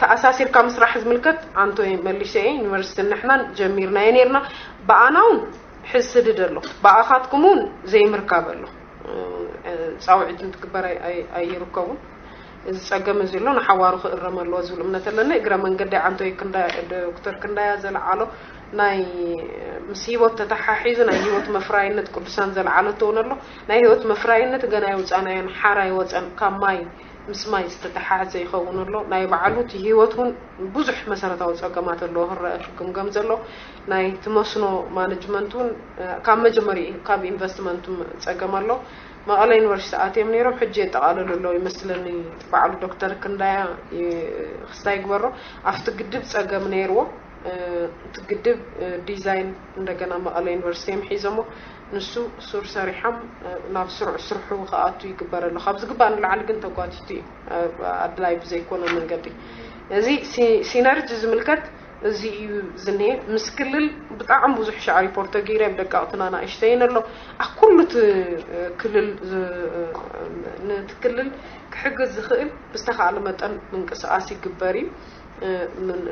ተኣሳሲርካ ምስራሕ ዝምልከት ኣንቶይ መሊሰ እየ። ዩኒቨርሲቲ ንሕናን ጀሚርናዮ ነርና። ብኣና እውን ሕስድድ ኣሎ፣ ብኣኻትኩም እውን ዘይምርካብ ኣሎ። ፃውዒት እንትግበር ኣይርከቡን። እዚ ፀገም እዚ ኣሎ፣ ንሓዋሩ ክእረም ኣለዎ ዝብል እምነት ኣለኒ። እግረ መንገዲ ኣንቶይ ዶክተር ክንዳያ ዘለዓሎ ናይ ምስ ህይወት ተተሓሒዙ ናይ ህይወት መፍራይነት ቅዱሳን ዘለዓለቶ እውን ኣሎ። ናይ ህይወት መፍራይነት ገና ይውፃናዮን ሓራ ይወፀን ካብ ማይ ምስ ማይ ዝተተሓሓዘ ይኸውን ኣሎ። ናይ ባዕሉ እቲ ህይወት እውን ብዙሕ መሰረታዊ ፀገማት ኣለዎ ክረአ ክግምገም ዘሎ። ናይ እቲ መስኖ ማነጅመንት እውን ካብ መጀመሪኡ ካብ ኢንቨስትመንት ፀገም ኣሎ። መቐለ ዩኒቨርሲቲ ኣትዮም ነይሮም፣ ሕጂ የጠቓልሉ ኣለዉ ይመስለኒ። ባዕሉ ዶክተር ክንዳያ ክስታይ ይግበሮ ኣብቲ ግድብ ፀገም ነይርዎ። እቲ ግድብ ዲዛይን እንደገና መቐለ ዩኒቨርሲቲ እዮም ሒዞሞ። ንሱ ሱር ሰሪሖም ናብ ስሩዕ ስርሑ ክኣቱ ይግበር ኣሎ። ካብ ዝግባእ ንላዕሊ ግን ተጓቲቱ እዩ፣ ኣድላይ ብዘይኮነ መንገዲ። እዚ ሲነርጂ ዝምልከት እዚ እዩ ዝኒሄ። ምስ ክልል ብጣዕሚ ብዙሕ ሻዕ ሪፖርት ተገይረ ብደቀቕትና ናእሽተይን ኣሎ። ኣብ ኩሉ እቲ ክልል ነቲ ክልል ክሕግዝ ዝኽእል ብዝተኻእለ መጠን ምንቅስቃስ ይግበር እዩ።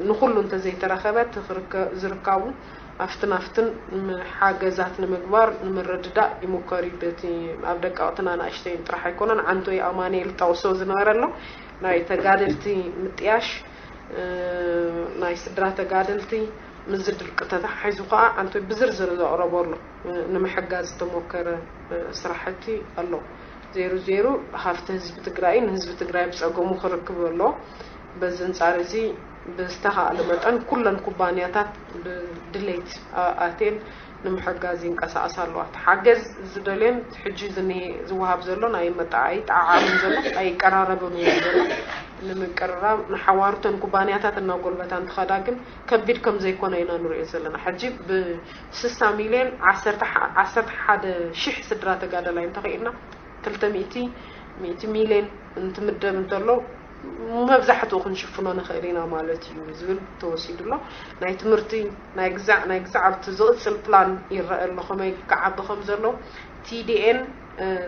ንኩሉ እንተዘይተረኸበ ዝርካቡ ኣብትን ኣብትን ሓገዛት ንምግባር ንምርድዳእ ይሙከር እዩ። በቲ ኣብ ደቀቕትን ኣናእሽተይን ጥራሕ ኣይኮነን። ዓንቶይ ኣማኑኤል ጠቕሶ ዝነበረ ኣሎ፣ ናይ ተጋደልቲ ምጥያሽ፣ ናይ ስድራ ተጋደልቲ ምስዚ ድርቂ ተተሓሒዙ ከዓ ዓንቶይ ብዝርዝር ዘቕረቦ ኣሎ። ንምሕጋዝ ዝተሞከረ ስራሕቲ ኣሎ። ዜሩ ዜሩ ሃፍቲ ህዝቢ ትግራይ ንህዝቢ ትግራይ ብፀገሙ ክርክብ ኣሎ። በዚ እንፃር እዚ ብዝተኻእለ መጠን ኩለን ኩባንያታት ብድሌት ኣቴን ንምሕጋዝ ይንቀሳቐሳ ኣለዋ። እቲ ሓገዝ ዝደልዮን ሕጂ ዝኒሄ ዝወሃብ ዘሎ ናይ መጣዓይ ጣዓዓምን ዘሎ ኣይቀራረብን እዩ ዘሎ። ንምቅርራብ ንሓዋሩ እተን ኩባንያታት እናጎልበታ እንትኸዳ ግን ከቢድ ከም ዘይኮነ ኢና ንሪኦ ዘለና። ሕጂ ብስሳ ሚልዮን ዓሰርተ ሓደ ሺሕ ስድራ ተጋደላይ እንተኽኢልና ክልተ ሚእቲ ሚእቲ ሚልዮን እንትምደብ እንተሎ መብዛሕትኡ ክንሽፍኖ ንኽእል ኢና ማለት እዩ ዝብል ተወሲዱ ኣሎ። ናይ ትምህርቲ ናይ ግዛዕ ናይ ግዛዕ ኣብቲ ዝቕፅል ፕላን ይረአ ኣሎ ከመይ ክዓቢ ከም ዘሎ። ቲዲኤን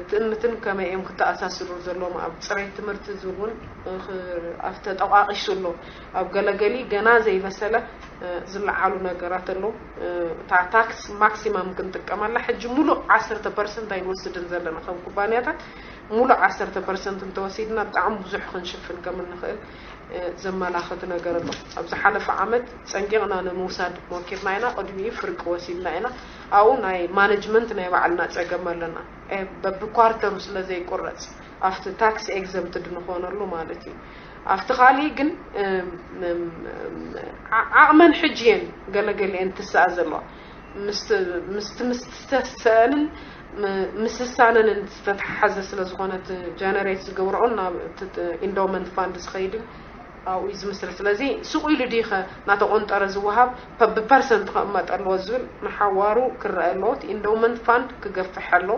ትእምትን ከመይ እዮም ክተኣሳስሩ ዘለዎም ኣብ ፅሬት ትምህርቲ እዚ እውን ኣብቲ ተጠቃቒሱ ኣሎ። ኣብ ገለገሊ ገና ዘይበሰለ ዝለዓሉ ነገራት ኣለዉ። እታ ታክስ ማክሲማም ክንጥቀመላ ሕጂ ሙሉእ ዓሰርተ ፐርሰንት ኣይንወስድን ዘለና ከም ኩባንያታት ሙሉእ ዓሰርተ ፐርሰንት እንተወሲድና ብጣዕሚ ብዙሕ ክንሽፍን ከም እንኽእል ዘመላኽት ነገር ኣሎ። ኣብ ዝሓለፈ ዓመት ፀንቂቕና ንምውሳድ ሞኪርና ኢና። ቅድሚኡ ፍርቂ ወሲድና ኢና። ኣብኡ ናይ ማነጅመንት ናይ ባዕልና ፀገም ኣለና። በቢ ኳርተሩ ስለ ዘይቁረፅ ኣብቲ ታክስ ኤግዘምትድ ንኾነሉ ማለት እዩ። ኣብቲ ካሊእ ግን ዓቕመን ሕጂ እየን ገለገሊአን ትስኣ ዘለዋ ምስቲ ምስተሰአንን ምስሳነንን ዝተተሓዘ ስለ ዝኾነት ጀነሬት ዝገብረኦን ናብ ኢንዶመንት ፋንድ ዝኸይድን ኣብኡ እዩ ዝምስረት። ስለዚ ስቕ ኢሉ ድኸ እናተቆንጠረ ዝወሃብ ብፐርሰንት ክቕመጥ ኣለዎ ዝብል ንሓዋሩ ክረአ ኣለዎ። እቲ ኢንዶመንት ፋንድ ክገፍሕ ኣለዎ።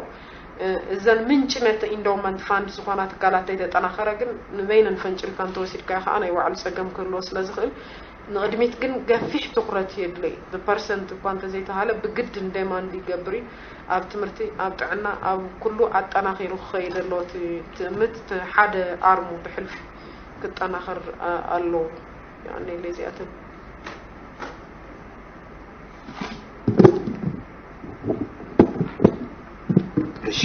እዘን ምንጭ ነቲ ኢንዶመንት ፋንድ ዝኾና ትካላት ተይተጠናኸረ ግን ንበይነን ፈንጭልካ እንተወሲድካ ከዓ ናይ ባዕሉ ፀገም ክህልዎ ስለ ዝኽእል ንቕድሚት ግን ገፊሕ ትኹረት የድለይ። ብፐርሰንት እኳ እንተዘይተሃለ ብግድን ደማንድ ይገብር እዩ። ኣብ ትምህርቲ፣ ኣብ ጥዕና፣ ኣብ ኩሉ ኣጠናኺሩ ክኸይድ ኣለዎ። እቲ ትእምት ሓደ ኣርሙ ብሕልፊ ክጠናኸር ኣለዎ። ያኔ ለዚኣትን እሺ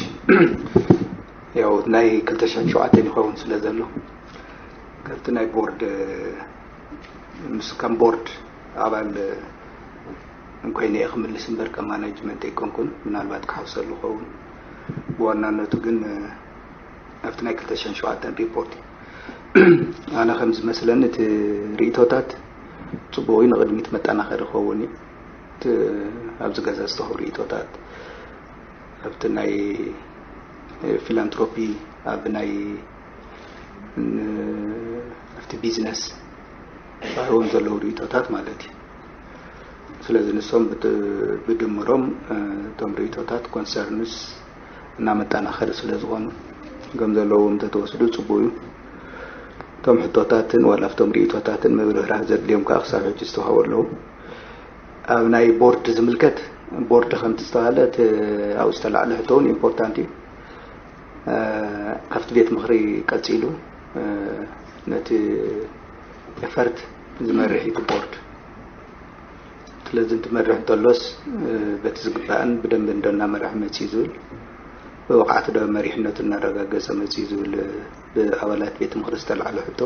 ያው ናይ ክልተ ሽሕን ሸውዓተን ይኸውን ስለ ዘሎ ካብቲ ናይ ቦርድ ምስ ከም ቦርድ ኣባል እንኮይነ እየ ክምልስ እምበር ከም ማናጅመንት ኣይኮንኩን። ምናልባት ክሓውሰሉ ኸውን ብዋናነቱ ግን ኣብቲ ናይ ክልተ ሽሕን ሸውዓተን ሪፖርት እዩ። ኣነ ከም ዝመስለኒ እቲ ርእቶታት ፅቡቅ እዩ፣ ንቅድሚት መጠናኸሪ ይኸውን እዩ። ኣብዚ ገዛ ዝተኸቡ ርእቶታት ኣብቲ ናይ ፊላንትሮፒ ኣብ ናይ ኣብቲ ቢዝነስ እውን ዘለዉ ርእቶታት ማለት እዩ። ስለዚ ንሶም ብድምሮም እቶም ርእቶታት ኮንሰርንስ እናመጣናኸሪ ስለ ዝኾኑ ከም ዘለዎም እንተተወስዱ ፅቡቅ እዩ። እቶም ሕቶታትን ዋላ ኣብቶም ርእቶታትን ምብርህራህ ዘድልዮም ከዓ ክሳብ ሕጂ ዝተዋሃቡ ኣለዉ። ኣብ ናይ ቦርድ ዝምልከት ቦርድ ከምቲ ዝተባሃለ እቲ ኣብኡ ዝተላዕለ ሕቶ እውን ኢምፖርታንት እዩ። ኣብቲ ቤት ምኽሪ ቀፂሉ ነቲ ኤፈርት ዝመርሕ እዩ እቲ ቦርድ። ስለዚ እንትመርሕ እንተሎስ በቲ ዝግባእን ብደንቢ እንዶ እናመርሐ መፅዩ ዝብል፣ ብብቕዓት ዶ መሪሕነቱ እናረጋገፀ መፅዩ ዝብል ብኣባላት ቤት ምኽሪ ዝተላዕለ ሕቶ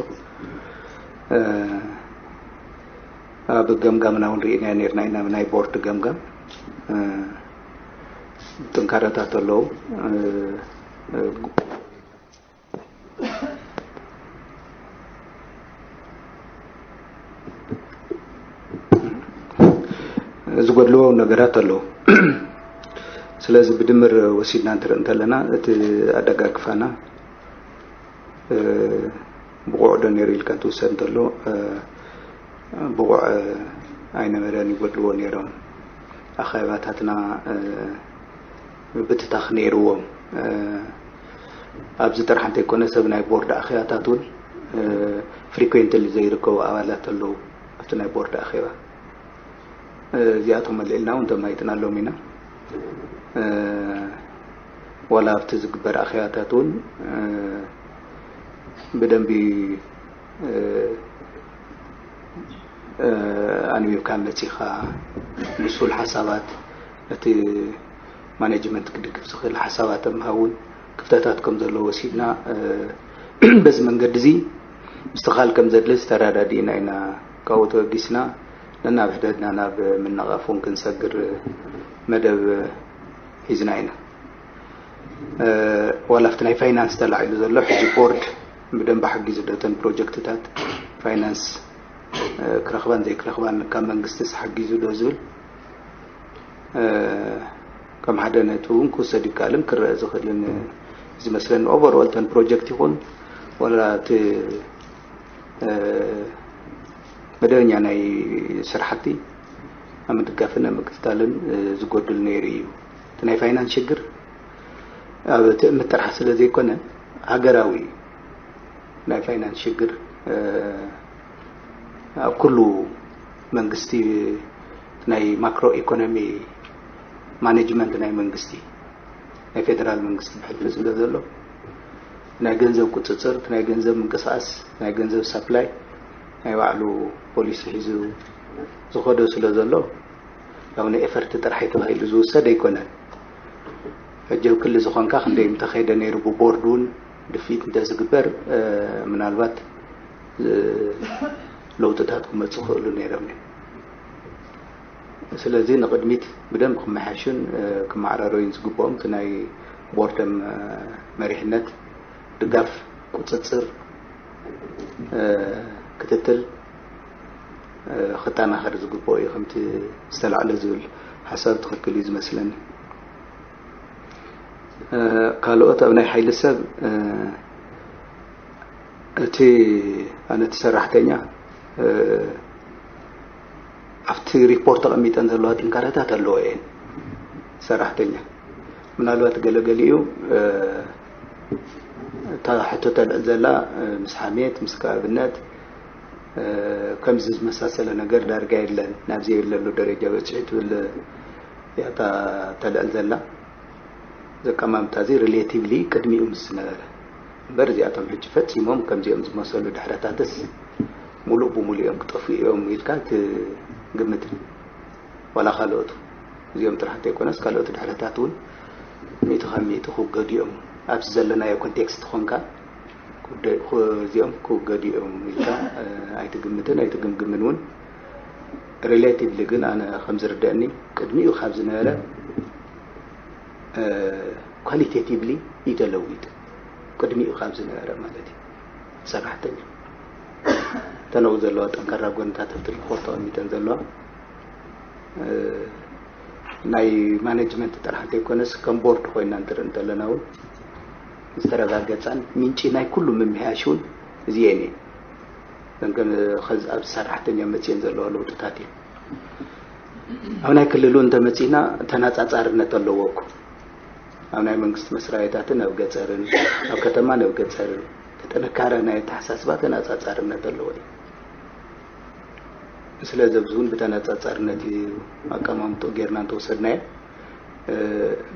ኣብ ገምጋምና እውን ርኢናዮ ነርና ኢና። ናይ ቦርድ ገምጋም ጥንካረታት ኣለዉ። ዝጎድልዎ ነገራት ኣለዉ። ስለዚ ብድምር ወሲድና እንትርኢ እንተለና እቲ ኣደጋግፋና ብቑዕ ዶ ነይሩ ኢልካ እንትውሰድ እንተሎ ብቑዕ ኣይነበረን፣ ይጎድልዎ ነይሮም። ኣኼባታትና ብትታኽ ነይርዎም። ኣብዚ ጥራሕ እንተይኮነ ሰብ ናይ ቦርድ ኣኼባታት እውን ፍሪኩዌንትሊ ዘይርከቡ ኣባላት ኣለዉ ኣብቲ ናይ ቦርድ ኣኼባ። እዚኣቶም ኣልዒልና እውን ተማይጥናሎም ኢና። ዋላ ኣብቲ ዝግበር ኣኼባታት እውን ብደንቢ ኣንቢብካ መፂኻ ብሱል ሓሳባት ነቲ ማኔጅመንት ክድግፍ ዝኽእል ሓሳባት ምሃብ እውን ክፍተታት ከም ዘለዎ ወሲድና በዚ መንገዲ እዚ ምስትኻል ከም ዘድሊ ዝተረዳዲእና ኢና። ካብኡ ተበጊስና ነናብ ሕደድና ናብ ምንቓፍ እውን ክንሰግር መደብ ሒዝና ኢና። ዋላ ኣብቲ ናይ ፋይናንስ ተላዒሉ ዘሎ ሕጂ ቦርድ ብደንብ ሓጊዙ ዶ እተን ፕሮጀክትታት ፋይናንስ ክረኽባን ዘይክረኽባን ካብ መንግስቲስ ሓጊዙ ዶ ዝብል ከም ሓደ ነጥቢ እውን ክውሰድ ይከኣልን ክረአ ዝኽእልን ዝመስለኒ። ኦቨርኦል እተን ፕሮጀክት ይኹን ዋላ እቲ መደበኛ ናይ ስራሕቲ ኣብ ምድጋፍን ኣብ ምክትታልን ዝጎድል ነይሩ እዩ። እቲ ናይ ፋይናንስ ሽግር ኣብ ትእምት ጥራሕ ስለ ዘይኮነ ሃገራዊ እዩ። ናይ ፋይናንስ ሽግር ኣብ ኩሉ መንግስቲ ናይ ማክሮ ኢኮኖሚ ማኔጅመንት ናይ መንግስቲ ናይ ፌደራል መንግስቲ ብሕልፊ ስለ ዘሎ ናይ ገንዘብ ቁፅፅር፣ ናይ ገንዘብ ምንቅስቃስ፣ ናይ ገንዘብ ሳፕላይ ናይ ባዕሉ ፖሊሲ ሒዙ ዝኸዶ ስለ ዘሎ ያው ንኤፈርት ጥራሕ ተባሂሉ ዝውሰድ ኣይኮነን። ሕጂ ኣብ ክሊ ዝኾንካ ክንደይ ምተኸይደ ነይሩ ብቦርድ እውን ድፊት እንተዝግበር ምናልባት ለውጥታት ክመፁ ክእሉ ነይሮም እዮም። ስለዚ ንቕድሚት ብደንብ ክመሓሹን ክመዓራረዩን ዝግብኦም እቲ ናይ ቦርደም መሪሕነት ድጋፍ፣ ቁፅፅር፣ ክትትል ክጠናኸር ዝግብኦ እዩ። ከምቲ ዝተላዕለ ዝብል ሓሳብ ትኽክል እዩ ዝመስለኒ። ካልኦት ኣብ ናይ ሓይሊ ሰብ እቲ ኣነ እቲ ሰራሕተኛ ኣብቲ ሪፖርት ተቐሚጠን ዘለዋ ጥንካረታት ኣለዎ እየን። ሰራሕተኛ ምናልባት ገለገሊኡ እታ ሕቶ ተልዕል ዘላ ምስ ሓሜት ምስ ኣብነት ከምዚ ዝመሳሰለ ነገር ዳርጋ የለን፣ ናብዚ የብለሉ ደረጃ በፂሑ ትብል እያ እታ ተልዕል ዘላ። ዘቀማምጣ እዚ ሪሌቲቭሊ ቅድሚኡ ምስ ዝነበረ እምበር እዚኣቶም ሕጂ ፈፂሞም ከምዚኦም ዝመሰሉ ድሕረታትስ ሙሉእ ብሙሉእ እዮም ክጠፍኡ እዮም ኢልካ ትግምት። ዋላ ካልኦቱ እዚኦም ጥራሕ እንተይኮነስ ካልኦት ድሕረታት እውን ሚእቲ ካብ ሚእቲ ክውገዱ እዮም። ኣብዚ ዘለናዮ ኮንቴክስት ኮንካ እዚኦም ክውገዱ እዮም ኢልካ ኣይትግምትን ኣይትግምግምን እውን። ሪሌቲቭሊ ግን ኣነ ከም ዝርደአኒ ቅድሚኡ ካብ ዝነበረ ኳሊቴቲቭሊ እዩ ተለዊጡ። ቅድሚኡ ካብ ዝነበረ ማለት እዩ። ሰራሕተኛ እተን ኣብኡ ዘለዋ ጠንካራ ጎንታት ኣብቲ ሪፖርት ተቐሚጠን ዘለዋ ናይ ማኔጅመንት ጥራሕ እንተይኮነስ ከም ቦርድ ኮይና እንትርኢ እንተለና እውን ዝተረጋገፃን ምንጪ ናይ ኩሉ ምምሕያሽ እውን እዚአን እየን። ኣብ ሰራሕተኛ መፅየን ዘለዋ ለውጥታት እዩ። ኣብ ናይ ክልሉ እንተመፂና ተነፃፃርነት ኣለዎ እኮ። ኣብ ናይ መንግስቲ መስራቤታትን ኣብ ገፀርን ኣብ ከተማን ኣብ ገፀርን ጥንካረ ናይ ኣተሓሳስባ ተነፃፃርነት ኣለዎ እዩ። ስለዚ ኣብዚ እውን ብተነፃፃርነት እዩ ኣቀማምጦ ጌርና እንተወሰድናዮ።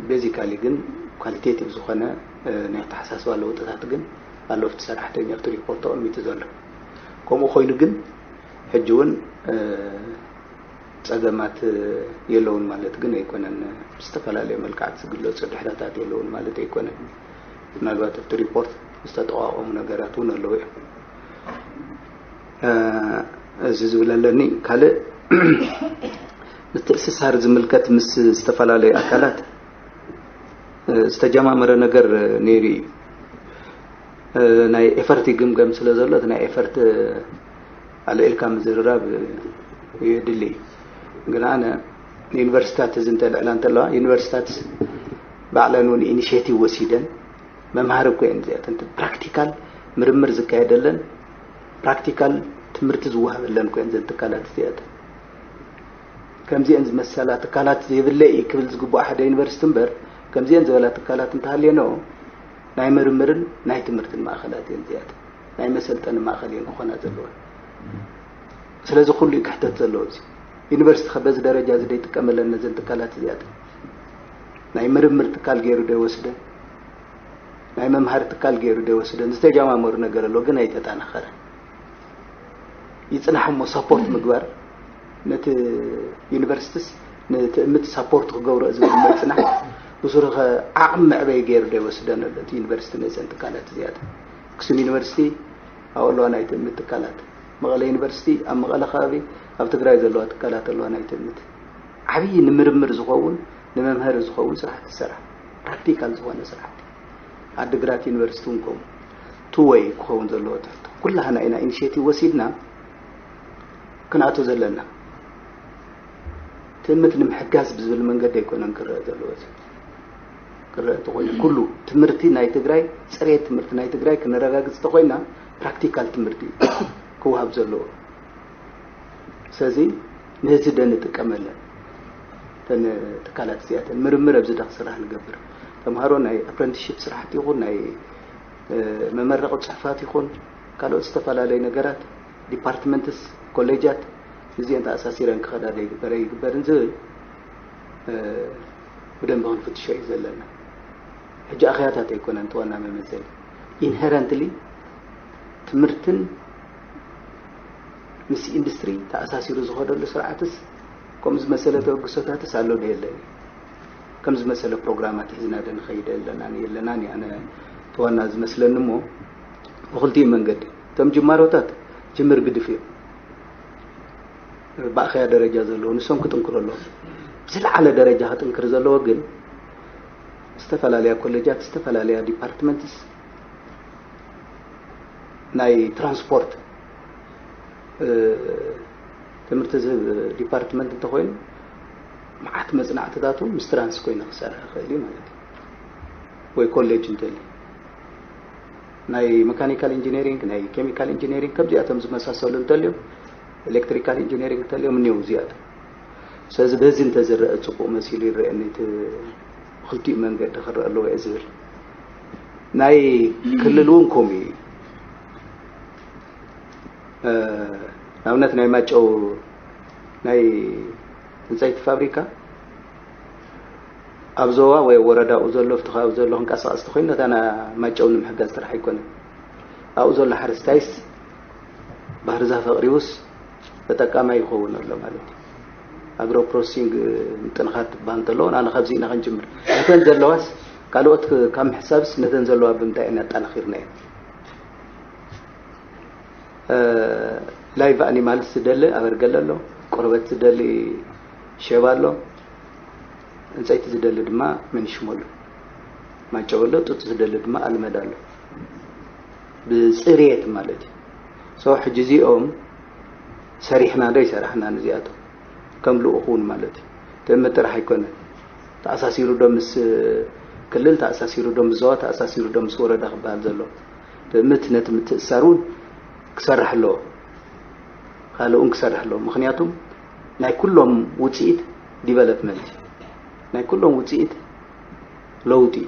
ቤዚካሊ ግን ኳሊቴቲቭ ዝኾነ ናይ ኣተሓሳስባ ለውጥታት ግን ኣሎ ኣብቲ ሰራሕተኛ ኣብቲ ሪፖርት ተቐሚጡ ዘሎ። ከምኡ ኮይኑ ግን ሕጂ እውን ጸገማት የለውን ማለት ግን ኣይኮነን። ብዝተፈላለየ መልክዓት ዝግለጹ ድሕረታት የለውን ማለት ኣይኮነን። ምናልባት ኣብቲ ሪፖርት ዝተጠቋቖሙ ነገራት እውን ኣለዉ እዮም። እዚ ዝብል ኣለኒ። ካልእ ምትእስሳር ዝምልከት ምስ ዝተፈላለዩ ኣካላት ዝተጀማመረ ነገር ነይሩ እዩ። ናይ ኤፈርት ይግምገም ስለ ዘሎ እቲ ናይ ኤፈርት ኣልዒልካ ምዝርራብ የድሊ እዩ። ግን ኣነ ዩኒቨርሲታት እዚ እንተልዕላ እንተለዋ ዩኒቨርሲታት ባዕለን እውን ኢኒሽቲቭ ወሲደን መምሃሪ እኮ እየን እዚኣተን። ፕራክቲካል ምርምር ዝካየደለን ፕራክቲካል ትምህርቲ ዝወሃበለን እኮ እየን እዘን ትካላት እዚኣተን። ከምዚአን ዝመሰላ ትካላት ዘይብለ እዩ ክብል ዝግብኦ ሓደ ዩኒቨርሲቲ እምበር ከምዚአን ዝበላ ትካላት እንተሃልየንኦ ናይ ምርምርን ናይ ትምህርትን ማእኸላት እየን እዚኣተን። ናይ መሰልጠኒ ማእኸል እየን ክኾና ዘለወን። ስለዚ ኩሉ እዩ ክሕተት ዘለዎ። እዚ ዩኒቨርሲቲ ከ በዚ ደረጃ እዚ ደይጥቀመለን ነዘን ትካላት እዚኣተን? ናይ ምርምር ትካል ገይሩ ደይወስደን? ናይ መምሃሪ ትካል ገይሩ ደይወስደን? ዝተጀማመሩ ነገር ኣሎ ግን ኣይተጠናኸረ። ይጽናሕ እሞ ሳፖርት ምግባር ነቲ ዩኒቨርሲቲስ ንትእምት ሳፖርት ክገብሮ ዝብል እሞ ይጽናሕ። ብስሩ ከ ዓቕሚ መዕበይ ገይሩ ደይወስደን ኣሎ እቲ ዩኒቨርሲቲ ነዘን ትካላት እዚኣተን? ኣክሱም ዩኒቨርሲቲ ኣብኡ ኣለዋ ናይ ትእምት ትካላት። መቐለ ዩኒቨርሲቲ ኣብ መቐለ ከባቢ ኣብ ትግራይ ዘለዋ ትካላት ኣለዋ ናይ ትእምት። ዓብዪ ንምርምር ዝኸውን ንመምሃሪ ዝኸውን ስራሕቲ ዝሰርሕ ፕራክቲካል ዝኾነ ስራሕቲ። ዓዲግራት ዩኒቨርሲቲ እውን ከምኡ። ቱ ወይ ክኸውን ዘለዎ ትሕቶ። ኩላህና ኢና ኢኒሽቲቭ ወሲድና ክንኣቱ ዘለና። ትእምት ንምሕጋዝ ብዝብል መንገዲ ኣይኮነን ክረአ ዘለዎ። እዚ ክረአ እንተኾይኑ ኩሉ ትምህርቲ ናይ ትግራይ፣ ፅሬት ትምህርቲ ናይ ትግራይ ክነረጋግፅ እንተኾይና ፕራክቲካል ትምህርቲ ክወሃብ ዘለዎ። ስለዚ ነዚ ደ ንጥቀመለን እተን ትካላት እዚኣተን ምርምር ኣብዚ ዳ ክስራሕ ንገብር። ተምሃሮ ናይ ኣፕረንቲስሺፕ ስራሕቲ ይኹን ናይ መመረቒ ፅሑፋት ይኹን ካልኦት ዝተፈላለዩ ነገራት ዲፓርትመንትስ ኮሌጃት እዚአን ተኣሳሲረን ክኸዳ ዶ ይግበር ኣይግበርን ዝብል ብደንቢ ክንፍትሾ እዩ ዘለና። ሕጂ ኣኽያታት ኣይኮነን እቲ ዋና መመዘኒ። ኢንሄረንትሊ ትምህርትን ምስ ኢንዱስትሪ ተኣሳሲሩ ዝኸደሉ ስርዓትስ ከምኡ ዝመሰለ ተበግሶታትስ ኣሎ ዶ የለን? ከም ዝመሰለ ፕሮግራማት ሒዝና ዶ ንኸይድ ኣለና የለናን? ኣነ እቲ ዋና ዝመስለኒ እሞ ብኽልቲኡ መንገዲ እቶም ጅማሮታት ጅምር ግድፍ እዮም። ብኣኸያ ደረጃ ዘለዉ ንሶም ክጥንክሩ ኣለዎም። ብዝለዓለ ደረጃ ክጥንክር ዘለዎ ግን ዝተፈላለያ ኮሌጃት ዝተፈላለያ ዲፓርትመንትስ ናይ ትራንስፖርት ትምህርቲ ዝህብ ዲፓርትመንት እንተኮይኑ መዓት መፅናዕትታቱ ምስ ትራንስ ኮይኑ ክሰርሕ ይኽእል እዩ ማለት እዩ። ወይ ኮሌጅ እንተልዩ ናይ መካኒካል ኢንጂነሪንግ ናይ ኬሚካል ኢንጂነሪንግ ከምዚኣቶም ዝመሳሰሉ እንተልዮም ኤሌክትሪካል ኢንጂነሪንግ እንተልዮም እኒው እዚኣቶም። ስለዚ በዚ እንተዝረአ ፅቡቅ መሲሉ ይረአኒ እቲ ብክልቲኡ መንገዲ ክረአ ኣለዎ እየ ዝብል። ናይ ክልል እውን ከምኡ እዩ። ንኣብነት ናይ ማጨው ናይ ዕንፀይቲ ፋብሪካ ኣብ ዞባ ወይ ወረዳኡ ዘሎ ኣብቲ ከባቢ ዘሎ ክንቀሳቀስ ተኮይኑ ነታ ማጨው ንምሕጋዝ ጥራሕ ኣይኮነን። ኣብኡ ዘሎ ሓረስታይስ ባህርዛፍ ኣቕሪቡስ ተጠቃማይ ይኸውን ኣሎ ማለት እዩ። ኣግሮ ፕሮሰሲንግ ምጥንኻር ትበሃል እንተለዎ ኣነ ካብዚ ኢና ክንጅምር። ነተን ዘለዋስ ካልኦት ካብ ምሕሳብስ ነተን ዘለዋ ብምንታይ ኢና ኣጠናኺርናየን? ላይቭ ኣኒማልስ ዝደሊ ኣበርገለ ኣሎ፣ ቆርበት ዝደሊ ሸባ ኣሎ፣ ዕንፀይቲ ዝደሊ ድማ መንሽሞ ኣሎ፣ ማጨው ኣሎ፣ ጡጥ ዝደሊ ድማ ኣልመዳ ኣሎ። ብፅርየት ማለት እዩ። ሶ ሕጂ እዚኦም ሰሪሕና ዶ ይሰራሕና ንዚኣቶም ከም ልኡኹ እውን ማለት እዩ። ትእምት ጥራሕ ኣይኮነን ተኣሳሲሩ ዶ ምስ ክልል ተኣሳሲሩ ዶ ምስ ዞባ ተኣሳሲሩ ዶ ምስ ወረዳ ክበሃል ዘሎ። ትእምት ነቲ ምትእሳር እውን ክሰርሕ ኣለዎ። ካልእ እውን ክሰርሕ ኣለዎ። ምክንያቱም ናይ ኩሎም ውፅኢት ዲቨሎፕመንት እዩ። ናይ ኩሎም ውፅኢት ለውጢ እዩ።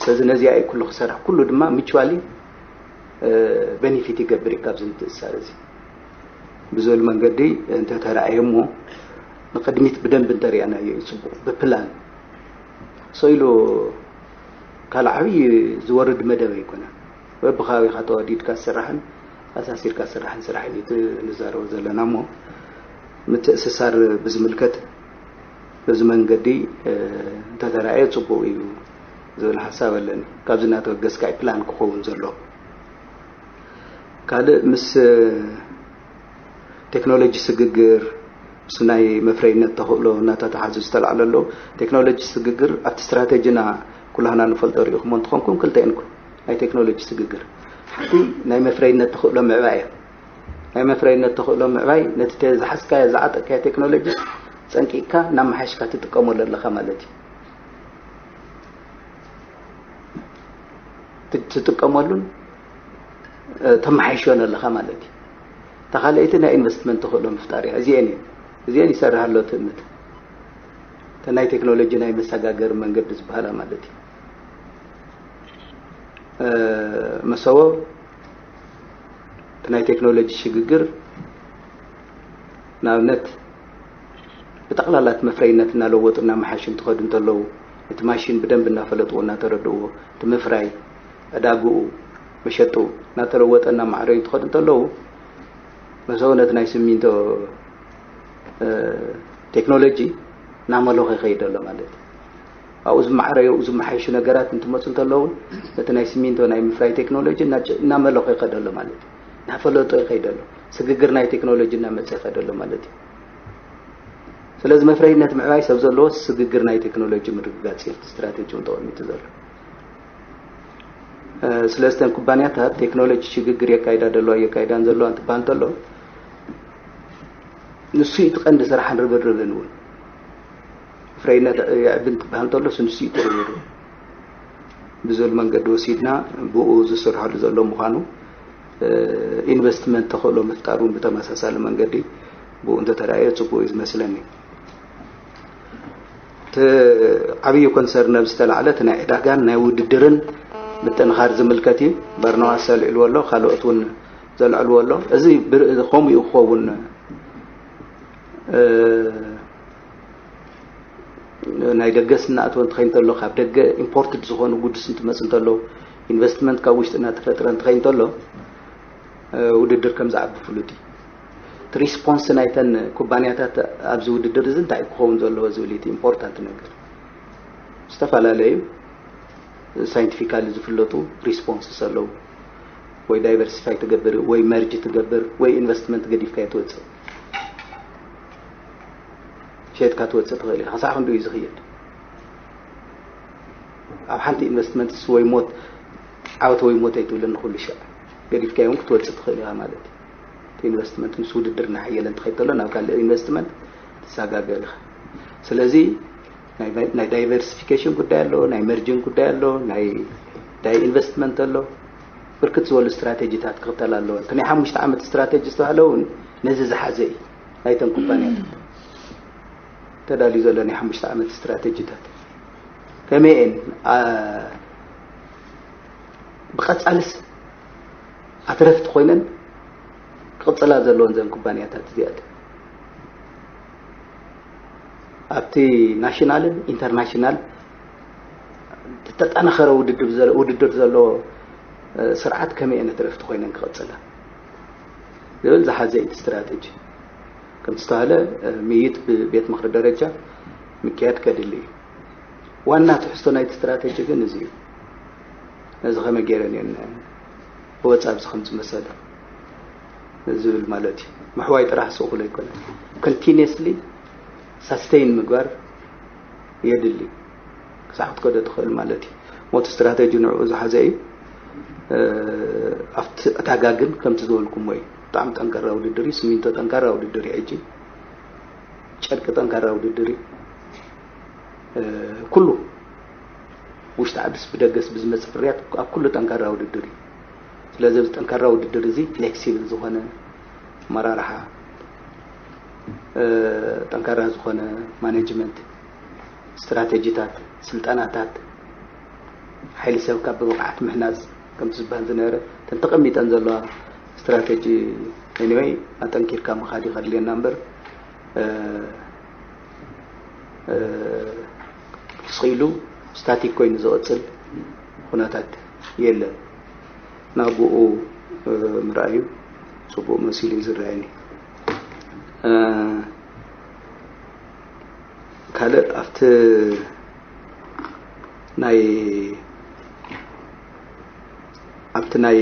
ስለዚ ነዚኣ እዩ ኩሉ ክሰርሕ ኩሉ ድማ ሚቹዋሊ በኒፊት ይገብር እዩ ካብዚ ምትእሳር እዚ ብዝብል መንገዲ እንተተረኣየ እሞ ንቅድሚት ብደንብ እንተሪኣናዮ እዩ ፅቡቅ ብፕላን ሰው ኢሉ ካልእ ዓብዪ ዝወርድ መደብ ኣይኮነን። በብከባቢኻ ተዋዲድካ ዝስራሕን ኣሳሲርካ ስራሕን ስራሕን እዩ እቲ ንዛረቦ ዘለና እሞ፣ ምትእስሳር ብዝምልከት በዚ መንገዲ እንተተራእየ ጽቡቕ እዩ ዝብል ሓሳብ ኣለኒ። ካብዚ እናተበገስካ እዩ ፕላን ክኸውን ዘሎ። ካልእ ምስ ቴክኖሎጂ ስግግር፣ ምስ ናይ መፍረይነት ተኽእሎ እናተተሓዙ ዝተላዕለ ኣለዉ። ቴክኖሎጂ ስግግር ኣብቲ ስትራቴጂና ኩላህና ንፈልጦ ርኢኹሞ እንትኾንኩም ክልተ ኢንኩም ናይ ቴክኖሎጂ ስግግር። ሓንቲ ናይ መፍረይነት ተኽእሎ ምዕባይ እያ። ናይ መፍረይነት ተኽእሎ ምዕባይ ነቲ ዝሓዝካዮ ዝዓጠቅካዮ ቴክኖሎጂ ጸንቂቕካ እናመሓሽካ ትጥቀመሉ ኣለኻ ማለት እዩ። ትጥቀመሉን ተመሓይሾን ኣለኻ ማለት እዩ። እታ ካልኣይቲ ናይ ኢንቨስትመንት ተኽእሎ ምፍጣር እያ። እዚአን እዩ እዚአን ይሰርሕ ኣሎ ትእምት እተ ናይ ቴክኖሎጂ ናይ መሰጋገር መንገዲ ዝበሃላ ማለት እዩ። መሰቦ እቲ ናይ ቴክኖሎጂ ሽግግር ንኣብነት ብጠቕላላ እቲ መፍረይነት እናለወጡ እናመሓሹ እንትኸዱ እንተለዉ እቲ ማሽን ብደንብ እናፈለጥዎ እናተረድእዎ እቲ ምፍራይ ዕዳግኡ መሸጥኡ እናተለወጠ እናማዕረዩ እንትኸዱ እንተለዉ መሰቦ ነቲ ናይ ስሚንቶ ቴክኖሎጂ እናመለኾ ይኸይድ ኣሎ ማለት እዩ። ኣብኡ ዝማዕረዩ ዝመሓየሹ ነገራት እንትመፁ እንተለዉ ነቲ ናይ ስሚንቶ ናይ ምፍራይ ቴክኖሎጂ እናመለኾ ይኸድ ኣሎ ማለት እዩ። እናፈለጦ ይኸይድ ኣሎ። ስግግር ናይ ቴክኖሎጂ እናመፀ ይኸድ ኣሎ ማለት እዩ። ስለዚ መፍረይነት ምዕባይ ሰብ ዘለዎ ስግግር ናይ ቴክኖሎጂ ምርግጋፅ እዩ ስትራቴጂ እውን ተቐሚጡ ዘሎ። ስለዚ እተን ኩባንያታት ቴክኖሎጂ ሽግግር የካይዳ ዘለዋ የካይዳን ዘለዋ እንትበሃል እንተሎ ንሱ እዩ እቲ ቀንዲ ስራሕን ርብርብን እውን። ፍረይነት የዕቢ እንትበሃል እንተሎ ንሱ እዩ እቲ ርብርብ ብዝብል መንገዲ ወሲድና ብኡ ዝስርሐሉ ዘሎ ምዃኑ ኢንቨስትመንት ተኽእሎ ምፍጣር እውን ብተመሳሳሊ መንገዲ ብኡ እንተተራእየ ፅቡቅ እዩ ዝመስለኒ። እቲ ዓብዪ ኮንሰርን ኣብ ዝተላዕለ እቲ ናይ ዕዳጋን ናይ ውድድርን ምጥንኻር ዝምልከት እዩ። በርናባስ ኣልዒልዎ ኣሎ፣ ካልኦት እውን ዘልዕልዎ ኣሎ። እዚ ከምኡ እዩ ክኸውን ናይ ደገ ስናእትወ እንትኸይ እንተሎ ካብ ደገ ኢምፖርትድ ዝኾኑ ጉድስ እንትመፅ እንተሎ ኢንቨስትመንት ካብ ውሽጥና ተፈጥረ እንትኸይ እንተሎ ውድድር ከም ዝዓቢ ፍሉጥ እዩ። እቲ ሪስፖንስ ናይተን ኩባንያታት ኣብዚ ውድድር እዚ እንታይ ክኸውን ዘለዎ ዝብል እቲ ኢምፖርታንት ነገር ዝተፈላለዩ ሳይንቲፊካሊ ዝፍለጡ ሪስፖንስስ ኣለዉ። ወይ ዳይቨርሲፋይ ትገብር ወይ መርጅ ትገብር ወይ ኢንቨስትመንት ገዲፍካ ትወፅእ ሸጥካ ትወፅእ ትኽእል ኢኻ። ክሳዕ ክንድኡ እዩ ዝኽየድ። ኣብ ሓንቲ ኢንቨስትመንትስ ወይ ሞት ዓወት ወይ ሞት ኣይትብልን ንኩሉ ሸዕ ገዲፍካዮ እውን ክትወፅእ ትኽእል ኢኻ ማለት እዩ። እቲ ኢንቨስትመንት ምስ ውድድር እናሓየለ እንትኸይድ ተሎ ናብ ካልእ ኢንቨስትመንት ትሰጋገር ኢኻ። ስለዚ ናይ ዳይቨርሲፊኬሽን ጉዳይ ኣሎ፣ ናይ መርጅን ጉዳይ ኣሎ፣ ናይ ዳይ ኢንቨስትመንት ኣሎ። ብርክት ዝበሉ ስትራቴጂታት ክኽተል ኣለዎ። እቲ ናይ ሓሙሽተ ዓመት ስትራቴጂ ዝተባህለ እውን ነዚ ዝሓዘ እዩ። ናይተን ኩባንያታት ተዳልዩ ዘሎ ናይ ሓሙሽተ ዓመት ስትራቴጂታት ከመይ እየን ብቐፃልስ ኣትረፍቲ ኮይነን ክቕፅላ ዘለዎን ዘን ኩባንያታት እዚኣት ኣብቲ ናሽናልን ኢንተርናሽናል ተጠናኸረ ውድድር ዘለዎ ስርዓት ከመይ እየን ኣትረፍቲ ኮይነን ክቕፅላ ዝብል ዝሓዘ እቲ ስትራቴጂ። ከም ዝተባህለ ምይይጥ ብቤት ምኽሪ ደረጃ ምክያድ ከድሊ እዩ። ዋና ትሕዝቶ ናይቲ ስትራቴጂ ግን እዚ እዩ። ነዚ ከመይ ገይረን እየን ክወፃ ኣብዚ ከምዚ መሰለ ዝብል ማለት እዩ። ምሕዋይ ጥራሕ ስእኩል ኣይኮነን። ኮንቲኒየስሊ ሳስቴይን ምግባር የድሊ ክሳዕ ክትከዶ ትኽእል ማለት እዩ። ሞት ስትራቴጂ ንዕኡ ዝሓዘ እዩ። ኣብቲ ዕዳጋ ግን ከምቲ ዝበልኩሞ እዩ። ብጣዕሚ ጠንካራ ውድድር እዩ። ስሚንቶ ጠንካራ ውድድር እዩ። ሕጂ ጨርቂ ጠንካራ ውድድር እዩ። ኩሉ ውሽጢ ዓድስ ብደገስ ብዝመፅእ ፍርያት ኣብ ኩሉ ጠንካራ ውድድር እዩ። ስለዚ ኣብዚ ጠንካራ ውድድር እዚ ፍሌክሲብል ዝኾነ ኣመራርሓ፣ ጠንካራ ዝኾነ ማኔጅመንት፣ ስትራቴጂታት፣ ስልጠናታት፣ ሓይሊ ሰብካ ብብቕዓት ምህናፅ ከምቲ ዝበሃል ዝነበረ እተን ተቐሚጠን ዘለዋ ስትራቴጂ ኤኒወይ ኣጠንኪርካ ምኻድ እዩ ከድልየና እምበር ስቕ ኢሉ ስታቲክ ኮይኑ ዝቕፅል ኩነታት የለን። ናብኡ ምርኣይ እዩ። ጽቡቕ መሲሉ እዩ ዝረኣየኒ። ካልእ ኣብቲ ናይ ኣብቲ ናይ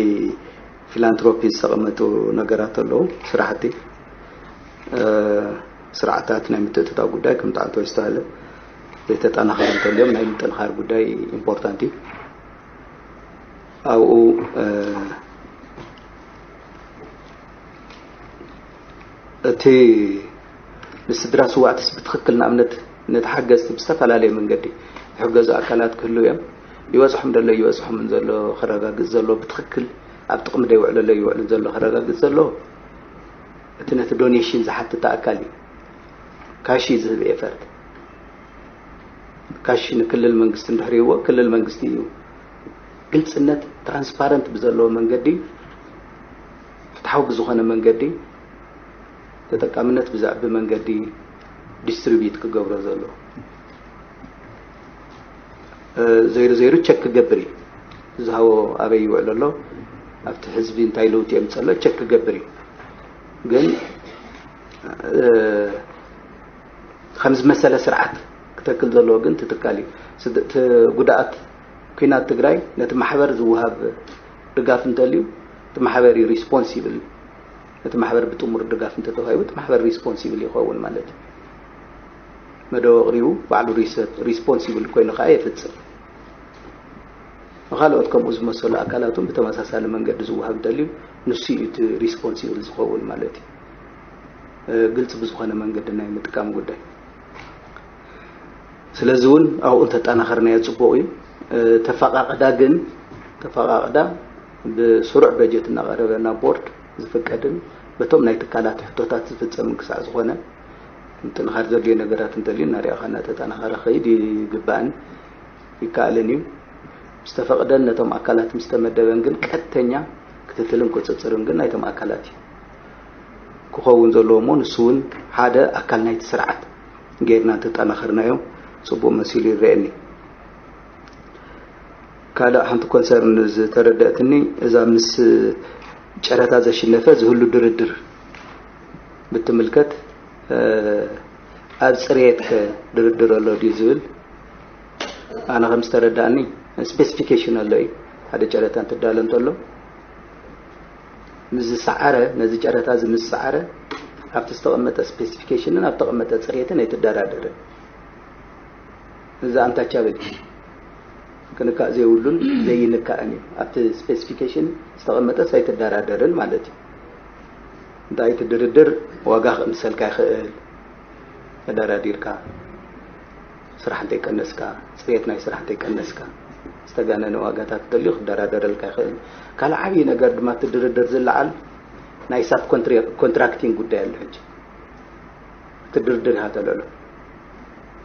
ፊላንትሮፒ ዝተቐመጡ ነገራት ኣለዉ። ስራሕቲ ስርዓታት ናይ ምትእትታው ጉዳይ ከም ጣዕቶ ዝተባሃለ ዘይተጠናኸረ እንተልዮም ናይ ምጥንኻር ጉዳይ ኢምፖርታንት እዩ። ኣብኡ እቲ ንስድራ ስዋእትስ ብትኽክል ንኣብነት ነቲ ሓገዝቲ ብዝተፈላለየ መንገዲ ዝሕገዙ ኣካላት ክህልው እዮም። ይበፅሖም ደሎ ይበፅሖምን ዘሎ ከረጋግፅ ዘሎ ብትኽክል ኣብ ጥቕሚ ደይውዕለሎ ይውዕልን ዘሎ ከረጋግፅ ዘሎ እቲ ነቲ ዶኔሽን ዝሓትት ኣካል እዩ። ካሽ እዩ ዝህብ ኤፈርት ካሽ ንክልል መንግስቲ እንድሕር ይህቦ ክልል መንግስቲ እዩ ግልፅነት ትራንስፓረንት ብዘለዎ መንገዲ ፍትሓዊ ብዝኾነ መንገዲ ተጠቃምነት ብዘዕቢ መንገዲ ዲስትሪቢዩት ክገብሮ ዘሎ ዘይሩ ዘይሩ ቸክ ክገብር እዩ። ዝሃቦ ኣበይ ይውዕል ኣሎ ኣብቲ ህዝቢ እንታይ ለውጢ የምፀሎ ቸክ ክገብር እዩ። ግን ከም ዝመሰለ ስርዓት ክተክል ዘለዎ ግን ትትካል እዩ። ጉድኣት ኩናት ትግራይ ነቲ ማሕበር ዝወሃብ ድጋፍ እንተልዩ እቲ ማሕበር እዩ ሪስፖንሲብል። ነቲ ማሕበር ብጥሙር ድጋፍ እንተተዋሂቡ እቲ ማሕበር ሪስፖንሲብል ይኸውን ማለት እዩ። መደወቕሪኡ ባዕሉ ሪስፖንሲብል ኮይኑ ከዓ የፍፅም። ንካልኦት ከምኡ ዝመሰሉ ኣካላት እውን ብተመሳሳሊ መንገዲ ዝወሃብ እንተልዩ ንሱ እዩ እቲ ሪስፖንሲብል ዝኸውን ማለት እዩ። ግልፂ ብዝኾነ መንገዲ ናይ ምጥቃም ጉዳይ። ስለዚ እውን ኣብኡ እንተጠናኸርናዮ ፅቡቕ እዩ። ተፈቃቅዳ ግን ተፈቃቅዳ ብስሩዕ በጀት እናቀረበ ናብ ቦርድ ዝፍቀድን በቶም ናይ ትካላት ሕቶታት ዝፍፀምን ክሳዕ ዝኾነ ምጥንኻር ዘድልዮ ነገራት እንተልዩ እናሪኣኻ እናተጠናኸረ ክኸይድ ይግባእን ይከኣልን እዩ። ምስ ተፈቕደን ነቶም ኣካላት ምስ ተመደበን ግን ቀጥተኛ ክትትልን ቁፅፅርን ግን ናይቶም ኣካላት እዩ ክኸውን ዘለዎ እሞ ንሱ እውን ሓደ ኣካል ናይቲ ስርዓት ጌርና እንተጠናኸርናዮ ፅቡቕ መሲሉ ይረአየኒ። ካልእ ሓንቲ ኮንሰርን ዝተረደእትኒ እዛ ምስ ጨረታ ዘሽነፈ ዝህሉ ድርድር ብትምልከት ኣብ ፅሬት ከ ድርድር ኣሎ ድዩ ዝብል ኣነ ከም ዝተረዳእኒ ስፔሲፊኬሽን ኣሎ እዩ ሓደ ጨረታ እንትዳለ እንተሎ ምስ ዝሰዓረ ነዚ ጨረታ እዚ ምስ ዝሰዓረ ኣብቲ ዝተቐመጠ ስፔሲፊኬሽንን ኣብ ተቐመጠ ፅሬትን ኣይትደራደርን። እዚ ኣንታቻብል ክንካእ ዘይብሉን ዘይንካእን እዩ። ኣብቲ ስፔሲፊኬሽን ዝተቐመጠስ ኣይትደራደርን ማለት እዩ። እንታይ እቲ ድርድር ዋጋ ክቕንሰልካ ይኽእል ተደራዲርካ ስራሕ እንተይቀነስካ፣ ፅሬት ናይ ስራሕ እንተይቀነስካ፣ ዝተጋነነ ዋጋታት እንተልዩ ክደራደረልካ ይኽእል። ካልእ ዓብዪ ነገር ድማ እቲ ድርድር ዝለዓል ናይ ሳብ ኮንትራክቲንግ ጉዳይ ኣሎ። ሕጂ እቲ ድርድር ኢኻ ተልዕሎ።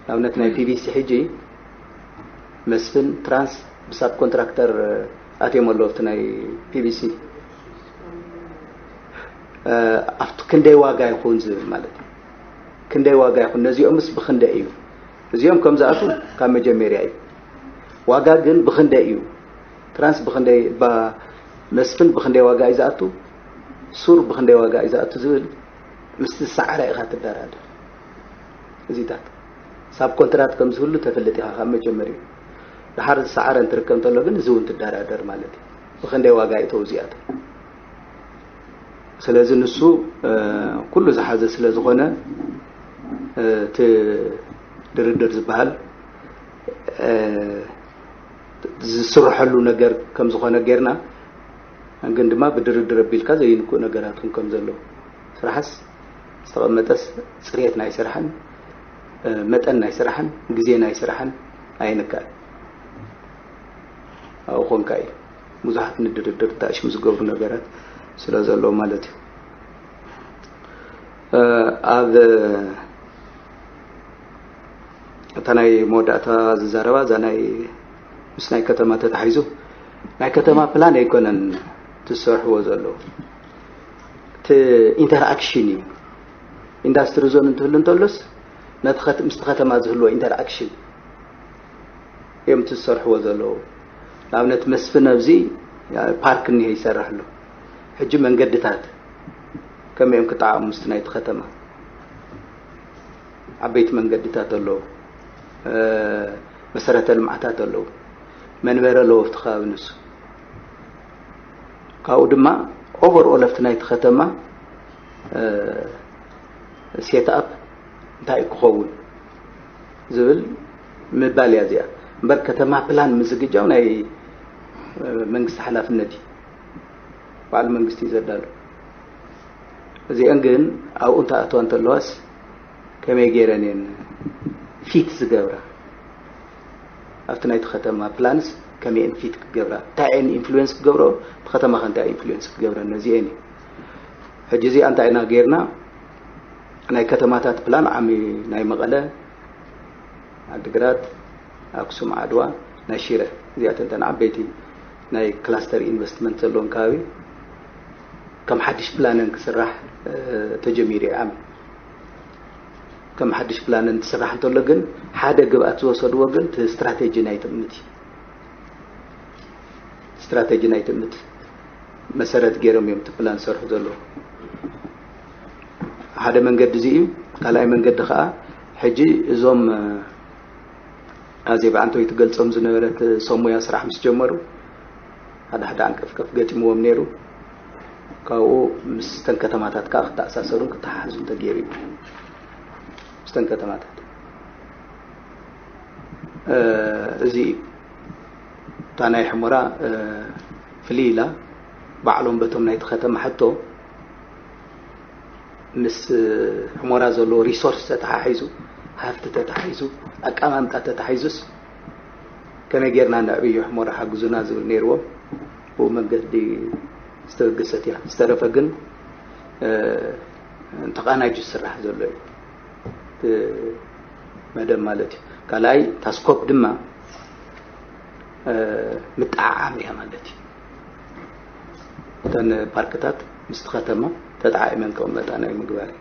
ንኣብነት ናይ ፒቢሲ ሕጂ መስፍን ትራንስ ብሳብ ኮንትራክተር ኣትዮም ኣለዉ ኣብቲ ናይ ፒቢሲ ኣብቲ ክንደይ ዋጋ ይኹን ዝብል ማለት እዩ። ክንደይ ዋጋ ይኹን ነዚኦምስ ብክንደይ እዩ እዚኦም ከም ዝኣትዉ ካብ መጀመርያ እዩ። ዋጋ ግን ብክንደይ እዩ ትራንስ ብክንደይ ባ መስፍን ብክንደይ ዋጋ እዩ ዝኣቱ ሱር ብክንደይ ዋጋ እዩ ዝኣቱ ዝብል ምስቲ ዝሰዓረ ኢኻ ትደራደር። እዚታት ሳብ ኮንትራት ከም ዝህሉ ተፈልጥ ኢኻ ካብ መጀመርዩ። ድሓር ዝሰዓረ እንትርከብ እንተሎ ግን እዚ እውን ትደራደር ማለት እዩ። ብክንደይ ዋጋ እዩ ተውዚኣቶ። ስለዚ ንሱ ኩሉ ዝሓዘ ስለ ዝኾነ እቲ ድርድር ዝበሃል ዝስርሐሉ ነገር ከም ዝኾነ ጌርና ግን ድማ ብድርድር ኣቢልካ ዘይንክኡ ነገራት እውን ከም ዘለዉ ስራሕስ ዝተቐመጠስ ፅሬት ናይ ስራሕን መጠን ናይ ስራሕን ግዜ ናይ ስራሕን ኣይንካል ኣብኡ ኮንካ እዩ ብዙሓት ንድርድር ተኣሽሙ ዝገብሩ ነገራት ስለ ዘለዉ ማለት እዩ ኣብ እታ ናይ መወዳእታ ዝዛረባ እዛ ናይ ምስ ናይ ከተማ ተታሒዙ ናይ ከተማ ፕላን ኣይኮነን ትሰርሕዎ ዘለዉ እቲ ኢንተርኣክሽን እዩ ኢንዳስትሪ ዞን እንትህሉ እንተሎስ ነቲ ምስቲ ከተማ ዝህልዎ ኢንተርኣክሽን እዮም ትሰርሕዎ ዘለዉ ንኣብነት መስፍን ኣብዚ ፓርክ እኒሀ ይሰርሕ ኣሎ ሕጂ መንገድታት ከመይ እዮም ክጠዓሙ ምስቲ ናይቲ ከተማ? ዓበይቲ መንገድታት ኣለዉ፣ መሰረተ ልምዓታት ኣለዉ፣ መንበሪ ኣለዎ ኣብቲ ከባቢ ንሱ። ካብኡ ድማ ኦቨርኦል ኣብቲ ናይቲ ከተማ ሴትኣፕ እንታይ እዩ ክኸውን ዝብል ምባል እያ እዚኣ። እምበር ከተማ ፕላን ምዝግጃው ናይ መንግስቲ ሓላፍነት እዩ፣ ባዕሉ መንግስቲ እዩ ዘዳሉ። እዚአን ግን ኣብኡ እንተኣተዋ እንተለዋስ ከመይ ገይረን እየን ፊት ዝገብራ? ኣብቲ ናይቲ ከተማ ፕላንስ ከመይ እየን ፊት ክገብራ? እንታይ እየን ኢንፍሉዌንስ ክገብረኦ? እቲ ከተማ ከ እንታይ ኢንፍሉዌንስ ክገብረን? ነዚአን እዩ። ሕጂ እዚኣ እንታይ ኢና ገይርና? ናይ ከተማታት ፕላን ዓሚ ናይ መቐለ፣ ዓዲግራት፣ ኣክሱም፣ ዓድዋ፣ ናይ ሽረ፣ እዚኣተን እተን ዓበይቲ ናይ ክላስተር ኢንቨስትመንት ዘለዎም ከባቢ ከም ሓድሽ ፕላነን ክስራሕ ተጀሚሩ እዩ። ዓሚ ከም ሓድሽ ፕላነን ትስራሕ እንተሎ ግን ሓደ ግብኣት ዝወሰድዎ ግን እቲ ስትራቴጂ ናይ ትእምት እዩ። ስትራቴጂ ናይ ትእምት መሰረት ገይሮም እዮም እቲ ፕላን ዝሰርሑ ዘለዉ። ሓደ መንገዲ እዚ እዩ። ካልኣይ መንገዲ ከዓ ሕጂ እዞም ኣዜብ ዓንተወይ ትገልጾም ዝነበረት ሰሙያ ስራሕ ምስ ጀመሩ ሓደ ሓደ ዓንቀፍቀፍ ገጢምዎም ነይሩ። ካብኡ ምስ ተን ከተማታት ከዓ ክተኣሳሰሩን ክተሓሓዙን ተገይሩ እዩ። ምስ ተን ከተማታት እዚ እዩ። እታ ናይ ሕሞራ ፍልይ ኢላ ባዕሎም በቶም ናይቲ ከተማ ሕቶ ምስ ሕሞራ ዘለዎ ሪሶርስ ተተሓሒዙ፣ ሃፍቲ ተተሓሒዙ፣ ኣቀማምጣ ተተሓሒዙስ ከመይ ጌርና ነዕብዮ ሕሞራ ሓግዙና ዝብል ነይርዎም። ብኡ መንገዲ ዝተበገሰት እያ። ዝተረፈ ግን ተቓናጁ ዝስራሕ ዘሎ እዩ። መደብ ማለት እዩ። ካልኣይ እታ ስኮፕ ድማ ምጥዓዓም እያ ማለት እዩ። እተን ፓርክታት ምስቲ ከተማ ተጣዓዒመን ክቕመጣ ናይ ምግባር እዩ።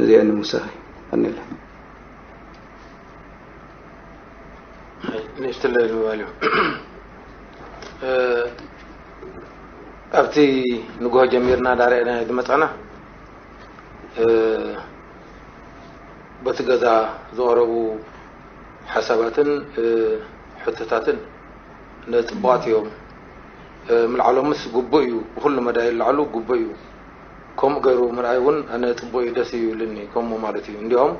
እዚአን ንሙሳኺ ቀኒለ ንእሽትለ ንምባል እዩ። ኣብቲ ንግሆ ጀሚርና ዳርዕና ዝመፃና በቲ ገዛ ዝቐረቡ ሓሳባትን ሕቶታትን ነፅቡቓት እዮም። ምልዓሎምስ ግቡእ እዩ፣ ብኩሉ መዳይ ላዕሉ ግቡእ እዩ። ከምኡ ገይሩ ምርኣይ እውን ኣነ ፅቡቅ እዩ፣ ደስ እዩ ይብልኒ። ከምኡ ማለት እዩ። እንዲኦም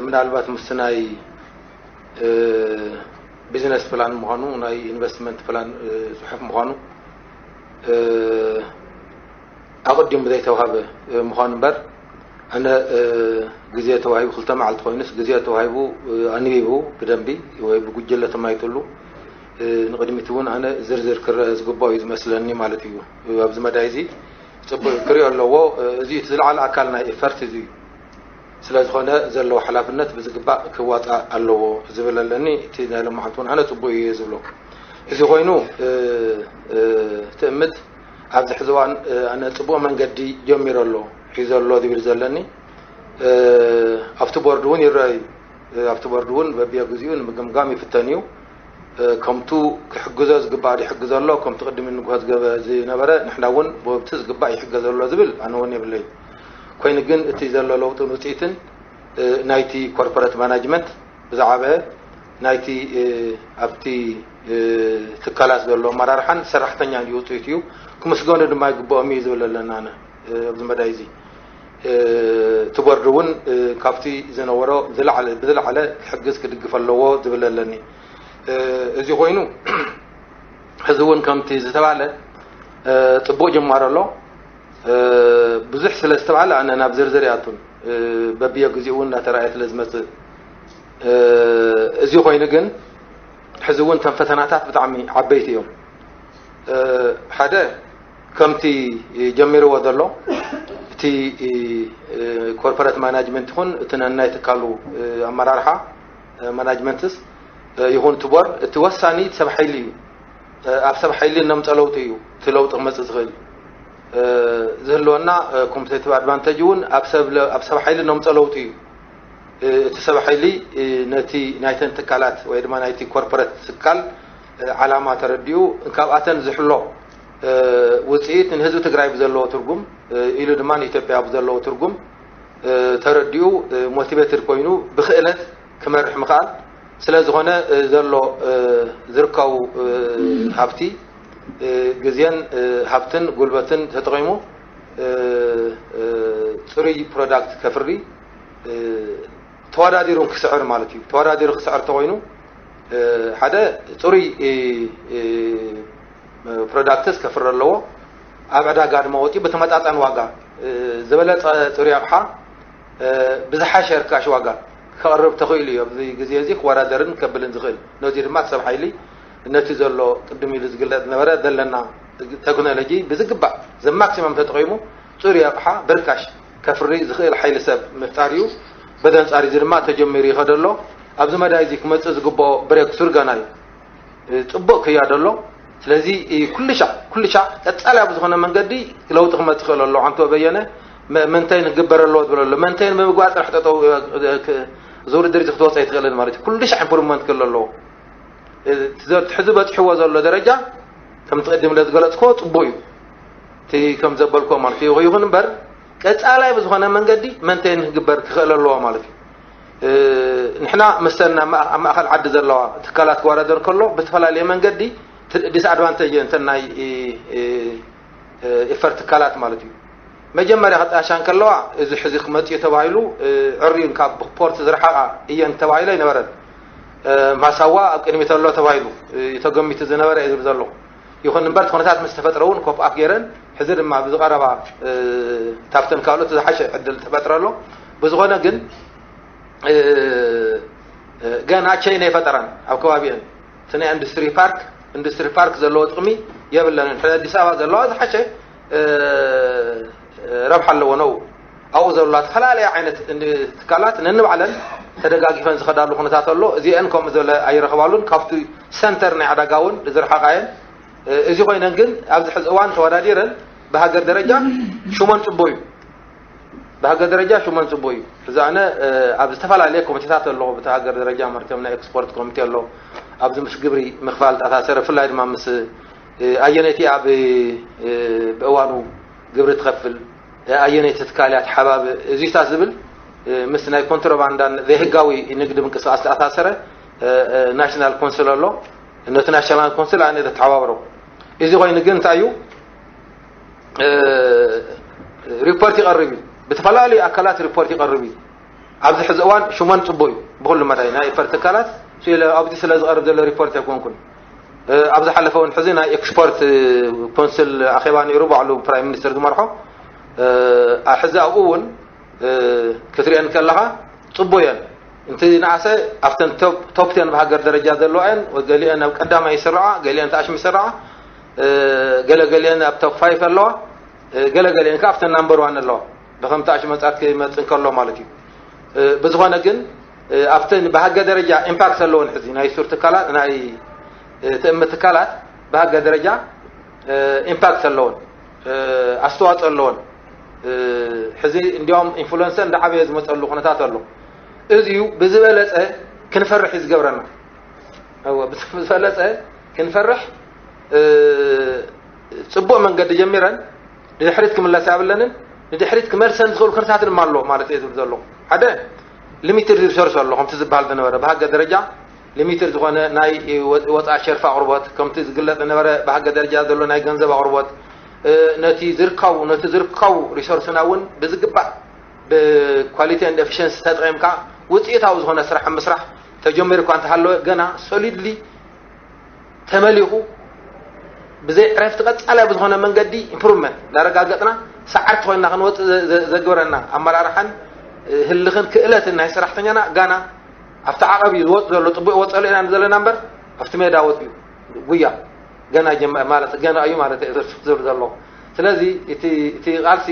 ምናልባት ምስቲ ናይ ቢዝነስ ፕላን ምዃኑ፣ ናይ ኢንቨስትመንት ፕላን ፅሑፍ ምዃኑ ኣቐዲሙ ዘይተዋህበ ምዃኑ እምበር፣ ኣነ ግዜ ተዋሂቡ፣ ክልተ መዓልቲ ኮይኑስ ግዜ ተዋሂቡ ኣንቢቡ ብደንቢ ወይ ብጉጅለ ተማይጥሉ ንቕድሚት እውን ኣነ ዝርዝር ክረአ ዝግባኦ እዩ ዝመስለኒ ማለት እዩ። ኣብዚ መዳይ እዚ ፅቡቅ ክሪኦ ኣለዎ። እዚ እቲ ዝለዓለ ኣካል ናይ ኤፈርት እዚ እዩ። ስለ ዝኾነ ዘለዎ ሓላፍነት ብዝግባእ ክዋፃእ ኣለዎ ዝብል ኣለኒ። እቲ ናይ ሎማዓንቲ እውን ኣነ ፅቡቅ እዩ ዝብሎ። እዚ ኮይኑ ትእምት ኣብዚ ሕዚ እዋን ኣነ ፅቡቅ መንገዲ ጀሚሩ ኣሎ ሒዙ ኣሎ ዝብል ዘለኒ ኣብቲ ቦርድ እውን ይረአ እዩ። ኣብቲ ቦርድ እውን በቢየግዚኡ ንምግምጋም ይፍተን እዩ። ከምቱ ክሕግዞ ዝግባእ ይሕግዞ ኣሎ፣ ከምቲ ቅድሚ ንግሆ ዝገበ ዝነበረ ንሕና እውን ብቲ ዝግባእ ይሕገዞ ኣሎ ዝብል ኣነ እውን የብለይ። ኮይኑ ግን እቲ ዘሎ ለውጥን ውፅኢትን ናይቲ ኮርፖረት ማናጅመንት ብዝዓበ ናይቲ ኣብቲ ትካላት ዘሎ ኣመራርሓን ሰራሕተኛን እዩ ውፅኢት እዩ። ክምስገኑ ድማ ይግብኦም እዩ ዝብል ኣለና ኣነ ኣብዚ መዳይ እዚ። እቲ ቦርድ እውን ካብቲ ዝነበሮ ብዝለዓለ ክሕግዝ ክድግፍ ኣለዎ ዝብል ኣለኒ። እዚ ኮይኑ ሕዚ እውን ከምቲ ዝተባህለ ፅቡቅ ጅማሮ ኣሎ። ብዙሕ ስለ ዝተባህለ ኣነ ናብ ዝርዝር ይኣቱን በብየ ግዜኡ እውን እናተረኣየ ስለ ዝመፅእ። እዚ ኮይኑ ግን ሕዚ እውን እተን ፈተናታት ብጣዕሚ ዓበይቲ እዮም። ሓደ ከምቲ ጀሚርዎ ዘሎ እቲ ኮርፖሬት ማናጅመንት ይኹን እቲ ነናይ ትካሉ ኣመራርሓ ማናጅመንትስ ይኹን እቲ ቦርድ እቲ ወሳኒ ሰብ ሓይሊ እዩ። ኣብ ሰብ ሓይሊ እነምፀ ለውጢ እዩ እቲ ለውጢ ክመፅእ ዝኽእል ዝህልወና ኮምፒቴቲቭ ኣድቫንቴጅ እውን ኣብ ሰብ ሓይሊ እነምፀ ለውጢ እዩ። እቲ ሰብ ሓይሊ ነቲ ናይተን ትካላት ወይ ድማ ናይቲ ኮርፖሬት ትካል ዓላማ ተረዲኡ ካብኣተን ዝሕሎ ውፅኢት ንህዝቢ ትግራይ ብዘለዎ ትርጉም ኢሉ ድማ ንኢትዮጵያ ብዘለዎ ትርጉም ተረዲኡ ሞቲቬትድ ኮይኑ ብክእለት ክመርሕ ምኽኣል ስለ ዝኾነ ዘሎ ዝርከቡ ሃፍቲ ግዜን ሃፍትን ጉልበትን ተጠቒሙ ፅሩይ ፕሮዳክት ከፍሪ ተወዳዲሩ ክስዕር ማለት እዩ። ተወዳዲሩ ክስዕር ተኮይኑ ሓደ ፅሩይ ፕሮዳክትስ ከፍሪ ኣለዎ። ኣብ ዕዳጋ ድማ ወፂኡ ብተመጣጣኒ ዋጋ ዝበለፀ ፅሩይ ኣቕሓ ብዝሓሸ ርካሽ ዋጋ ከቕርብ ተኽኢሉ እዩ ኣብዚ ግዜ እዚ ክወዳደርን ከብልን ዝኽእል። ነዚ ድማ ሰብ ሓይሊ ነቲ ዘሎ ቅድም ኢሉ ዝግለፅ ዝነበረ ዘለና ቴክኖሎጂ ብዝግባእ ዘማክሲመም ተጠቒሙ ፅሩይ ኣቕሓ ብርካሽ ከፍሪ ዝኽእል ሓይሊ ሰብ ምፍጣር እዩ። በዚ ኣንፃር እዚ ድማ ተጀሚሩ ይኸደ ኣሎ። ኣብዚ መዳይ እዚ ክመፅእ ዝግብኦ ብሬክ ሱር ገና እዩ። ፅቡቕ ክያዶ ኣሎ። ስለዚ ኩሉ ሻዕ ኩሉ ሻዕ ቀፃሊ ኣብ ዝኾነ መንገዲ ለውጢ ክመፅእ ክእል ኣሎ። ዓንቶ በየነ መንተይን ክግበር ኣለዎ ትብል ኣሎ። መንተይን ብምግባር ጥራሕ ጠጠው እዚ ውድድር እዚ ክትወፀ ኣይትኽእልን ማለት እዩ። ኩሉ ሻዕ ኢምፕሩቭመንት ክህሉ ኣለዎ። ሕዚ በፂሕዎ ዘሎ ደረጃ ከምቲ ቅድም ኢለ ዝገለፅኮ ፅቡቅ እዩ። እቲ ከም ዘበልኮ ማለት እዩ። ይኹን እምበር ቀፃላይ ብዝኾነ መንገዲ መንተይን ክግበር ክኽእል ኣለዎ ማለት እዩ። ንሕና ምስተን ኣብ ማእኸል ዓዲ ዘለዋ ትካላት ክወዳደር ከሎ ብዝተፈላለየ መንገዲ ዲስኣድቫንቴጅ እንተ ናይ ኤፈርት ትካላት ማለት እዩ። መጀመርያ ክጣሻ እንከለዋ እዚ ሕዚ ክመፅኡ ተባሂሉ ዕርዩን ካብ ፖርት ዝረሓቓ እየን ተባሂለ ኣይነበረን። ማሳዋ ኣብ ቅድሚት ኣሎ ተባሂሉ ተገሚቱ ዝነበረ እዩ ዝብል ዘለኹ። ይኹን እምበር እቲ ኩነታት ምስ ተፈጥረ እውን ኮፕ ኣፕ ገይረን ሕዚ ድማ ብዝቐረባ ካብተን ካልኦት ዝሓሸ ዕድል ተፈጥረ ኣሎ። ብዝኾነ ግን ገና ቸይና ይፈጠራን ኣብ ከባቢአን እቲ ናይ ኢንዱስትሪ ፓርክ ኢንዱስትሪ ፓርክ ዘለዎ ጥቕሚ የብለንን። ሕዚ ኣዲስ ኣበባ ዘለዋ ዝሓሸ ረብሓ ኣለዎ ነው ኣብኡ ዘለዋ ዝተፈላለያ ዓይነት ትካላት ነንባዕለን ተደጋጊፈን ዝኸዳሉ ኩነታት ኣሎ። እዚአን ከምኡ ዝበለ ኣይረኸባሉን። ካብቲ ሰንተር ናይ ዕዳጋ እውን ዝረሓቓየን እዚ ኮይነን ግን ኣብዚ ሕዚ እዋን ተወዳዲረን ብሃገር ደረጃ ሽሞን ፅቡቅ እዩ። ብሃገር ደረጃ ሽሞን ፅቡቅ እዩ። እዚ ኣነ ኣብ ዝተፈላለየ ኮሚቴታት ኣለኹ። ብቲ ሃገር ደረጃ መርቶም ናይ ኤክስፖርት ኮሚቴ ኣሎ። ኣብዚ ምስ ግብሪ ምኽፋል ተኣሳሰረ ብፍላይ ድማ ምስ ኣየነይቲ ኣብ ብእዋኑ ግብሪ ትኸፍል ኣየነይቲ ትካል እያ ትሓባብ እዚታት ዝብል ምስ ናይ ኮንትሮባንዳን ዘይህጋዊ ንግዲ ምንቅስቃስ ተኣሳሰረ ናሽናል ኮንስል ኣሎ። ነቲ ናሽናል ኮንስል ኣነ ዘተሓባብሮ እዚ ኮይኑ ግን እንታይ እዩ ሪፖርት ይቐርብ እዩ። ብተፈላለዩ ኣካላት ሪፖርት ይቐርብ እዩ። ኣብዚ ሕዚ እዋን ሽሞን ፅቡቅ እዩ ብኩሉ መዳይ ናይ ኤፈርት ትካላት ኣብዚ ስለ ዝቐርብ ዘሎ ሪፖርት ኣይኮንኩን። ኣብ ዝሓለፈ እውን ሕዚ ናይ ኤክስፖርት ኮንስል ኣኼባ ነይሩ ባዕሉ ፕራይም ሚኒስተር ዝመርሖ ሕዚ ኣብኡ እውን ክትሪአን ከለኻ ፅቡየን እንቲ ንኣሰ ኣብተን ቶፕ ቴን ብሃገር ደረጃ ዘለዋ እየን። ገሊአን ኣብ ቀዳማይ ይስርዓ፣ ገሊአን ተኣሽሚ ይስርዓ፣ ገለገሊአን ኣብ ቶፕ ፋይፍ ኣለዋ፣ ገለገሊአን ከዓ ኣብተን ናምበር ዋን ኣለዋ። ብከምቲ ኣሽመፃት ክመፅ እንከሎ ማለት እዩ። ብዝኾነ ግን ኣብተን ብሃገር ደረጃ ኢምፓክት ኣለወን ሕዚ ናይ ሱር ትካላት ናይ ትእምት ትካላት ብሃገር ደረጃ ኢምፓክት ኣለወን ኣስተዋፅኦ ኣለወን። ሕዚ እንዲያውም ኢንፍሉንሰ እንዳዓበየ ዝመፀሉ ኩነታት ኣሎ። እዚዩ ብዝበለፀ ክንፈርሕ እዩ ዝገብረና። ብዝበለፀ ክንፈርሕ ፅቡቅ መንገዲ ጀሚረን ንድሕሪት ክምለስ ያብለንን ንድሕሪት ክመልሰን ዝኽእል ኩነታት ድማ ኣሎ ማለት እየ ዝብል ዘለኹ። ሓደ ሊሚትድ ሪሶርስ ኣሎ ከምቲ ዝበሃል ዝነበረ ብሃገር ደረጃ ሊሚትድ ዝኾነ ናይ ወፃኢ ሸርፊ ኣቕርቦት ከምቲ ዝግለፅ ዝነበረ ብሃገር ደረጃ ዘሎ ናይ ገንዘብ ኣቕርቦት ነቲ ዝርከቡ ነቲ ዝርከቡ ሪሶርስና እውን ብዝግባእ ብኳሊቲ ኤንድ ኤፊሽንሲ ተጠቒምካ ውፅኢታዊ ዝኾነ ስራሕ ምስራሕ ተጀሚሩ እኳ እንተሃለወ ገና ሶሊድሊ ተመሊኹ ብዘይ ዕረፍቲ ቀፃላይ ብዝኾነ መንገዲ ኢምፕሩቭመንት እንዳረጋገፅና ሰዓርቲ ኮይና ክንወፅእ ዘግብረና ኣመራርሓን ህልኽን ክእለትን ናይ ሰራሕተኛና ጋና ኣብቲ ዓቐብ እዩ ዝወፅ ዘሎ። ፅቡቅ ይወፀሉ ኢና ዘለና እምበር ኣብቲ ሜዳ ወፂኡ ጉያ ገና ማለት ገና እዩ ማለት ዝብል ዘሎ። ስለዚ እቲ ቃልሲ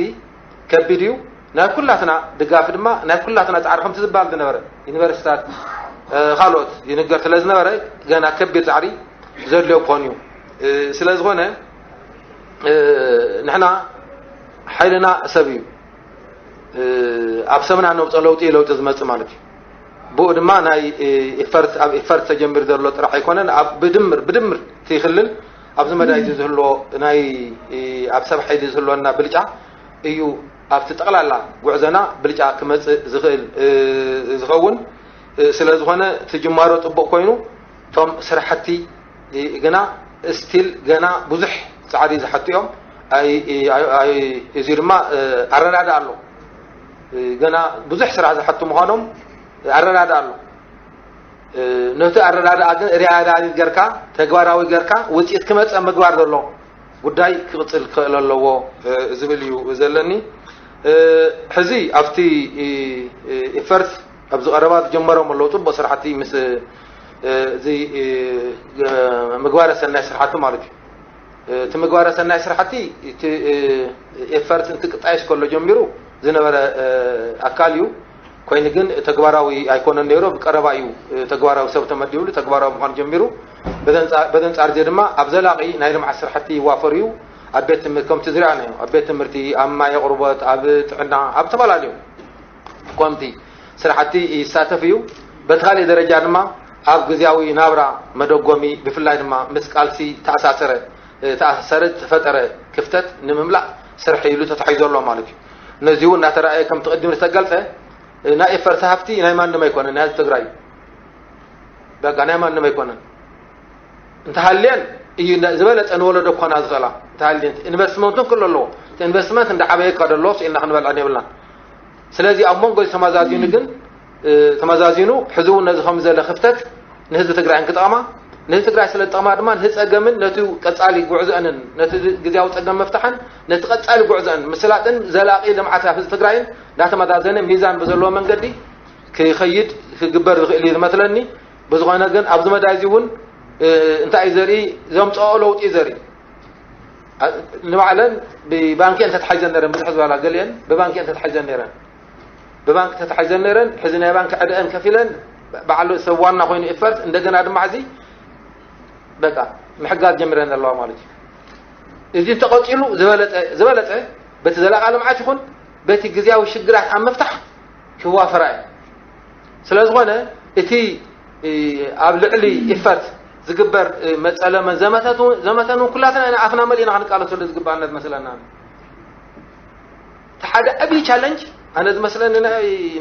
ከቢድ እዩ። ናይ ኩላትና ድጋፍ ድማ ናይ ኩላትና ፃዕሪ ከምቲ ዝበሃል ዝነበረ ዩኒቨርሲታት ካልኦት ይንገር ስለ ዝነበረ ገና ከቢድ ፃዕሪ ዘድልዮ ክኾን እዩ። ስለ ዝኾነ ንሕና ሓይልና ሰብ እዩ። ኣብ ሰብና ነውፀ ለውጢ ለውጢ ዝመፅእ ማለት እዩ። ብኡ ድማ ናይ ኤፈርት ኣብ ኤፈርት ተጀሚሩ ዘሎ ጥራሕ ኣይኮነን ኣብ ብድምር ብድምር እቲ ክልል ኣብዚ መዳይ እዚ ዝህልዎ ናይ ኣብ ሰብ ሓይሊ ዝህልወና ብልጫ እዩ ኣብቲ ጠቕላላ ጉዕዞና ብልጫ ክመፅእ ዝኽእል ዝኸውን። ስለ ዝኾነ እቲ ጅማሮ ፅቡቕ ኮይኑ እቶም ስራሕቲ ግና ስቲል ገና ብዙሕ ፃዕሪ ዝሓቱ እዮም። እዚ ድማ ኣረዳድኣ ኣሎ። ገና ብዙሕ ስራሕ ዝሓቱ ምዃኖም ኣረዳድኣ ኣሎ። ነቲ ኣረዳድኣ ግን ሪያላይዝ ጌርካ ተግባራዊ ጌርካ ውፅኢት ክመፀ ምግባር ዘሎ ጉዳይ ክቕፅል ክኽእል ኣለዎ ዝብል እዩ ዘለኒ። ሕዚ ኣብቲ ኤፈርት ኣብዚ ቀረባ ዝጀመሮም ኣለዉ ፅቡቅ ስራሕቲ ምስ እዚ ምግባረ ሰናይ ስራሕቲ ማለት እዩ። እቲ ምግባረ ሰናይ ስራሕቲ እቲ ኤፈርት እንትቅጣየስ ከሎ ጀሚሩ ዝነበረ ኣካል እዩ። ኮይኑ ግን ተግባራዊ ኣይኮነን ነይሩ። ብቀረባ እዩ ተግባራዊ ሰብ ተመዲብሉ ተግባራዊ ምዃን ጀሚሩ። በዚ ኣንጻር እዚ ድማ ኣብ ዘላቒ ናይ ልምዓት ስራሕቲ ይዋፈር እዩ። ኣብ ቤት ትምህርቲ ከምቲ ዝረኣናዮ ኣብ ቤት ትምህርቲ፣ ኣብ ማይ ኣቕርቦት፣ ኣብ ጥዕና፣ ኣብ ዝተፈላለዩ ኮምቲ ስራሕቲ ይሳተፍ እዩ። በቲ ካልእ ደረጃ ድማ ኣብ ግዝያዊ ናብራ መደጎሚ ብፍላይ ድማ ምስ ቃልሲ ተኣሳሰረ ተኣሳሰረ ዝተፈጠረ ክፍተት ንምምላእ ስርሒ ኢሉ ተታሒዙ ኣሎ ማለት እዩ። ነዚ እውን እናተረኣየ ከምቲ ቅድም ዝተገልፀ ናይ ኤፈርት ሃፍቲ ናይ ማንም ኣይኮነን፣ ናይ ህዝቢ ትግራይ እዩ። በቃ ናይ ማንም ኣይኮነን። እንተሃልየን እዩ ዝበለፀ ንወለዶ ክኾና ዝኽእላ። እንተሃልየን ኢንቨስትመንቱን ክሎ ኣለዎ። እቲ ኢንቨስትመንት እንዳዓበየ ከደሎ ስኢልና ክንበልዐን የብልናን። ስለዚ ኣብ መንጎ ተመዛዚኑ ግን ተመዛዚኑ ሕዚ እውን ነዚ ከም ዘለ ክፍተት ንህዝቢ ትግራይን ክጠቕማ፣ ንህዝቢ ትግራይ ስለ ዝጠቕማ ድማ ነቲ ፀገምን ነቲ ቀፃሊ ጉዕዞአንን ነቲ ግዝያዊ ፀገም ምፍታሕን ነቲ ቀፃሊ ጉዕዞአን ምስላጥን ዘላቂ ልምዓት ኣብ ህዝቢ ትግራይን እንዳተመዛዘነ ሚዛን ብዘለዎ መንገዲ ክኸይድ ክግበር ዝኽእል እዩ ዝመስለኒ። ብዝኾነ ግን ኣብዚ መዳይ እዚ እውን እንታይ እዩ ዘርኢ ዘምፅኦ ለውጢ እዩ ዘርኢ። ንባዕለን ብባንኪ እየን ተታሒዘን ነረን፣ ብዙሕ ዝበላ ገሊአን ብባንኪ እየን ተታሒዘን ነረን። ብባንኪ ተታሒዘን ነረን፣ ሕዚ ናይ ባንኪ ዕደአን ከፊለን ባዕሉ ሰብ ዋና ኮይኑ ኤፈርት እንደገና ድማ ሕዚ በቃ ምሕጋዝ ጀሚረን ዘለዋ ማለት እዩ። እዚ እንተቐፂሉ ዝበለፀ ዝበለፀ በቲ ዘላቂ ልምዓት ይኹን በቲ ግዝያዊ ሽግራት ኣብ ምፍታሕ ክዋፈራ እዩ። ስለ ዝኾነ እቲ ኣብ ልዕሊ ኤፈርት ዝግበር መፀለመን ዘመተን እውን ኩላትና ኢና ኣፍና መሊእና ክንቃለሰሉ ዝግባኣና ዝመስለና። እቲ ሓደ ዓብዪ ቻለንጅ ኣነ ዝመስለኒ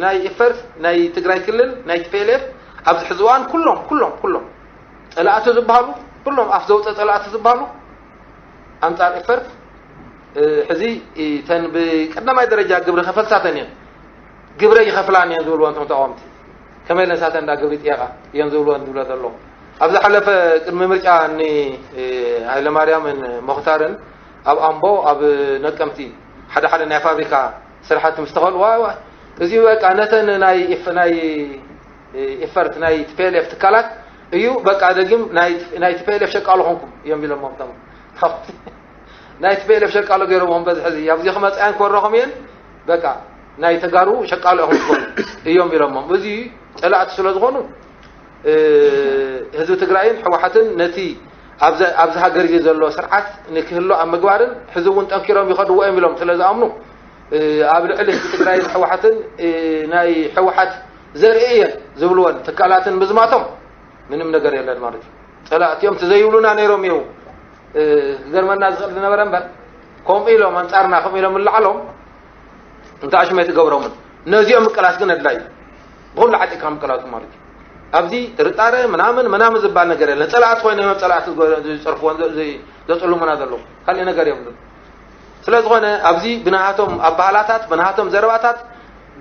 ናይ ኤፈርት ናይ ትግራይ ክልል ናይ ቲፒኤልኤፍ ኣብዚ ሕዚ እዋን ኩሎም ኩሎም ኩሎም ፀላእቲ ዝበሃሉ ኩሎም ኣፍ ዘውፀ ፀላእቲ ዝበሃሉ ኣንፃር ኤፈርት ሕዚ እተን ብቀዳማይ ደረጃ ግብሪ ከፈልሳተን እየን። ግብረ ይኸፍላን እየን ዝብልወን እቶም ተቃወምቲ። ከመይ ኢለን ሳተን እንዳ ግብሪ ጥየቃ እየን ዝብልወን ዝብለ ዘሎ። ኣብ ዝሓለፈ ቅድሚ ምርጫ እኒ ሃይለማርያምን ሞኽታርን ኣብ ኣምቦ ኣብ ነቀምቲ ሓደ ሓደ ናይ ፋብሪካ ስራሕቲ ምስ ተኸሉ ዋ ዋ እዚ በቃ ነተን ናይ ኤፈርት ናይ ቲፒኤልኤፍ ትካላት እዩ በቃ ደጊም ናይ ቲፒኤልኤፍ ሸቃሎ ኾንኩም እዮም ኢሎሞም። ናይ ቲፒኤልኤፍ ሸቃሎ ገይሮምዎም በዚ ሕዚ ኣብዚ ክመፅኣን ክወረኹም እየን በቃ ናይ ተጋሩ ሸቃሎ ኢኹም ትኾኑ እዮም ኢሎሞም። እዚ ፀላእቲ ስለ ዝኾኑ ህዝቢ ትግራይን ሕወሓትን ነቲ ኣብዚ ሃገር እዚ ዘሎ ስርዓት ንክህሎ ኣብ ምግባርን ሕዚ እውን ጠንኪሮም ይኸድዎ እዮም ኢሎም ስለ ዝኣምኑ ኣብ ልዕሊ ህዝቢ ትግራይን ሕወሓትን ናይ ሕወሓት ዘርኢ እየን ዝብልወን ትካላትን ምዝማቶም ምንም ነገር የለን ማለት እዩ። ፀላእቲ እዮም፣ እቲ ዘይብሉና ነይሮም እዩ። ክገርመና ዝኽእል ዝነበረ እምበር ከምኡ ኢሎም ኣንፃርና ከምኡ ኢሎም ምልዓሎም እንታይ ሽመይ ትገብሮምን ነዚኦም ምቅላስ ግን ኣድላይ እዩ። ብኹሉ ዓጢቕካ ምቅላሱ ማለት እዩ። ኣብዚ ጥርጣረ ምናምን ምናምን ዝበሃል ነገር የለን። ፀላእቲ ኮይኖም እዮም ፀላእቲ ዝፀርፍዎን ዘፅልሙና ዘለዉ ካልእ ነገር የብሉን። ስለ ዝኾነ ኣብዚ ብናሃቶም ኣባህላታት ብናሃቶም ዘረባታት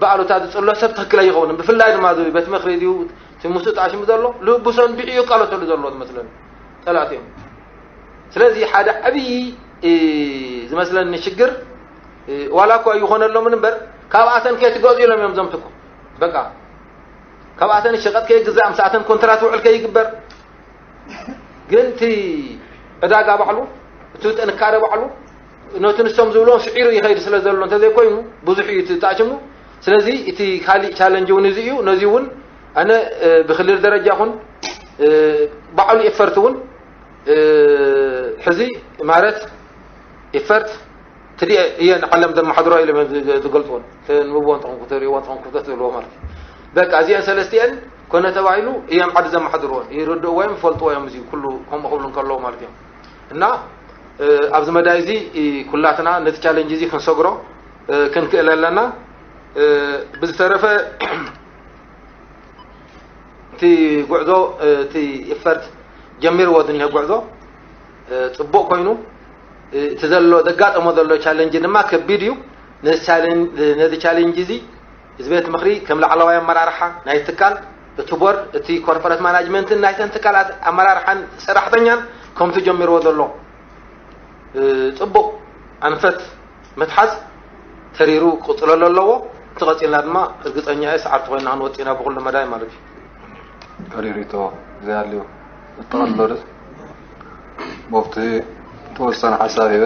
ብኣሉታ ዝፅሎ ሰብ ትኽክል ኣይኸውንን። ብፍላይ ድማ እዚ ቤት ምኽሪ ድዩ እቲ ምስኡ ተኣሽሙ ዘሎ ልቡ ሰንቢዑ ይቃለሰሉ ዘሎ ዝመስለኒ ፀላእቲ እዮም። ስለዚ ሓደ ዓብዪ ዝመስለኒ ሽግር ዋላ እኳ ይኾነሎምን እምበር ካብኣተን ከይትገዝኡ ኢሎም እዮም ዘምትኩ። በቃ ካብኣተን ሸቐጥ ከይግዛእ ምሳኣተን ኮንትራት ውዕል ከይግበር ግን እቲ ዕዳጋ ባዕሉ እቲ ጥንካሬ ባዕሉ ነቲ ንሶም ዝብሎ ስዒሩ ይኸይድ ስለ ዘሎ እንተዘይኮይኑ ብዙሕ እዩ እቲ ተኣሽሙ። ስለዚ እቲ ካሊእ ቻለንጅ እውን እዚ እዩ። ነዚ እውን ኣነ ብክልል ደረጃ ኹን ባዕሉ ኤፈርት እውን ሕዚ ማለት ኤፈርት ትዲ እየ ንዓለም ዘመሓድሮ ኢሎም እዮም ዝገልፅዎን ተንብቦ እንተኾንኩ ተሪእዎ እንተኾንኩ ክፍተት ዘለዎ ማለት እዩ። በቃ እዚአን ሰለስቲአን ኮነ ተባሂሉ እዮም ዓዲ ዘመሓድርዎን ይርድእዎ እዮም ይፈልጥዎ እዮም። እዚ ኩሉ ከምኡ ክብሉ እንከለዉ ማለት እዮም። እና ኣብዚ መዳይ እዚ ኩላትና ነቲ ቻለንጅ እዚ ክንሰግሮ ክንክእል ኣለና። ብዝተረፈ እቲ ጉዕዞ እቲ ኢፈርት ጀሚርዎ ዝኒሀ ጉዕዞ ፅቡቕ ኮይኑ እቲ ዘሎ ዘጋጠሞ ዘሎ ቻለንጅ ድማ ከቢድ እዩ። ነዚ ቻለንጅ እዚ እዚ ቤት ምኽሪ ከም ላዕለዋይ ኣመራርሓ ናይ ትካል እቲ ቦርድ እቲ ኮርፖሬት ማናጅመንትን ናይተን ትካላት ኣመራርሓን ሰራሕተኛን ከምቲ ጀሚርዎ ዘሎ ፅቡቕ ኣንፈት ምትሓዝ ተሪሩ ክቕፅለሉ ኣለዎ። እቲ ቀፂልና ድማ እርግፀኛ እየ ሰዓርቲ ኮይና ክንወፅእ ኢና ብኩሉ መዳይ ማለት እዩ። ከሪሪቶ ዘይሃልዩ እጠቐልሎ ዶ? መፍትሒ ተወሰነ ሓሳብ ሂበ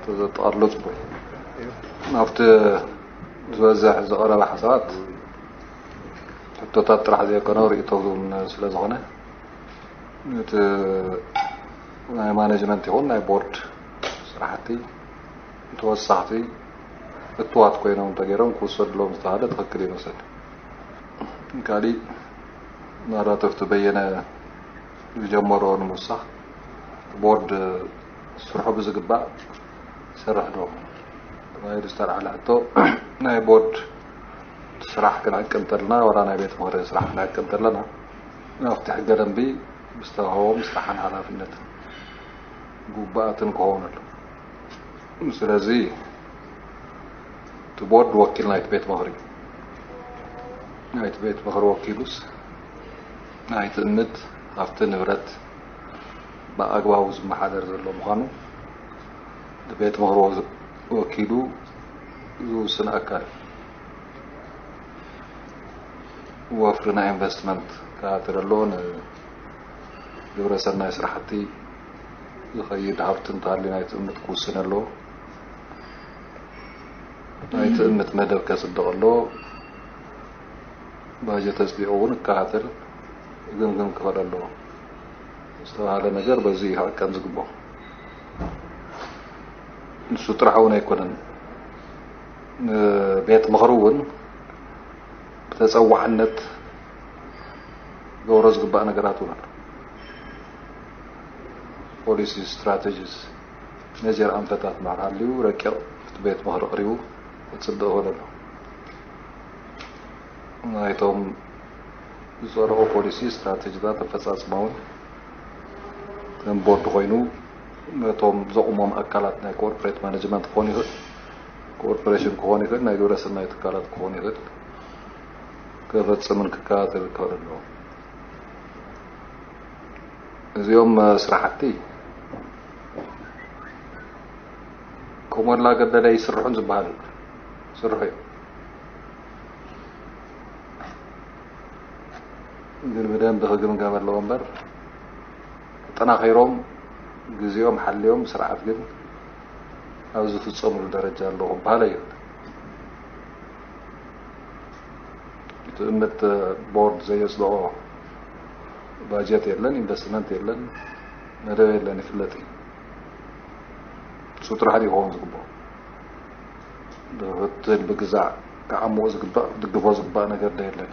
ተዘጠቐልሎ ፅቡቅ። ናብቲ ዝበዝሕ ዝቐረበ ሓሳባት ሕቶታት ጥራሕ ዘይኮነ ርእይቶ እውን ስለ ዝኾነ እቲ ናይ ማኔጅመንት ይኹን ናይ ቦርድ ስራሕቲ ተወሳኽቲ እትዋት ኮይኖም እንተገይሮም ክውሰድሎም ዝተባሃለ ትኽክል ይመስል። ካሊእ ናራቶፍቲ በየነ ዝጀመሮ ንምውሳኽ ቦርድ ስርሑ ብዝግባእ ይሰርሕ ዶ ተባሂሉ ዝተልዓለ ሕቶ ናይ ቦርድ ስራሕ ክንዕቅብ እንተለና ዋላ ናይ ቤት ምኽሪ ስራሕ ክንዕቅብ እንተለና ኣብቲ ሕገ ደንቢ ብዝተዋህቦም ስራሕን ሓላፍነትን ግቡኣትን ክኸውን ኣሎ። ስለዚ እቲ ቦርድ ወኪል ናይቲ ቤት ምኽሪ እዩ። ናይቲ ቤት ምኽሪ ወኪሉስ ናይ ትእምት ሃፍቲ ንብረት ብኣግባቡ ዝመሓደር ዘሎ ምዃኑ እቲ ቤት ምኽሪ ወኪሉ ዝውስን ኣካል እዩ። ወፍሪ ናይ ኢንቨስትመንት ክኣትር ኣለዎ። ንግብረ ሰናይ ስራሕቲ ዝኸይድ ሃብቲ እንተሃልዩ ናይ ትእምት ክውስን ኣለዎ። ናይ ትእምት መደብ ከፅድቕ ኣለዎ። ባጀት ኣፅዲቑ እውን ክከታተል ክግምግም ክኽእል ኣለዎ። ዝተባሃለ ነገር በዚ እዩ ክዕቀን ዝግብኦ። ንሱ ጥራሕ እውን ኣይኮነን። ንቤት ምኽሪ እውን ብተፀዋዕነት ክገብሮ ዝግባእ ነገራት እውን ኣሎ። ፖሊሲ ስትራቴጂስ ሜጀር ኣንፈታት ማዕር ሃልዩ ረቂቕ እቲ ቤት ምኽሪ ኣቕሪቡ ክፅድቕ ይኽእል ኣሎ። ናይቶም ዝፀደቑ ፖሊሲ ስትራቴጂታት ኣፈፃፅማ እውን ከም ቦርድ ኮይኑ ነቶም ዘቑሞም ኣካላት ናይ ኮርፖሬት ማኔጅመንት ክኾን ይኽእል፣ ኮርፖሬሽን ክኾን ይኽእል፣ ናይ ግብረ ሰናይ ትካላት ክኾን ይኽእል ከፈፅምን ክከታተል ክኽእል ኣለዎ። እዚኦም ስራሕቲ ከሞላ ገደለ ይስርሑን ዝበሃል ይስርሑ እዮም። ግን ብደንብ ክግምገም ኣለዎ እምበር ተጠናኺሮም ግዜኦም ሓልዮም ስርዓት ግን ኣብ ዝፍፀሙሉ ደረጃ ኣለዎ ክበሃል ኣይኽእል። ትእምት ቦርድ ዘየፅደቖ ባጀት የለን፣ ኢንቨስትመንት የለን፣ መደብ የለን ይፍለጥ እዩ። እሱ ጥራሕ ድዩ ክኸውን ዝግብኦ? ብክትል ብግዛዕ ክዓምቑ ዝግባእ ክድግፎ ዝግባእ ነገር ዶ የለን?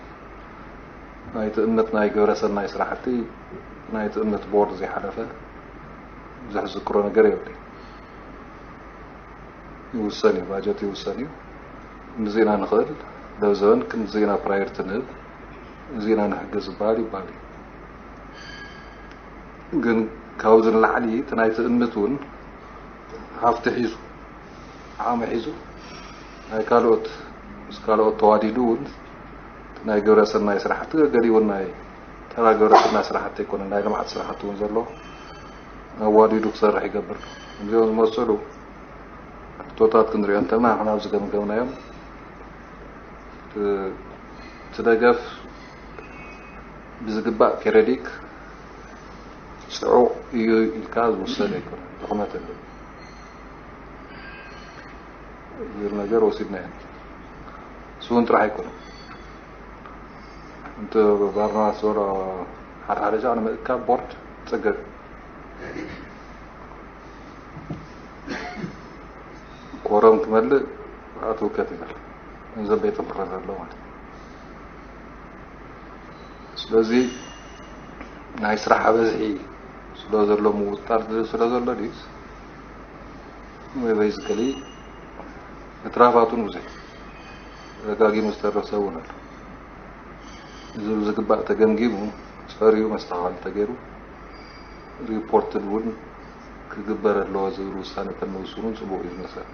ናይ ትእምት ናይ ግብረ ሰናይ ስራሕቲ ናይ ትእምት ቦርድ ዘይሓለፈ ብዙሕ ዝዝክሮ ነገር የብለይ። ይውሰን እዩ፣ ባጀት ይውሰን እዩ። ክንድዚ ኢና ንኽእል፣ ደብዘበን ክንድዚ ኢና ፕራዮሪቲ ንህብ፣ እዚ ኢና ንሕግዝ ዝበሃል ይበሃል እዩ። ግን ካብዚ ንላዕሊ እቲ ናይ ትእምት እውን ሃፍቲ ሒዙ ዓቕሚ ሒዙ ናይ ካልኦት ምስ ካልኦት ተዋዲዱ እውን ናይ ግብረ ሰናይ ስራሕቲ ገሊኡ እውን ናይ ተራ ግብረ ሰናይ ስራሕቲ ኣይኮነን፣ ናይ ልምዓት ስራሕቲ እውን ዘሎ ኣዋዲዱ ክሰርሕ ይገብር። እዚኦም ዝመሰሉ ሕቶታት ክንሪኦ እንተልና ንሕና ኣብዚ ገምገምናዮም እቲ ደገፍ ብዝግባእ ፔሬዲክ ፅዑቕ እዩ ኢልካ ዝውሰን ኣይኮነን፣ ድኽመት ኣለዎ ዝብል ነገር ወሲድናዮ። እሱ እውን ጥራሕ ኣይኮነን። እቲ ባርናባስ ዝበሎ ሓደ ሓደ ሻዕ ንምእካብ ቦርድ ፀገም እዩ። ኮረም ክመልእ ኣትውከት ይበል ገንዘብ ቤት ምኽሪ ዘሎ ማለት እዩ። ስለዚ ናይ ስራሕ በዝሒ ምስ ስለ ዘሎ ምውጣር ስለ ዘሎ ድዩስ? ወይ ቤዚካሊ እትራፋቱን ብዙሕ ደጋጊሙ ዝተረፈ እውን ኣሎ። እዚ ብዝግባእ ተገምጊሙ ጸሪዩ መስተኻኸሊ ተገይሩ ሪፖርትድ እውን ክግበር ኣለዎ ዝብል ውሳነ ተንውስኑን ጽቡቕ እዩ ዝመስል።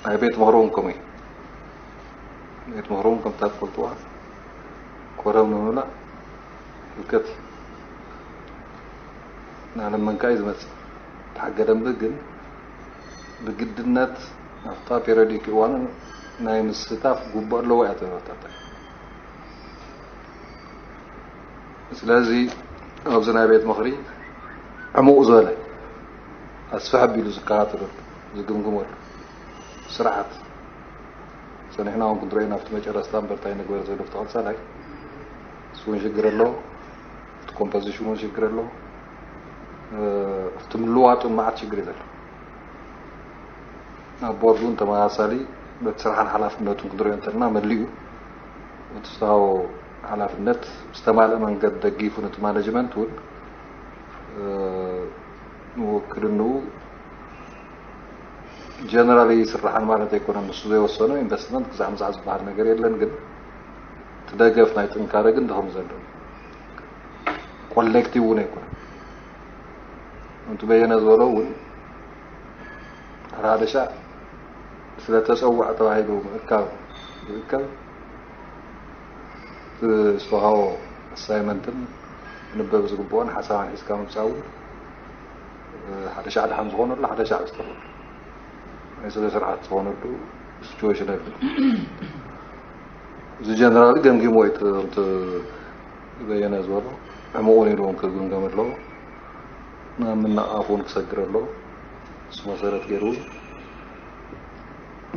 ናይ ቤት ምኽሪ እውን ከምኡ እዩ። ቤት ምኽሪ እውን ከምታ ትፈልጥዋ ኮረም ንምምላእ ህልከት እዩ። ናለመንካ እዩ ዝመጽእ። ተሓገ ደንብ ግን ብግድነት ኣብታ ፔሪዮዲክ እዋን ናይ ምስታፍ ግቡእ ኣለዎ እያ ተበታታ። ስለዚ ኣብዚ ናይ ቤት ምኽሪ ዕሙቕ ዝበለ ኣስፍሕ ኣቢሉ ዝከታተለሉ ዝግምግመሉ ስርዓት ጸኒሕና እውን ክንሪኦ ናብቲ መጨረስታ እምበር እንታይ ንግበር ዘሎ ብቲ ቀጻላይ እሱ እውን ሽግር ኣሎ። እቲ ኮምፖዚሽን እውን ሽግር ኣሎ። ኣብቲ ምልዋጡ መዓት ሽግር እዩ ዘሎ። ኣብ ቦርድ እውን ተመሳሳሊ በቲ ስራሕን ሓላፍነቱን ክንሪኦ እንተልና መሊኡ እቲ ዝተሃቦ ሓላፍነት ብዝተማልአ መንገድ ደጊፉ ነቲ ማኔጅመንት እውን ንውክልንኡ ጀነራሊ ይስራሕን ማለት ኣይኮነን። ንሱ ዘይወሰኖ ኢንቨስትመንት ክዛዕ ምዛዕ ዝበሃል ነገር የለን። ግን እቲ ደገፍ ናይ ጥንካረ ግን ድኸም ዘሎ ኮሌክቲቭ እውን ኣይኮነን። እቲ በየነ ዝበሎ እውን ሓደ ሓደ ሻዕ ስለ ተፀውዐ ተባሂሉ ምእካብ ዝእከብ ዝተዋሃቦ ኣሳይመንትን ክንበብ ዝግብኦን ሓሳባን ሒዝካ ምምፃእ እውን ሓደ ሻዕ ድሓን ዝኾነሉ ሓደ ሻዕ ዝጠፍኣሉ ናይ ስለ ስርዓት ዝኾነሉ ሲቹዌሽን ኣሎ። እዚ ጀነራል ገምጊሞ እዩ እቲ በየነ ዝበሎ ዕሙቕ እውን ኢሉ እውን ክግምገም ኣለዎ። ናብ ምንቓፍ እውን ክሰግር ኣለዎ። እሱ መሰረት ገይሩ እውን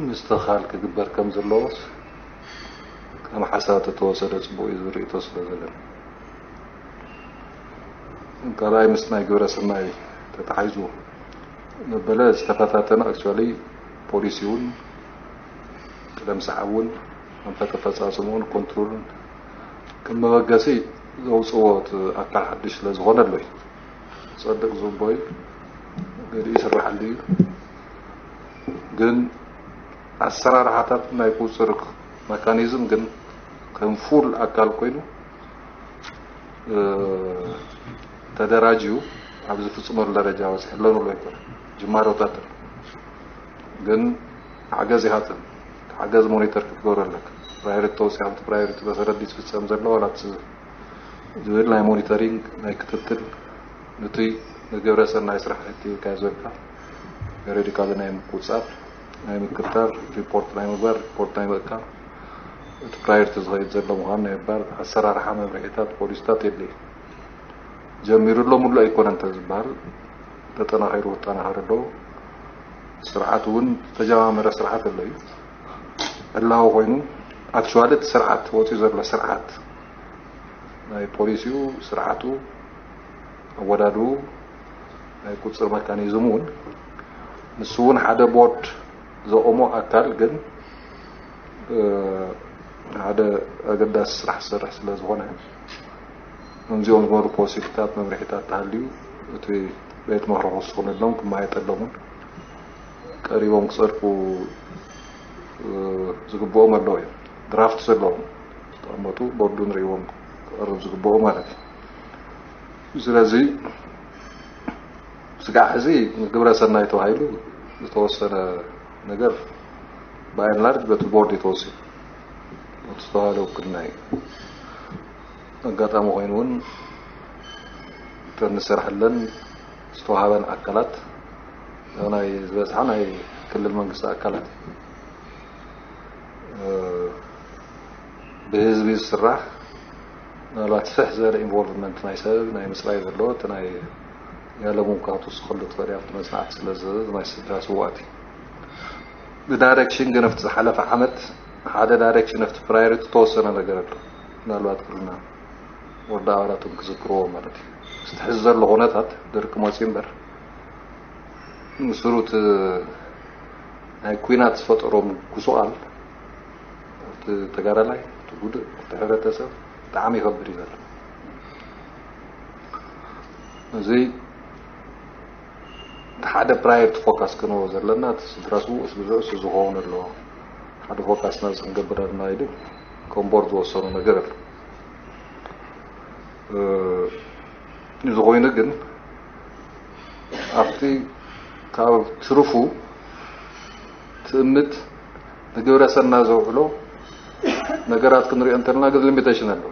ምስትኽኻል ክግበር ከም ዘለዎስ ከም ሓሳብ ተተወሰደ ጽቡቕ እዩ ዝብል ርእይቶ ስለ ዘለኒ። ካልኣይ ምስ ናይ ግብረ ሰናይ ተተሓሒዙ ዘበለ ዝተፈታተነ ኣክቹዋሊ ፖሊሲ እውን ቅደም ሰዓብ እውን ኣንፈት ኣፈጻጽምኡን ኮንትሮልን ከም መበገሲ ዘውፅዎ እቲ ኣካል ሓድሽ ስለ ዝኾነ ኣሎ እዩ። ጸድቅ ዝግበኦ እዩ። ገሊኡ ይስራሓሉ እዩ። ግን ኣሰራርሓታት ናይ ቁፅር መካኒዝም ግን ከም ፉል ኣካል ኮይኑ ተደራጅዩ ኣብ ዝፍፅመሉ ደረጃ በፂሑ ኣሎ ንብሎ ኣይኮነ። ጅማሮታት ኣሎ። ግን ሓገዝ ይሃጥን ሓገዝ ሞኒተር ክትገብሮ ኣለካ። ፕራዮሪቲ ተወሲኻ ኣብቲ ፕራዮሪቲ መሰረት ድዩ ዝፍፀም ዘሎ ዋላ እቲ ዝብል ናይ ሞኒተሪንግ ናይ ክትትል ንቲ ንግብረ ሰናይ ስራሕ እቲ ካ ዝበልካ ፔሪዮዲካሊ ናይ ምቁፅፃር ናይ ምክትታል ሪፖርት ናይ ምግባር ሪፖርት ናይ ምእካብ እቲ ፕራዮሪቲ ዝኸይድ ዘሎ ምዃኑ ናይ ምባል ኣሰራርሓ መምርሒታት ፖሊሲታት የድልዩ። ጀሚሩ ኣሎ ምሉእ ኣይኮነ እንተ ዝበሃል ተጠናኺሩ ክጠናኸር ኣለዎ። ስርዓት እውን ዝተጀማመረ ስርዓት ኣሎ እዩ። ዕላዊ ኮይኑ ኣክቹዋሊ እቲ ስርዓት ወፂኡ ዘሎ ስርዓት ናይ ፖሊሲኡ ስርዓቱ ኣወዳድኡ ናይ ቁፅር መካኒዝም እውን ንሱ እውን ሓደ ቦርድ ዘቆሞ ኣካል ግን ሓደ ኣገዳሲ ስራሕ ዝሰርሕ ስለ ዝኾነ ከምዚኦም ዝበሉ ፖሊሲታት መምርሒታት ተሃልዩ እቲ ቤት ምኽሪ ክውስኽነሎም ክመያየጠሎምን ቀሪቦም ክፀድቁ ዝግብኦም ኣለዉ እዮም። ድራፍት ዘለዎም ዝተቐመጡ ቦርዱ ንርእዎም ክቐርብ ዝግብኦ ማለት እዩ። ስለዚ ስጋዕ ሕዚ ንግብረ ሰናይ ተባሂሉ ዝተወሰነ ነገር ብኣይ ላርጅ በቲ ቦርድ የተወሰኑ በቲ ዝተባሃለ ውክልና እዩ። ኣጋጣሚ ኮይኑ እውን እተን ንሰርሐለን ዝተዋሃበን ኣካላት ናይ ዝበዝሓ ናይ ክልል መንግስቲ ኣካላት ብህዝቢ ዝስራሕ ምናልባት ፍሕ ዝበለ ኢንቮልቭመንት ናይ ሰብ ናይ ምፅራይ ዘለዎ እቲ ናይ ያለሙን ካቱ ዝኸሉ ትኽእል ኣብቲ መፅናዕቲ ስለ ዝብል ናይ ስድራ ስዋእቲ ብዳይሬክሽን ግን ኣብቲ ዝሓለፈ ዓመት ሓደ ዳይሬክሽን ኣብቲ ፕራዮሪቲ ተወሰነ ነገር ኣሎ። ምናልባት ኩልና ወረዳ ኣባላቶም ክዝክርዎ ማለት እዩ። እቲ ሕዚ ዘሎ ኩነታት ድርቂ መፅዩ እምበር ምስሩ እቲ ናይ ኩናት ዝፈጠሮም ጉሱቓል ኣብቲ ተጋዳላይ እቲ ጉድእ እቲ ሕብረተሰብ ብጣዕሚ ይኸብድ እዩ ዘሎ። እዚ ሓደ ፕራዮሪቲ ፎካስ ክንዎ ዘለና፣ እቲ ስድራ ስዉእ ብዝዑ ዝኸውን ኣሎ። ሓደ ፎካስ ናዚ ክንገብር ኣለና ኢሉ ኮምቦርድ ዝወሰኑ ነገር ኣሎ። እዚ ኮይኑ ግን ኣብቲ ካብ ትርፉ ትእምት ንግብረ ሰና ዘውዕሎ ነገራት ክንሪኦ እንተልና ግን ሊሚቴሽን ኣሎ።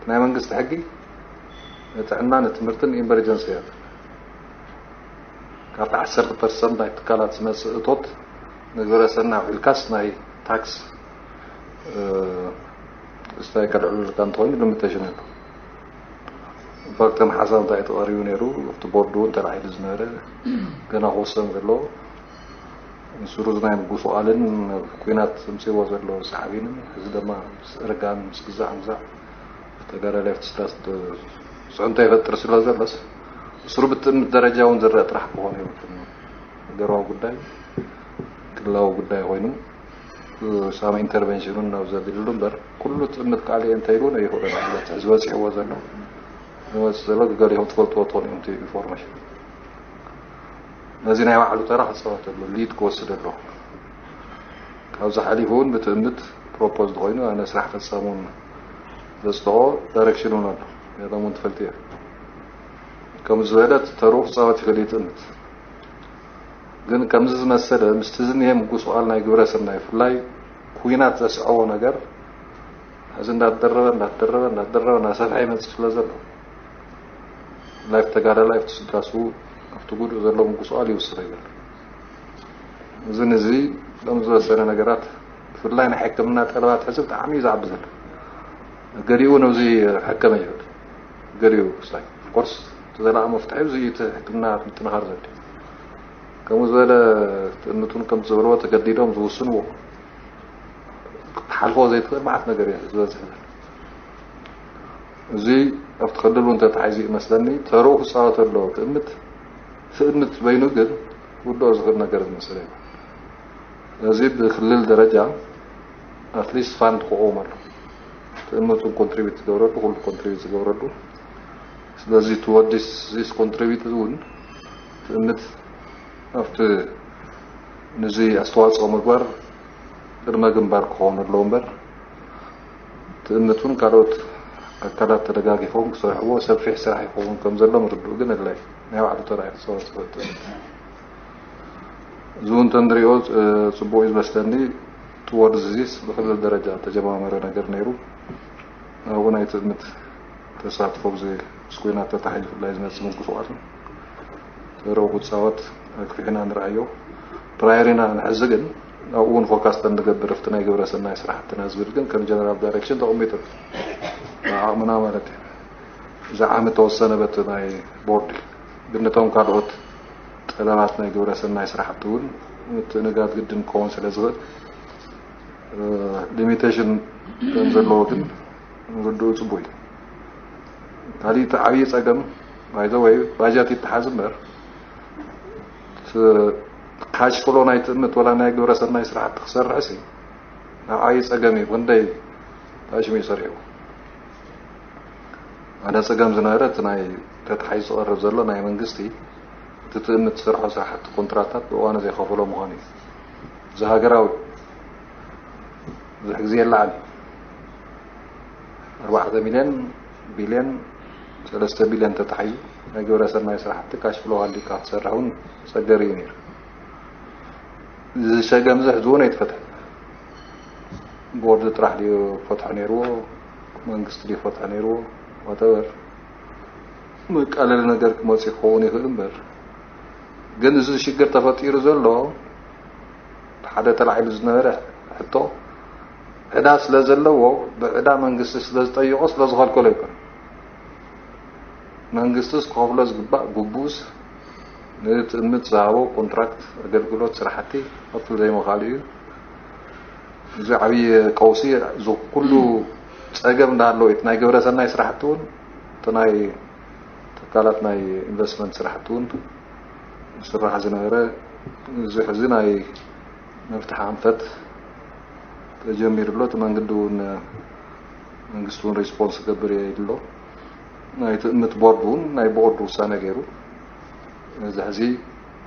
ናይ መንግስቲ ሕጊ ንጥዕና፣ ንትምህርትን ኢመርጀንሲ እያ። ካብቲ ዓሰርተ ፐርሰንት ናይ ትካላት ዝመፅእ እቶት ንግብረ ሰና ውዒልካስ ናይ ታክስ ስታይ ከልዕሉልካ እንተኮይኑ ሊሚቴሽን ኣሎ። ኢንፋክት ከም ሓሳብ እንታይ ተቐሪቡ ነይሩ ኣብቲ ቦርድ እውን ተላዒሉ ዝነበረ ገና ክወሰን ዘለዎ ንስሩ ናይ ምጉስቋልን ኩናት ዘምፅእዎ ዘሎ ሳዕቤንን እዚ ድማ ምስ እርጋን ምስ ግዛዕ ምዛዕ ተጋዳላይ ኣብቲ ስራ ስዕንቶ ይፈጥር ስለ ዘሎስ ንስሩ ብትእምት ደረጃ እውን ዝረአ ጥራሕ ክኾን የብሉን። ሃገራዊ ጉዳይ ክልላዊ ጉዳይ ኮይኑ ሳሚ ኢንተርቨንሽን እውን ናብ ዘድልሉ እምበር ኩሉ ትእምት ቃል እየ እንተኢሉ ኣይኽእልን። ማለት እዚ በፂሕዎ ዘሎ ዝመፅእ ዘሎ ገሊኹም ትፈልጥዎ ትኾኑ እዮም እቲ ኢንፎርሜሽን ነዚ ናይ ባዕሉ ተራ ክፃወተሉ ሊድ ክወስድ ኣለዎ። ካብዚ ሓሊፉ እውን ብትእምት ፕሮፖዝ ኮይኑ ኣነ ስራሕ ፈፃሚ እውን ዘፅድቆ ዳይሬክሽን እውን ኣሎ። ያቶም እውን ትፈልጥ እየ። ከም ዝበለት ተርኡ ክፃወት ይኽእል እዩ ትእምት። ግን ከምዚ ዝመሰለ ምስቲ ዝኒሀ ምጉስቋል ናይ ግብረ ሰናይ ብፍላይ ኩናት ዘስዐቦ ነገር ሕዚ እንዳተደረበ እንዳተደረበ እንዳተደረበ እናሰፍሐ ይመፅእ ስለ ዘሎ ላይፍ ተጋዳላይ ኣብቲ ስድራ ስዉእ ኣብቲ ጉዱእ ዘሎ ምጉስቋል ይውስኽ ይብል። እዚ ንዚ ከም ዝበሰለ ነገራት ብፍላይ ናይ ሕክምና ጠለባት ሕዚ ብጣዕሚ እዩ ዝዓቢ ዘሎ። ገሊኡ ነዚ ሕከመ ይብል ገሊኡ ክስታይ ኮርስ ተዘላቕ መፍትሒ እዚ እቲ ሕክምና ምጥንኻር ዘድልዮ ከምኡ ዝበለ ትእምቱን ከም ዝበልዎ ተገዲዶም ዝውስንዎ ክትሓልፎ ዘይትኽእል መዓት ነገር እዩ ዝበዝሕ ዘሎ። እዚ ኣብቲ ክልል እውን ተታሒዙ ይመስለኒ ተርኡ ክፃወት ኣለዎ ትእምት ትእምት በይኑ ግን ክውድኦ ዝኽእል ነገር ዝመስለ እዩ። ስለዚ ብክልል ደረጃ ኣትሊስት ፋንድ ክቆም ኣሎ። ትእምት እውን ኮንትሪቢዩት ዝገብረሉ ኩሉ ኮንትሪቢዩት ዝገብረሉ ስለዚ ትወዲስ ዚስ ኮንትሪቢዩት እውን ትእምት ኣብቲ ንዚ ኣስተዋፅኦ ምግባር ቅድመ ግንባር ክኸውን ኣለዎ እምበር ትእምት እውን ካልኦት ኣካላት ተደጋጊፎም ክሰርሕዎ ሰፊሕ ስራሕ ይኸውን ከም ዘሎ ምርድኡ ግን ኣድላይ ናይ ባዕሉ ተራእዩ ክፀወት ዝኽእል ትእምት እዚ እውን ተንሪኦ ፅቡቅ እዩ ዝመስለኒ። ትወርድ ዚስ ብክልል ደረጃ ተጀማመረ ነገር ነይሩ ኣብኡ ናይ ትእምት ተሳትፎ ብዘይ ምስ ኩናት ተታሒዙ ብፍላይ ዝመፅእ ምንቅስቃስ ተረኡ ክፃወት ኣክፊሕና ንርኣዮ ፕራየሪና ንሕዚ ግን ኣብኡ እውን ፎካስ ተንገብር ኣብቲ ናይ ግብረ ሰናይ ስራሕትና ዝብል ግን ከም ጀነራል ዳይሬክሽን ተቐሚጡ ዓቕምና ማለት እዩ። እዚ ዓሚ ተወሰነ በቲ ናይ ቦርድ ግን ነቶም ካልኦት ጠለባት ናይ ግብረ ሰናይ ስራሕቲ እውን ምትእንጋድ ግድን ክኸውን ስለ ዝኽእል ሊሚቴሽን ከም ዘለዎ ግን ርድኡ ፅቡቅ እዩ። ካሊእ እቲ ዓብዪ ፀገም ባይዘወይ ባጀት ይተሓዝ እምበር ካሽ ፍሎ ናይ ትእምት ወላ ናይ ግብረ ሰናይ ስራሕቲ ክሰርሕ ሲ ናብ ዓብዪ ፀገም እዩ። ክንደይ ታሽሙ እዩ ሰሪሑ ሓደ ፀገም ዝነበረ እቲ ናይ ተታሒዙ ዝቐርብ ዘሎ ናይ መንግስቲ እቲ ትእምት ዝሰርሖ ስራሕቲ ኮንትራታት ብእዋኑ ዘይከፈሎ ምዃኑ እዩ። እዚ ሃገራዊ ብዙሕ ግዜ የለዓል ኣርባዕተ ሚልዮን ቢልዮን ሰለስተ ቢልዮን ተታሒዙ ናይ ግብረ ሰናይ ስራሕቲ ካሽ ፍሎ ሃሊካ ክትሰርሕ እውን ፀገር እዩ ነይሩ። እዚ ሸገም እዚ ሕዚ እውን ኣይትፈትሐ ቦርድ ጥራሕ ድዩ ፈትሖ ነይርዎ መንግስቲ ድዩ ፈትሖ ነይርዎ ዋተበር መቃለሊ ነገር ክመፅእ ክኸውን ይኽእል እምበር ግን እዚ ሽግር ተፈጢሩ ዘሎ ሓደ ተላዒሉ ዝነበረ ሕቶ ዕዳ ስለ ዘለዎ ብዕዳ መንግስቲ ስለ ዝጠይቆ ስለ ዝኸልከሎ ይኮን መንግስቲስ ክኸፍሎ ዝግባእ ግቡእስ ንትእምት ዝሃቦ ኮንትራክት ኣገልግሎት ስራሕቲ ክኸፍል ዘይምኽኣሉ እዩ። እዚ ዓብዪ ቀውሲ እዚ ኩሉ ፀገም እንዳሃለወ እቲ ናይ ግብረ ሰናይ ስራሕቲ እውን እቲ ናይ ትካላት ናይ ኢንቨስትመንት ስራሕቲ እውን ዝስራሕ ዝነበረ እዚ ሕዚ ናይ መፍትሒ ኣንፈት ተጀሚሩ ኣሎ። እቲ መንግዲ እውን መንግስቲ እውን ሪስፖንስ ክገብር እየ ኢሉ ኣሎ። ናይ ትእምት ቦርድ እውን ናይ ቦርድ ውሳነ ገይሩ ነዚ ሕዚ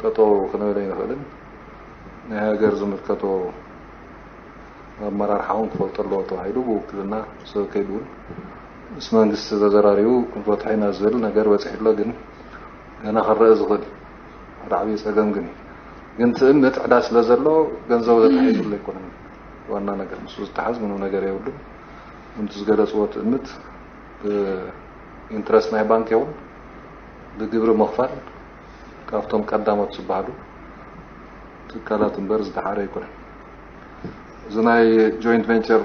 ጠጠው ክንብል ኣይንኽእልን። ናይ ሃገር ዝምልከቶ ኣመራርሓ እውን ክፈልጦ ኣለዎ ተባሂሉ ብውክልና ሰብ ከይዱ እውን ምስ መንግስቲ ተዘራሪቡ ክንፈትሖ ኢና ዝብል ነገር በፂሑ ኣሎ። ግን ገና ክረአ ዝኽእል ሓደ ዓብዪ ፀገም ግን እዩ። ግን ትእምት ዕዳ ስለ ዘሎ ገንዘቡ ተታሒዙሉ ኣይኮነን። ዋና ነገር ምስኡ ዝተሓዝ ምንም ነገር የብሉን። ከምቲ ዝገለፅዎ ትእምት ብኢንትረስት ናይ ባንክ ይኹን ብግብሪ ምኽፋል ካብቶም ቀዳሞት ዝበሃሉ ትካላት እምበር ዝደሓረ ኣይኮነን። እዚ ናይ ጆይንት ቬንቸር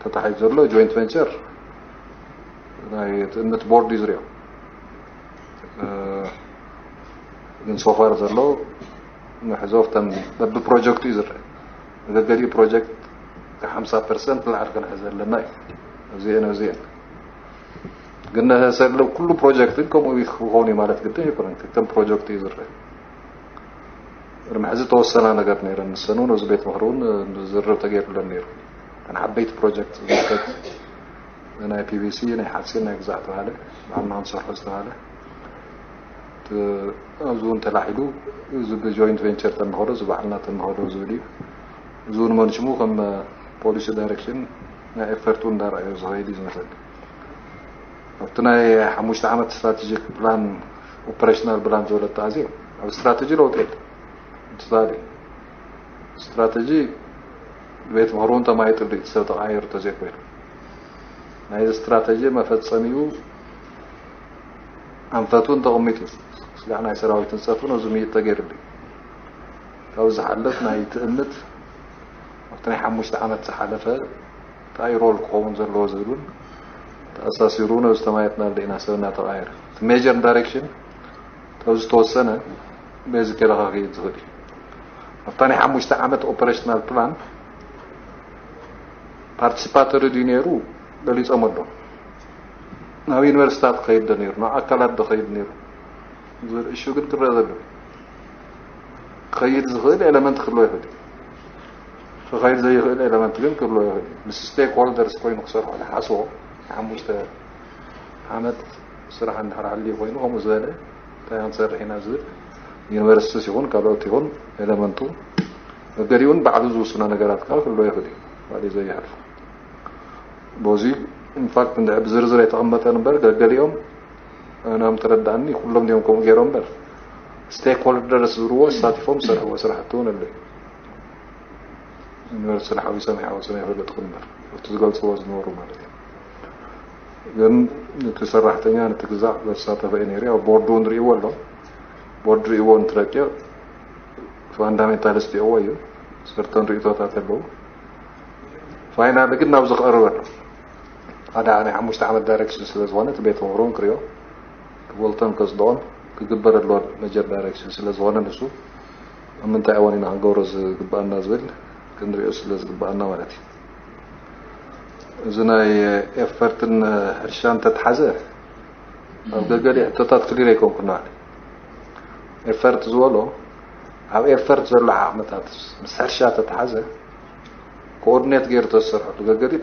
ተታሒዙ ዘሎ ጆይንት ቬንቸር ናይ ትእምት ቦርድ እዩ ዝሪኦ። ግን ሶፋር ዘሎ ንሕዞ ኣብተን በብፕሮጀክቱ እዩ ዝረአ። መገገዲኡ ፕሮጀክት ካብ ሓምሳ ፐርሰንት ንላዕሊ ክንሕዝ ኣለና እዩ። ኣብዚአን ኣብዚአን ግን ነሰለ ኩሉ ፕሮጀክት ግን ከምኡ ክኸውን እዩ ማለት ግድን ኣይኮነን። ከም ፕሮጀክት እዩ ዝረአ። ቅድሚ ሕዚ ተወሰና ነገር ነይረን ንሰን እውን ኣብዚ ቤት ምኽሪ እውን ዝርርብ ተገይሩለን ነይሩ። እተን ዓበይቲ ፕሮጀክት ዝምልከት ናይ ፒቪሲ ናይ ሓፂን ናይ ግዛዕ ተባሃለ ባዕልና ክንሰርሖ ዝተባሃለ እቲ ኣብዚ እውን ተላዒሉ እዚ ብጆይንት ቬንቸር ተንኸዶ እዚ ባዕልና ተንኸዶ ዝብል እዩ። እዚ እውን መንሽሙ ከም ፖሊሲ ዳይሬክሽን ናይ ኤፈርት እውን እንዳረኣዮ ዝኸይድ እዩ ዝመስለኒ። ኣብቲ ናይ ሓሙሽተ ዓመት ስትራቴጂክ ፕላን ኦፐሬሽናል ፕላን ዝበለቶ ኣዝዩ ኣብ ስትራቴጂ ለውጢ የለ። ቶታሊ ስትራቴጂ ቤት ምኽሪ እውን ተማይጥሉ እዩ ሰብ ተቐያየሩ ተዘይኮይኑ ናይዚ ስትራቴጂ መፈፀሚኡ ኣንፈት እውን ተቐሚጡ ስጋዕ ናይ ሰራዊት ህንፀት እውን ኣብዚ ምይጥ ተገይሩሉ እዩ። ካብዚ ዝሓልፍ ናይ ትእምት ኣብቲ ናይ ሓሙሽተ ዓመት ዝሓለፈ እንታይ ሮል ክኸውን ዘለዎ ዝብል እውን ተኣሳሲሩ እውን ኣብዚ ተማየጥናሉ ኢና ሰብ እናተቐያየረ እቲ ሜጀር ዳይሬክሽን ካብ ዝተወሰነ በዚ ገለ ክኸይድ ዝኽእል እዩ። ኣብታ ናይ ሓሙሽተ ዓመት ኦፐሬሽናል ፕላን ፓርቲሲፓተሪ ድዩ ነይሩ ገሊፆም ኣለዉ። ናብ ዩኒቨርሲታት ክኸይድ ዶ ነይሩ ናብ ኣካላት ዶ ኸይድ ነይሩ ዝብል እሹ ግን ክረአ ዘለዎ ክኸይድ ዝኽእል ኤለመንት ክህልዎ ይኽእል እዩ። ክኸይድ ዘይኽእል ኤለመንት ግን ክህልዎ ይኽእል እዩ። ምስ ስቴክ ሆልደርስ ኮይኑ ክሰርሖ ዝሓስቦ ሓሙሽተ ዓመት ስራሕ እንድሕር ሃልዩ ኮይኑ ከምኡ ዝበለ እንታይ ክንሰርሕ ኢና ዝብል ዩኒቨርሲቲስ ይኹን ካልኦት ይኹን ኤለመንቱ መገዲኡን ባዕሉ ዝውስኖ ነገራት ከዓ ክህልዎ ይኽእል እዩ። ባዕሉ ዘይሓልፎ በዚ ኢንፋክት እንድሕር ብዝርዝር ኣይተቐመጠን እምበር ገገሊኦም ኣነ ከም ተረዳእኒ ኩሎም ድዮም ከምኡ ገይሮም እምበር ስቴክ ሆልደርስ ዝብልዎ ኣሳቲፎም ዝሰርሕዎ ስራሕቲ እውን ኣሎ እዩ። ዩኒቨርሲቲ ሓዊሶም ይሓወሶም ኣይፈለጥኩን እምበር ኣብቲ ዝገልፅዎ ዝነበሩ ማለት እዩ። ግን እቲ ሰራሕተኛ ነቲ ግዛዕ ዘሳተፈ እዩ ነይሩ። ያው ቦርዱ እውን ርእይዎ ኣሎ። ቦርድ ርእይዎ እንትረቂቕ ፋንዳሜንታልስ ርእይዎ እዩ። ሰርተን ርእይቶታት ኣለዉ። ፋይናል ግን ናብዚ ክቐርብ ኣሎ። ሓደ ናይ ሓሙሽተ ዓመት ዳይሬክሽን ስለ ዝኾነ እቲ ቤት ምኽሪ እውን ክርእዮ ክቦልተን ከጽድቖን ክግበር ኣለዎ መጀር ዳይሬክሽን ስለ ዝኾነ ንሱ ኣብ ምንታይ እዋን ኢና ክንገብሮ ዝግብኣና ዝብል ክንሪኦ ስለ ዝግብኣና ማለት እዩ። እዚ ናይ ኤፈርትን ሕርሻን ተተሓዘ ኣብ ገገሊ ሕቶታት ክሊር ኣይኮንኩና። ኤፈርት ዝበሎ ኣብ ኤፈርት ዘሎ ዓቕምታት ምስ ሕርሻ ተተሓዘ ኮኦርዲኔት ገይሩ ተዝሰርሐሉ ገገሊ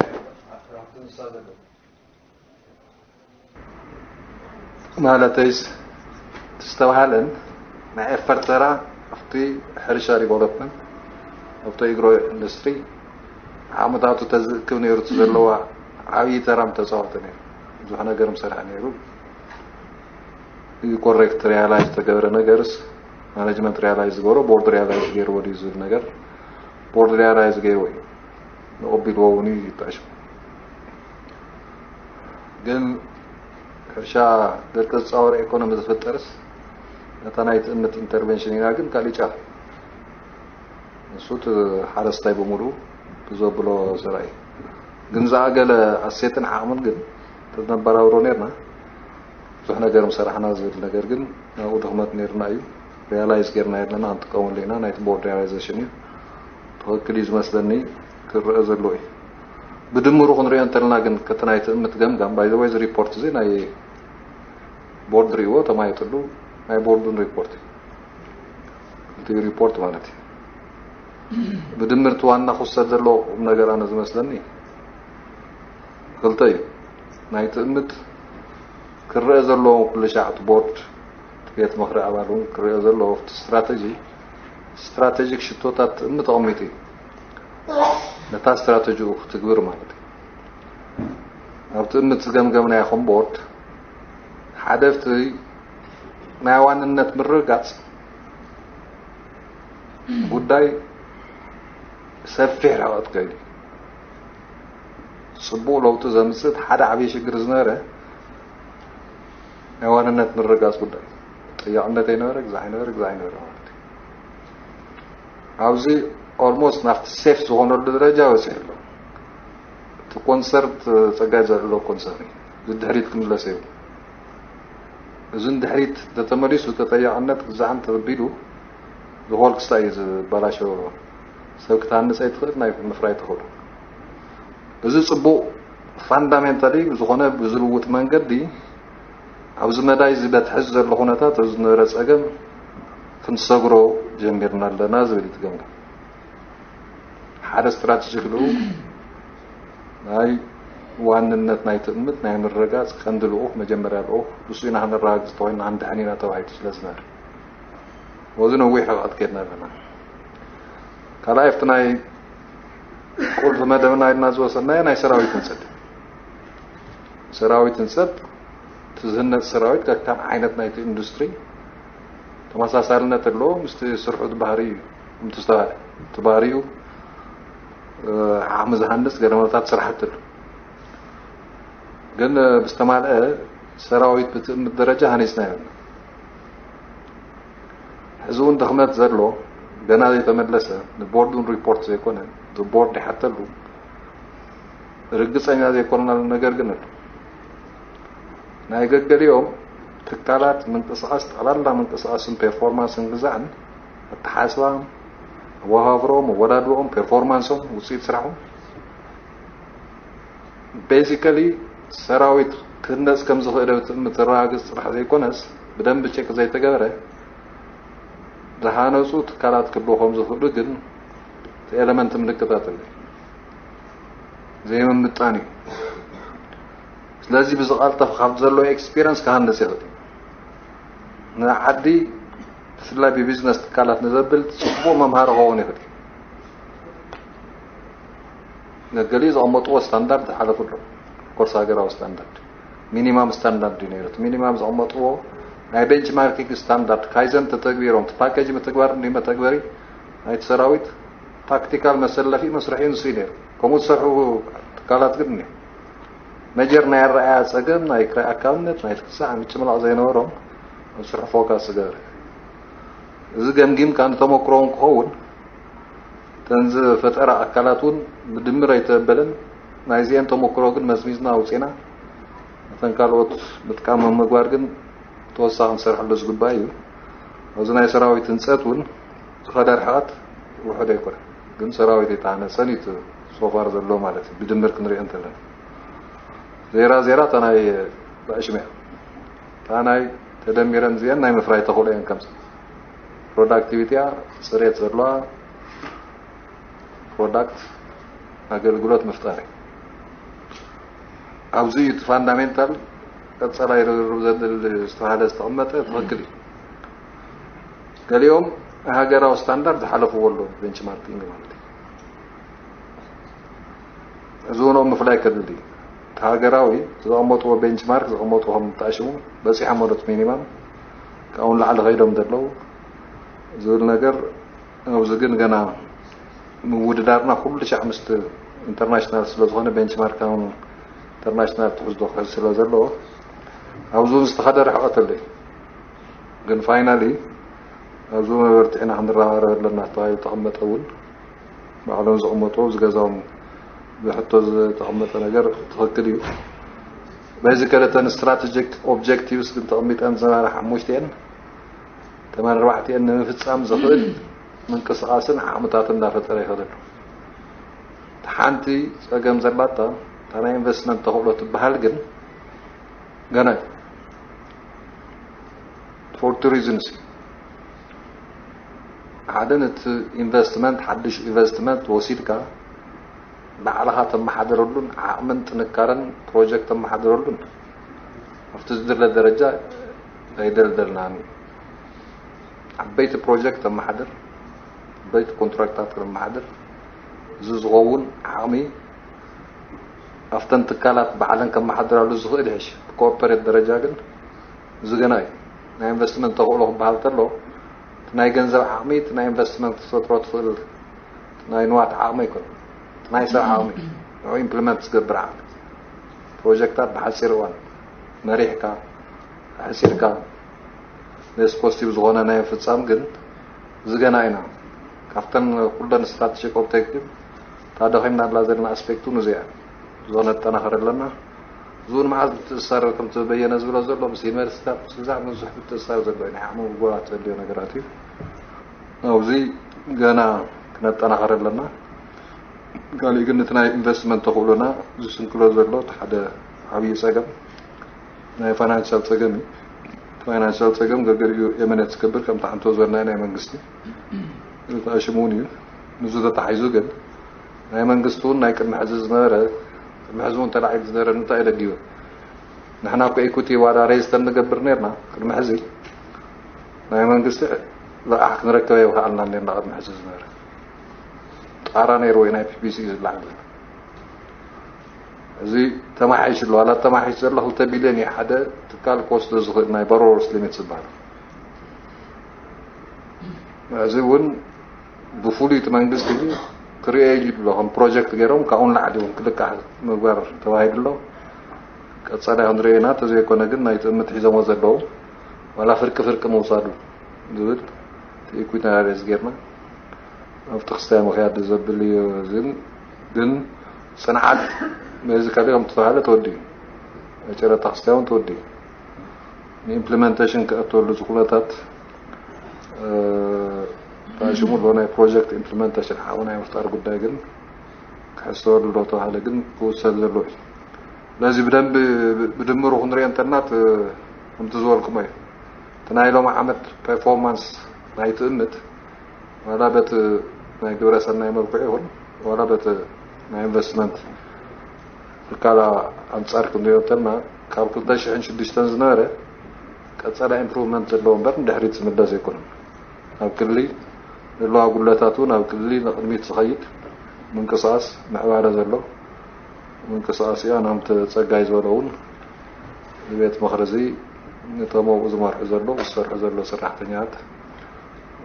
ማለተይስ ዝተባሃለን ናይ ኤፈርት ተራ ኣብቲ ሕርሻ ዲቨሎፕመንት ኣብቲ ኢግሮ ኢንዱስትሪ ዓቕምታቱ ተዝእክብ ነይሩ እቲ ዘለዋ ዓብዪ ተራ ምተፃወተ ነይሩ። ብዙሕ ነገር ምሰርሐ ነይሩ። እዚ ኮሬክት ሪያላይዝ ዝተገበረ ነገርስ ማኔጅመንት ሪያላይዝ ዝገበሮ ቦርድ ሪያላይዝ ገይርዎ ድዩ ዝብል ነገር ቦርድ ሪያላይዝ ገይርዎ እዩ። ንቐቢልዎ እውን እዩ ይጣሽ ግን ሕርሻ ደቂ ዝፃወር ኢኮኖሚ ዝፍጠርስ ነታ ናይ ትእምት ኢንተርቨንሽን ኢና ግን ካሊእ ጫፍ ንሱ እቲ ሓረስታይ ብምሉኡ ብዘብሎ ዘርኣይ ግን ዝኣገለ ኣሴትን ዓቕምን ግን ተነባራብሮ ነርና ብዙሕ ነገር ምሰራሕና ዝብል ነገር ግን ናብኡ ድኽመት ነርና እዩ ሪያላይዝ ገርና የለና ክንጥቀመሉ ኢና ናይቲ ቦርድ ሪያላይዜሽን እዩ ትኽክል እዩ ዝመስለኒ ክረአ ዘለዎ እዩ ብድምሩ ክንሪኦ እንተለና ግን ከቲ ናይ ትእምት ገምጋም ባይዘወይ እዚ ሪፖርት እዚ ናይ ቦርድ ሪእዎ ተማየጥሉ ናይ ቦርዱን ሪፖርት እዩ እቲ ሪፖርት ማለት እዩ ብድምርቲ ዋና ክውሰድ ዘለዎ ቁም ነገር ኣነ ዝመስለኒ ክልተ እዩ ናይ ትእምት ክረአ ዘለዎ ኩሉ ሻዕ እቲ ቦርድ፣ እቲ ቤት ምኽሪ ኣባል እውን ክረአ ዘለዎ ኣብቲ ስትራተጂ፣ ስትራቴጂክ ሽቶታት ትእምት ኣቐሚጡ እዩ። ነታ ስትራተጂኡ ክትግብር ማለት እዩ። ኣብ ትእምት ዝገምገምናዮ ከም ቦርድ፣ ሓደ ኣብቲ ናይ ዋንነት ምርግጋፅ ጉዳይ ሰፊሕ ርሕቐት ከይዱ እዩ። ፅቡቕ ለውጢ ዘምፅእ እቲ ሓደ ዓብዪ ሽግር ዝነበረ ናይ ዋንነት ምርግጋፅ ጉዳይ፣ ጠያቕነት ኣይነበረ፣ ግዛዕ ኣይነበረ፣ ግዛዕ ኣይነበረ ማለት እዩ። ኣብዚ ኦልሞስት ናብቲ ሴፍ ዝኾነሉ ደረጃ በፂሑ ኣሎ። እቲ ኮንሰርት ፀጋይ ዘልዕሎ ኮንሰርን እዩ። እዚ ድሕሪት ክምለስ እዩ። እዚ ንድሕሪት እንተተመሊሱ ተጠያቕነት ግዛዕን ተቢሉ ዝሆል ክስታይ እዩ ዝበላሸወ። ሰብ ክትሃንፅ ኣይትኽእል፣ ናይ ምፍራይ ትኽእሉ። እዚ ፅቡቕ ፋንዳሜንታሊ ዝኾነ ብዝልውጥ መንገዲ ኣብዚ መዳይ እዚ በትሕዚ ዘሎ ኩነታት እዚ ዝነበረ ፀገም ክንሰግሮ ጀሚርና ኣለና ዝብል እዩ ትገምገም። ሓደ ስትራቴጂ ክልኡ ናይ ዋንነት ናይ ትእምት ናይ ምርጋፅ ቀንዲ ልኡኽ መጀመርያ ልኡኽ እሱ ኢና ክንረጋግፅ ተኮይና ክንድሕን ኢና ተባሂሉ ስለ ዝነበረ ወዚ ነዊሕ ርሕቐት ከድና ኣለና። ካልኣይ ኣብቲ ናይ ቁልፊ መደብና ኢልና ዝወሰድናዮ ናይ ሰራዊት ህንፀት። ሰራዊት ህንፀት እቲ ዝህነፅ ሰራዊት ከካን ዓይነት ናይቲ ኢንዱስትሪ ተመሳሳልነት ኣለዎ ምስቲ ስርሑ እቲ ባህሪ እዩ። ከምቲ ዝተባሃለ እቲ ባህሪኡ ዓቕሚ ዝሃንፅ ገለመታት ስራሕቲ ኣሎ። ግን ብዝተማልአ ሰራዊት ብትእምት ደረጃ ሃኒፅና የብልና። ሕዚ እውን ድኽመት ዘሎ ገና ዘይተመለሰ ንቦርድ እውን ሪፖርት ዘይኮነ ቦርድ ይሓተሉ ርግፀኛ ዘይኮነናሉ ነገር ግን ኣሎ። ናይ ገገሊኦም ትካላት ምንቅስቃስ ጠቕላላ ምንቅስቃስን ፔርፎርማንስን ግዛዕን ኣተሓስባም ኣወሃፍሮም ኣወዳድሮም ፔርፎርማንሶም ውፅኢት ስራሖም ቤዚካሊ ሰራዊት ክህነፅ ከም ዝኽእል ትእምት ዘረጋግፅ ጥራሕ ዘይኮነስ ብደንቢ ቼክ ዘይተገበረ ዝሃነፁ ትካላት ክህልዉ ከም ዝኽእሉ ግን እቲ ኤለመንት ምልክታት ኣሎ። ዘይምምጣን እዩ። ስለዚ ብዝቐልጠፍ ካብ ዘለዎ ኤክስፒሪንስ ክሃንፅ ይኽእል እዩ። ንዓዲ ብፍላይ ብቢዝነስ ትካላት ንዘብል ፅቡቕ መምሃሪ ክኸውን ይኽእል እዩ። ገሊኡ ዘቐመጥዎ ስታንዳርድ ዝሓለፉ ኣለዉ። ኮርስ ሃገራዊ ስታንዳርድ ሚኒማም ስታንዳርድ እዩ ነይሩ። እቲ ሚኒማም ዘቐመጥዎ ናይ ቤንችማርኪንግ ስታንዳርድ ካይዘን ተተግቢሮም እቲ ፓኬጅ ምትግባር እንዲ መተግበሪ ናይቲ ሰራዊት ታክቲካል መሰለፊ መስርሒ ንሱ እዩ ነይሩ። ከምኡ ዝሰርሑ ትካላት ግን እኒኦ። መጀር ናይ ኣረኣያ ፀገም ናይ ክራይ ኣካብነት ናይ ትክሳዕ ምጭምላቕ ዘይነበሮም ኣብ ስርሑ ፎካስ ዝገበረ እዚ ገምጊምካ ንተመክሮ እውን ክኸውን እተን ዝፈጠራ ኣካላት እውን ብድምር ኣይተበለን። ናይዚአን ተመክሮ ግን መዝሚዝና ኣውፂና እተን ካልኦት ምጥቃም ምግባር ግን ተወሳኺ ክንሰርሐሉ ዝግባእ እዩ። ኣብዚ ናይ ሰራዊት ህንፀት እውን ዝኸደ ርሕቐት ውሑድ ኣይኮነ፣ ግን ሰራዊት ኣይተሃነፀን እዩ ሶፋር ዘሎ ማለት እዩ። ብድምር ክንሪኦ እንተለና ዜራ ዜራ እታ ናይ ብዕሽም እያ። እታ ናይ ተደሚረን እዚአን ናይ ምፍራይ ተኽእሎ እየን ከምዚ ፕሮዳክቲቪቲያ ፅሬት ዘለዋ ፕሮዳክት ኣገልግሎት ምፍጣር እዩ። ኣብዚ እዩ እቲ ፋንዳሜንታል ቀፀላይ ርብርብ ዘድል ዝተባሃለ ዝተቐመጠ ትኽክል እዩ። ገሊኦም ሃገራዊ ስታንዳርድ ዝሓለፍዎ ኣሎ ቤንችማርኪንግ ማለት እዩ። እዚ እውን ምፍላይ ከድሊ እዩ። እቲ ሃገራዊ ዘቐመጥዎ ቤንችማርክ ዘቐመጥዎ ከም ተኣሽሙ በፂሖም ወደት ሚኒማም ካብኡ ንላዕሊ ከይዶም ዘለዉ ዝብል ነገር ኣብዚ ግን ገና ምውድዳርና ኩሉ ሻዕ ምስቲ ኢንተርናሽናል ስለ ዝኾነ ቤንችማርክ እውን ኢንተርናሽናል ትሕዝቶ ክሕዝ ስለ ዘለዎ ኣብዚ እውን ዝተኸደ ርሕቐት ኣሎ እዩ። ግን ፋይናሊ ኣብዚ መበርትዒና ክንረባረብ ኣለና ተባሂሉ ተቐመጠ እውን ባዕሎም ዘቐመጥዎ ኣብዚ ገዛኦም ብሕቶ ዝተቐመጠ ነገር ትኽክል እዩ። በዚ ከለተን ስትራቴጂክ ኦብጀክቲቭስ ግን ተቐሚጠን ዝነበራ ሓሙሽተን ተመን ኣርባዕቲአን ንምፍፃም ዝኽእል ምንቅስቃስን ዓቕምታትን እናፈጠረ ይኸደሉ። ሓንቲ ፀገም ዘላታ እታ ናይ ኢንቨስትመንት ተኽእሎ ትበሃል ግን ገና እዩ። ፎር ቱ ሪዝንስ እዩ። ሓደ ነቲ ኢንቨስትመንት ሓድሽ ኢንቨስትመንት ወሲድካ ባዕልኻ ተመሓደረሉን ዓቕምን ጥንካረን ፕሮጀክት ተመሓደረሉን ኣብቲ ዝድለ ደረጃ ኣይደልደልናን እዩ። ዓበይቲ ፕሮጀክት ከመሓድር፣ ዓበይቲ ኮንትራክታት ከመሓድር፣ እዚ ዝኸውን ዓቕሚ ኣብተን ትካላት ባዕለን ከመሓድራሉ ዝኽእል ይሕሽ። ብኮርፖሬት ደረጃ ግን እዚ ገና እዩ። ናይ ኢንቨስትመንት ተኽእሎ ክበሃል ከሎ፣ እቲ ናይ ገንዘብ ዓቕሚ፣ እቲ ናይ ኢንቨስትመንት ክትፈጥሮ ትኽእል ናይ ንዋት ዓቕሚ ኣይኮነን። እቲ ናይ ሰብ ዓቕሚ እዩ። ንዕኡ ኢምፕሊመንት ዝገብር ዓቕሚ። ፕሮጀክታት ብሓፂር እዋን መሪሕካ፣ ኣሕፂርካ፣ ሌስ ኮስቲቭ ዝኾነ ናይ ምፍፃም ግን እዚ ገና ኢና። ካብተን ኩለን ስትራቴጂክ ኦብጀክቲቭ እታ ደኺምናላ ዘለና ኣስፔክት እውን እዚኣ። እዞ ነጠናኽር ኣለና። እዚውን መዓዝ ምትእስሳር ከምቲ በየነ ዝብሎ ዘሎ ምስ ዩኒቨርሲቲታት ምስ ግዛዕ ብዙሕ ምትእስሳር ዘሎ እዩ። ናይ ዓቕሚ ምጉባባት ዘድልዮ ነገራት እዩ። ኣብዚ ገና ክነጠናኽር ኣለና። ካሊእ ግን እቲ ናይ ኢንቨስትመንት ተኽእሎና ዝስንክሎ ዘሎ እቲ ሓደ ዓብዪ ፀገም ናይ ፋይናንሻል ፀገም እዩ። ፋይናንሻል ፀገም ገገሪኡ ኤመነት ዝገብር ከምቲ ሓንቶ ዝበልናዮ ናይ መንግስቲ ተኣሽሙ እውን እዩ። ንሱ ተታሒዙ ግን ናይ መንግስቲ እውን ናይ ቅድሚ ሕዚ ዝነበረ ቅድሚ ሕዚ እውን ተላዒሉ ዝነበረ እንታይ እዩ ደጊቡ ንሕና እኮ ኢኩቲ ዋላ ሬጅስተር ንገብር ነርና ቅድሚ ሕዚ ናይ መንግስቲ ልቓሕ ክንረከብ ኣይኸኣልና ነርና ቅድሚ ሕዚ ዝነበረ ጣራ ነይርዎ ናይ ፒፒሲ እዩ ዝለዓል ዘሎ። እዚ ተማሓይሽ ኣሎ ዋላ ተማሓይሽ ዘሎ ክልተ ቢልዮን እዩ ሓደ ትካል ክወስዶ ዝኽእል ናይ ቦሮወርስ ሊሚት ዝበሃል እዚ እውን ብፍሉይ እቲ መንግስቲ ክርእዮ ኢሉ ኣሎ ከም ፕሮጀክት ገይሮም ካብኡ ንላዕሊ እውን ክልቃሕ ምግባር ተባሂሉ ኣሎ። ቀፃላይ ክንሪኦ ኢና ተዘይኮነ ግን ናይ ጥምት ሒዞሞ ዘለዉ ዋላ ፍርቂ ፍርቂ ምውሳዱ ዝብል ኢኩዊቲ ናሬዝ ጌርና ኣብቲ ክስታይ ምክያድ ዘብል እዩ ዝብል ግን ፅንዓት በዚ ከሊኦም ተባሃለ ተወዲኡ ጨረታ ክስታይ እውን ተወዲኡ ንኢምፕሊመንቴሽን ክእተወሉ ዝኩነታት ተኣሽሙ ኣሎ ናይ ፕሮጀክት ኢምፕሊመንቴሽን ሓቑ ናይ ምፍጣር ጉዳይ ግን ክሕሰበሉ ዶ ተባሃለ ግን ክውሰድ ዘለዎ እዩ። ስለዚ ብደንብ ብድምሩ ክንሪኦ እንተልና ከምቲ ዝበልኩሞ እዩ እቲ ናይ ሎም ዓመት ፐርፎርማንስ ናይ ትእምት ዋላ በቲ ናይ ግብረ ሰናይ መልክዑ ይኹን ዋላ በቲ ናይ ኢንቨስትመንት ትካላ ኣንፃር ክንሪኦ እንተልና ካብ ክልተ ሽሕን ሽዱሽተን ዝነበረ ቀፀላ ኢምፕሩቭመንት ዘለዎ እምበር ንድሕሪት ዝምለስ ኣይኮነን። ኣብ ክሊ ዘለዋ ጉድለታት እውን ኣብ ክሊ ንቕድሚት ዝኸይድ ምንቅስቃስ ምዕባለ ዘሎ ምንቅስቃስ እያ። ናምቲ ፀጋይ ዝበሎ እውን ንቤት ምኽሪ እዚ ነቶም ኣብኡ ዝመርሑ ዘሎ ዝሰርሑ ዘሎ ሰራሕተኛታት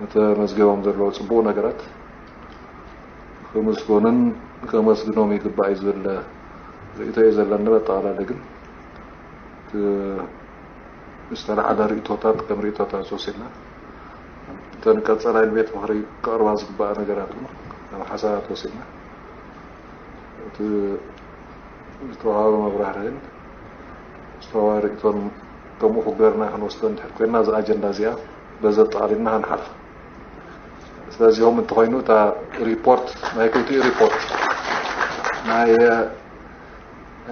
ነቲ መዝገቦም ዘለዎ ፅቡቕ ነገራት ክምስጎንን ከመስግኖም ይግባእ እዩ ዝብል ርእቶ እዩ ዘለኒ። በጠቓላሊ ግን ዝተለዓለ ርእቶታት ከም ርእቶታት ወሲድና እተን ቀፀላይ ንቤት ምኽሪ ክቐርባ ዝግባእ ነገራት እውን ከም ሓሳባት ወሲድና እቲ ዝተዋሃበ መብራህርህን ዝተዋሃበ ርእቶን ከምኡ ክገርና ክንወስዶ እንድሕር ኮይና እዚ ኣጀንዳ እዚኣ በዚ ኣጠቓሊልና ክንሓልፋ ስለዚኦም እንተኮይኑ እታ ሪፖርት ናይ ክልቲኡ ሪፖርት ናይ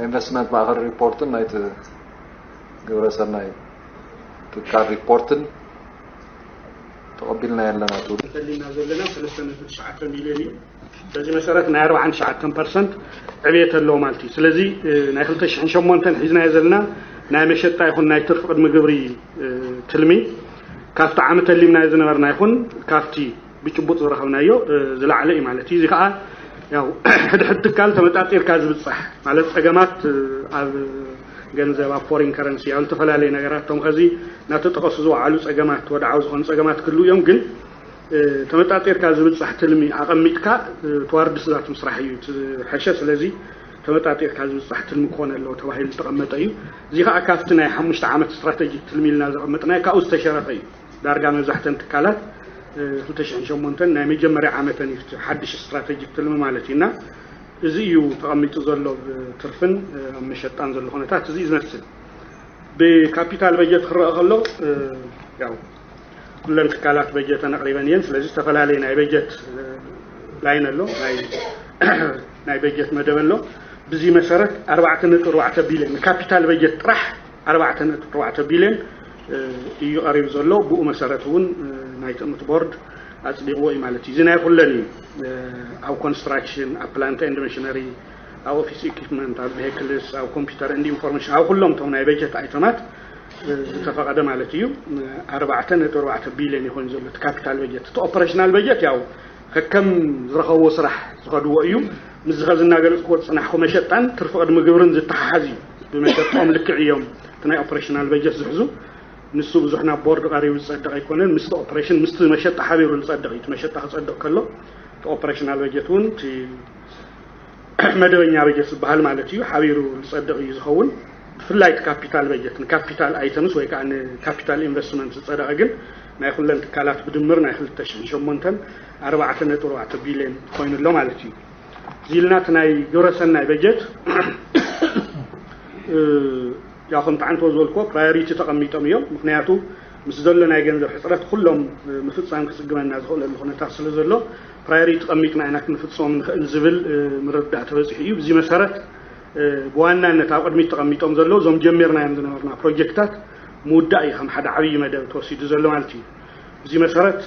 ኢንቨስትመንት ማእኸል ሪፖርትን ናይቲ ግብረሰናይ ትካል ሪፖርትን ተቐቢልና ኣለና ትብል። ተሊና ዘለና ሰለስተ ነጥቢ ትሽዓተ ሚልዮን እዩ። በዚ መሰረት ናይ ኣርባዓን ትሽዓተን ፐርሰንት ዕብየት ኣለዎ ማለት እዩ። ስለዚ ናይ ክልተ ሽሕን ሸሞንተን ሒዝናዮ ዘለና ናይ መሸጣ ይኹን ናይ ትርፊ ቅድሚ ግብሪ ትልሚ ካብቲ ዓመት ተሊምናዮ ዝነበርና ይኹን ካብቲ ብጭቡጥ ዝረኸብናዮ ዝለዓለ እዩ ማለት እዩ። እዚ ከዓ ያው ሕድሕድ ትካል ተመጣጢርካ ዝብፃሕ ማለት ፀገማት ኣብ ገንዘብ ኣብ ፎሪን ከረንሲ ኣብ ዝተፈላለዩ ነገራት እቶም ከዚ እናተጠቐሱ ዝወዓሉ ፀገማት ወድዓዊ ዝኾኑ ፀገማት ክህልው እዮም። ግን ተመጣጢርካ ዝብፃሕ ትልሚ ኣቐሚጥካ ተዋርድስ ዛት ምስራሕ እዩ ትሐሸ። ስለዚ ተመጣጢርካ ዝብፃሕ ትልሚ ክኾነ ኣለዎ ተባሂሉ ዝተቐመጠ እዩ። እዚ ከዓ ካብቲ ናይ ሓሙሽተ ዓመት ስትራተጂክ ትልሚ ኢልና ዘቐመጥናዮ ካብኡ ዝተሸረፈ እዩ። ዳርጋ መብዛሕተን ትካላት ክልተ ሽሕን ሸሞንተን ናይ መጀመርያ ዓመተን እዩ እቲ ሓድሽ ስትራተጂክ ትልሚ ማለት እዩ እና እዚ እዩ ተቐሚጡ ዘሎ ትርፍን ኣብ መሸጣን ዘሎ ኩነታት እዚ እዩ ዝመስል። ብካፒታል በጀት ክረአ ከሎ ያው ኩለን ትካላት በጀተን ኣቕሪበን እየን። ስለዚ ዝተፈላለየ ናይ በጀት ላይን ኣሎ ናይ በጀት መደብ ኣሎ። ብዚ መሰረት ኣርባዕተ ነጥቢ ኣርባዕተ ቢልዮን ንካፒታል በጀት ጥራሕ ኣርባዕተ ነጥቢ ኣርባዕተ ቢልዮን እዩ ቀሪቡ ዘሎ። ብኡ መሰረት እውን ናይ ትእምት ቦርድ ኣፅዲቕዎ እዩ ማለት እዩ። እዚ ናይ ኩለን እዩ። ኣብ ኮንስትራክሽን፣ ኣብ ፕላንት ኤንድ መሽነሪ፣ ኣብ ኦፊስ ኢኩፕመንት፣ ኣብ ቬክልስ፣ ኣብ ኮምፒውተር እንዲ ኢንፎርሜሽን፣ ኣብ ኩሎም እቶም ናይ በጀት ኣይተማት ዝተፈቐደ ማለት እዩ። ኣርባዕተ ነጥቢ ኣርባዕተ ቢልዮን ይኾን ዘሎ እቲ ካፒታል በጀት። እቲ ኦፐሬሽናል በጀት ያው ከከም ዝረኸብዎ ስራሕ ዝኸድዎ እዩ። ምስዚ ከዚ እናገለፅኩዎ ዝፅናሕኩ መሸጣን ትርፊ ቅድሚ ግብርን ዝተሓሓዝ እዩ። ብመሸጦም ልክዕ እዮም እቲ ናይ ኦፐሬሽናል በጀት ዝሕዙ። ንሱ ብዙሕ ናብ ቦርድ ቀሪቡ ዝፀድቕ ኣይኮነን። ምስቲ ኦፕሬሽን ምስቲ መሸጣ ሓቢሩ ዝፀድቕ እዩ። እቲ መሸጣ ክፀድቕ ከሎ እቲ ኦፕሬሽናል በጀት እውን እቲ መደበኛ በጀት ዝበሃል ማለት እዩ ሓቢሩ ዝፀድቕ እዩ ዝኸውን። ብፍላይ እቲ ካፒታል በጀት ንካፒታል ኣይተምስ ወይ ከዓ ንካፒታል ኢንቨስትመንት ዝፀደቐ ግን ናይ ኩለን ትካላት ብድምር ናይ ክልተ ሽሕን ሸሞንተን ኣርባዕተ ነጥቢ ኣርባዕተ ቢልዮን ኮይኑ ኣሎ ማለት እዩ። እዚ ኢልና እቲ ናይ ግብረሰናይ በጀት ያው ከምቲ ዓንቶ ዝበልኮ ፕራዮሪቲ ተቐሚጦም እዮም። ምክንያቱ ምስ ዘሎ ናይ ገንዘብ ሕፅረት ኩሎም ምፍፃም ክፅግመና ዝኽእለሉ ኩነታት ስለ ዘሎ ፕራዮሪቲ ተቐሚጥና ኢና ክንፍፅሞም ንኽእል ዝብል ምርዳእ ተበፂሑ እዩ። ብዚ መሰረት ብዋናነት ኣብ ቅድሚት ተቐሚጦም ዘለዉ እዞም ጀሚርናዮም ዝነበርና ፕሮጀክታት ምውዳእ እዩ ከም ሓደ ዓብዪ መደብ ተወሲዱ ዘሎ ማለት እዩ። ብዚ መሰረት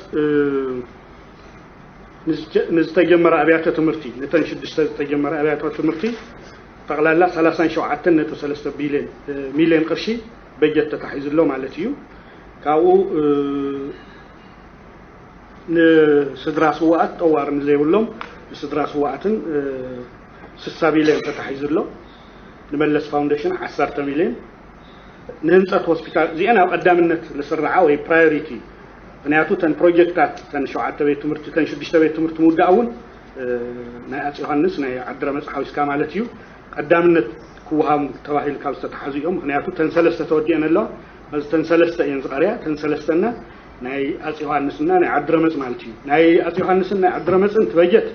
ንዝተጀመረ ኣብያተ ትምህርቲ፣ ነተን ሽዱሽተ ዝተጀመረ ኣብያተ ትምህርቲ ጠቕላላ ሰላሳን ሸውዓተን ነጥቢ ሰለስተ ቢልዮን ሚልዮን ቅርሺ በጀት ተታሒዙ ኣሎ ማለት እዩ። ካብኡ ንስድራ ስዋኣት ጠዋር ንዘይብሎም ንስድራ ስዋኣትን ስሳ ቢልዮን ተታሒዙ ኣሎ። ንመለስ ፋውንዴሽን ዓሰርተ ሚልዮን ንህንፀት ሆስፒታል፣ እዚአን ኣብ ቀዳምነት ዝስርዓ ወይ ፕራዮሪቲ፣ ምክንያቱ ተን ፕሮጀክታት ተን ሸውዓተ ቤት ትምህርቲ ተን ሽዱሽተ ቤት ትምህርቲ ምውዳእ እውን ናይ ኣፅ ዮሃንስ ናይ ዓዲ ረመፅ ሓዊስካ ማለት እዩ ቀዳምነት ክወሃሙ ተባሂሉ ካብ ዝተተሓዙ እዮም። ምክንያቱ ተን ሰለስተ ተወዲአን ኣለዋ። በዚ ተን ሰለስተ እየን ዝቐርያ። ተን ሰለስተና ናይ ኣፅ ዮሃንስና ናይ ዓዲ ረመፅ ማለት እዩ። ናይ ኣፅ ዮሃንስን ናይ ዓዲ ረመፅን እቲ በጀት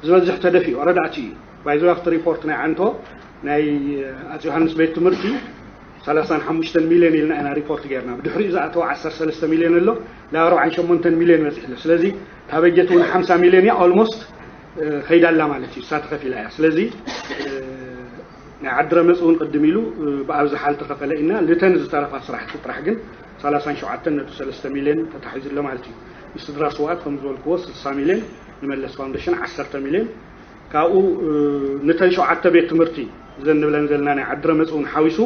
ዝበዝሕ ተደፊኡ ረዳእቲ እዩ። ባይዘ ኣብቲ ሪፖርት ናይ ዓንቶ ናይ ኣፅ ዮሃንስ ቤት ትምህርቲ ሰላሳን ሓሙሽተን ሚልዮን ኢልና ኢና ሪፖርት ጌርና። ብድሕሪኡ ዝኣተወ ዓሰርተ ሰለስተ ሚልዮን ኣሎ፣ ናብ ኣርባዓን ሸሞንተን ሚልዮን በፂሑ ኣሎ። ስለዚ እታ በጀት እውን ሓምሳ ሚልዮን እያ፣ ኦልሞስት ከይዳ ኣላ ማለት እዩ። እሳ ተኸፊላ እያ። ስለዚ ናይ ዓዲ ረመፅ እውን ቅድም ኢሉ ብኣብዝሓ ዝተኸፈለ ኢና። ልተን ዝተረፋ ስራሕቲ ጥራሕ ግን ሰላሳን ሸውዓተን ነጥቢ ሰለስተ ሚልዮን ተታሒዙ ኣሎ ማለት እዩ። ንስድራ ስውኣት ከም ዝበልክዎ ስልሳ ሚልዮን፣ ንመለስ ፋውንዴሽን ዓሰርተ ሚልዮን፣ ካብኡ ነተን ሸውዓተ ቤት ትምህርቲ እዘን ንብለን ዘለና ናይ ዓዲ ረመፅ እውን ሓዊሱ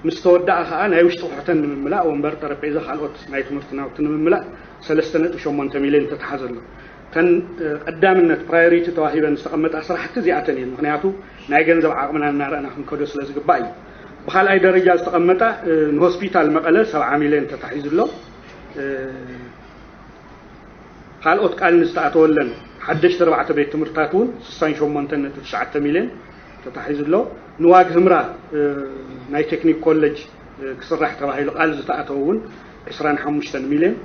ምስ ተወዳኣ ከዓ ናይ ውሽጢ ኩሕተን ንምምላእ ወንበር፣ ጠረጴዛ፣ ካልኦት ናይ ትምህርቲ ናውቲ ንምምላእ ሰለስተ ነጥቢ ሸሞንተ ሚልዮን ተተሓዘ ኣሎ። እተን ቀዳምነት ፕራዮሪቲ ተዋሂበን ዝተቐመጣ ስራሕቲ እዚኣተን እየን። ምክንያቱ ናይ ገንዘብ ዓቕምና እናረኣና ክንከዶ ስለ ዝግባእ እዩ። ብካልኣይ ደረጃ ዝተቐመጣ ንሆስፒታል መቐለ ሰብዓ ሚልዮን ተታሒዙ ኣሎ። ካልኦት ቃል ንዝተኣተወለን ሓደሽቲ ኣርባዕተ ቤት ትምህርትታት እውን ስሳን ሸሞንተን ነጥቢ ትሽዓተ ሚልዮን ተታሒዙ ኣሎ። ንዋግ ህምራ ናይ ቴክኒክ ኮሌጅ ክስራሕ ተባሂሉ ቃል ዝተኣተወ እውን ዕስራን ሓሙሽተን ሚልዮን።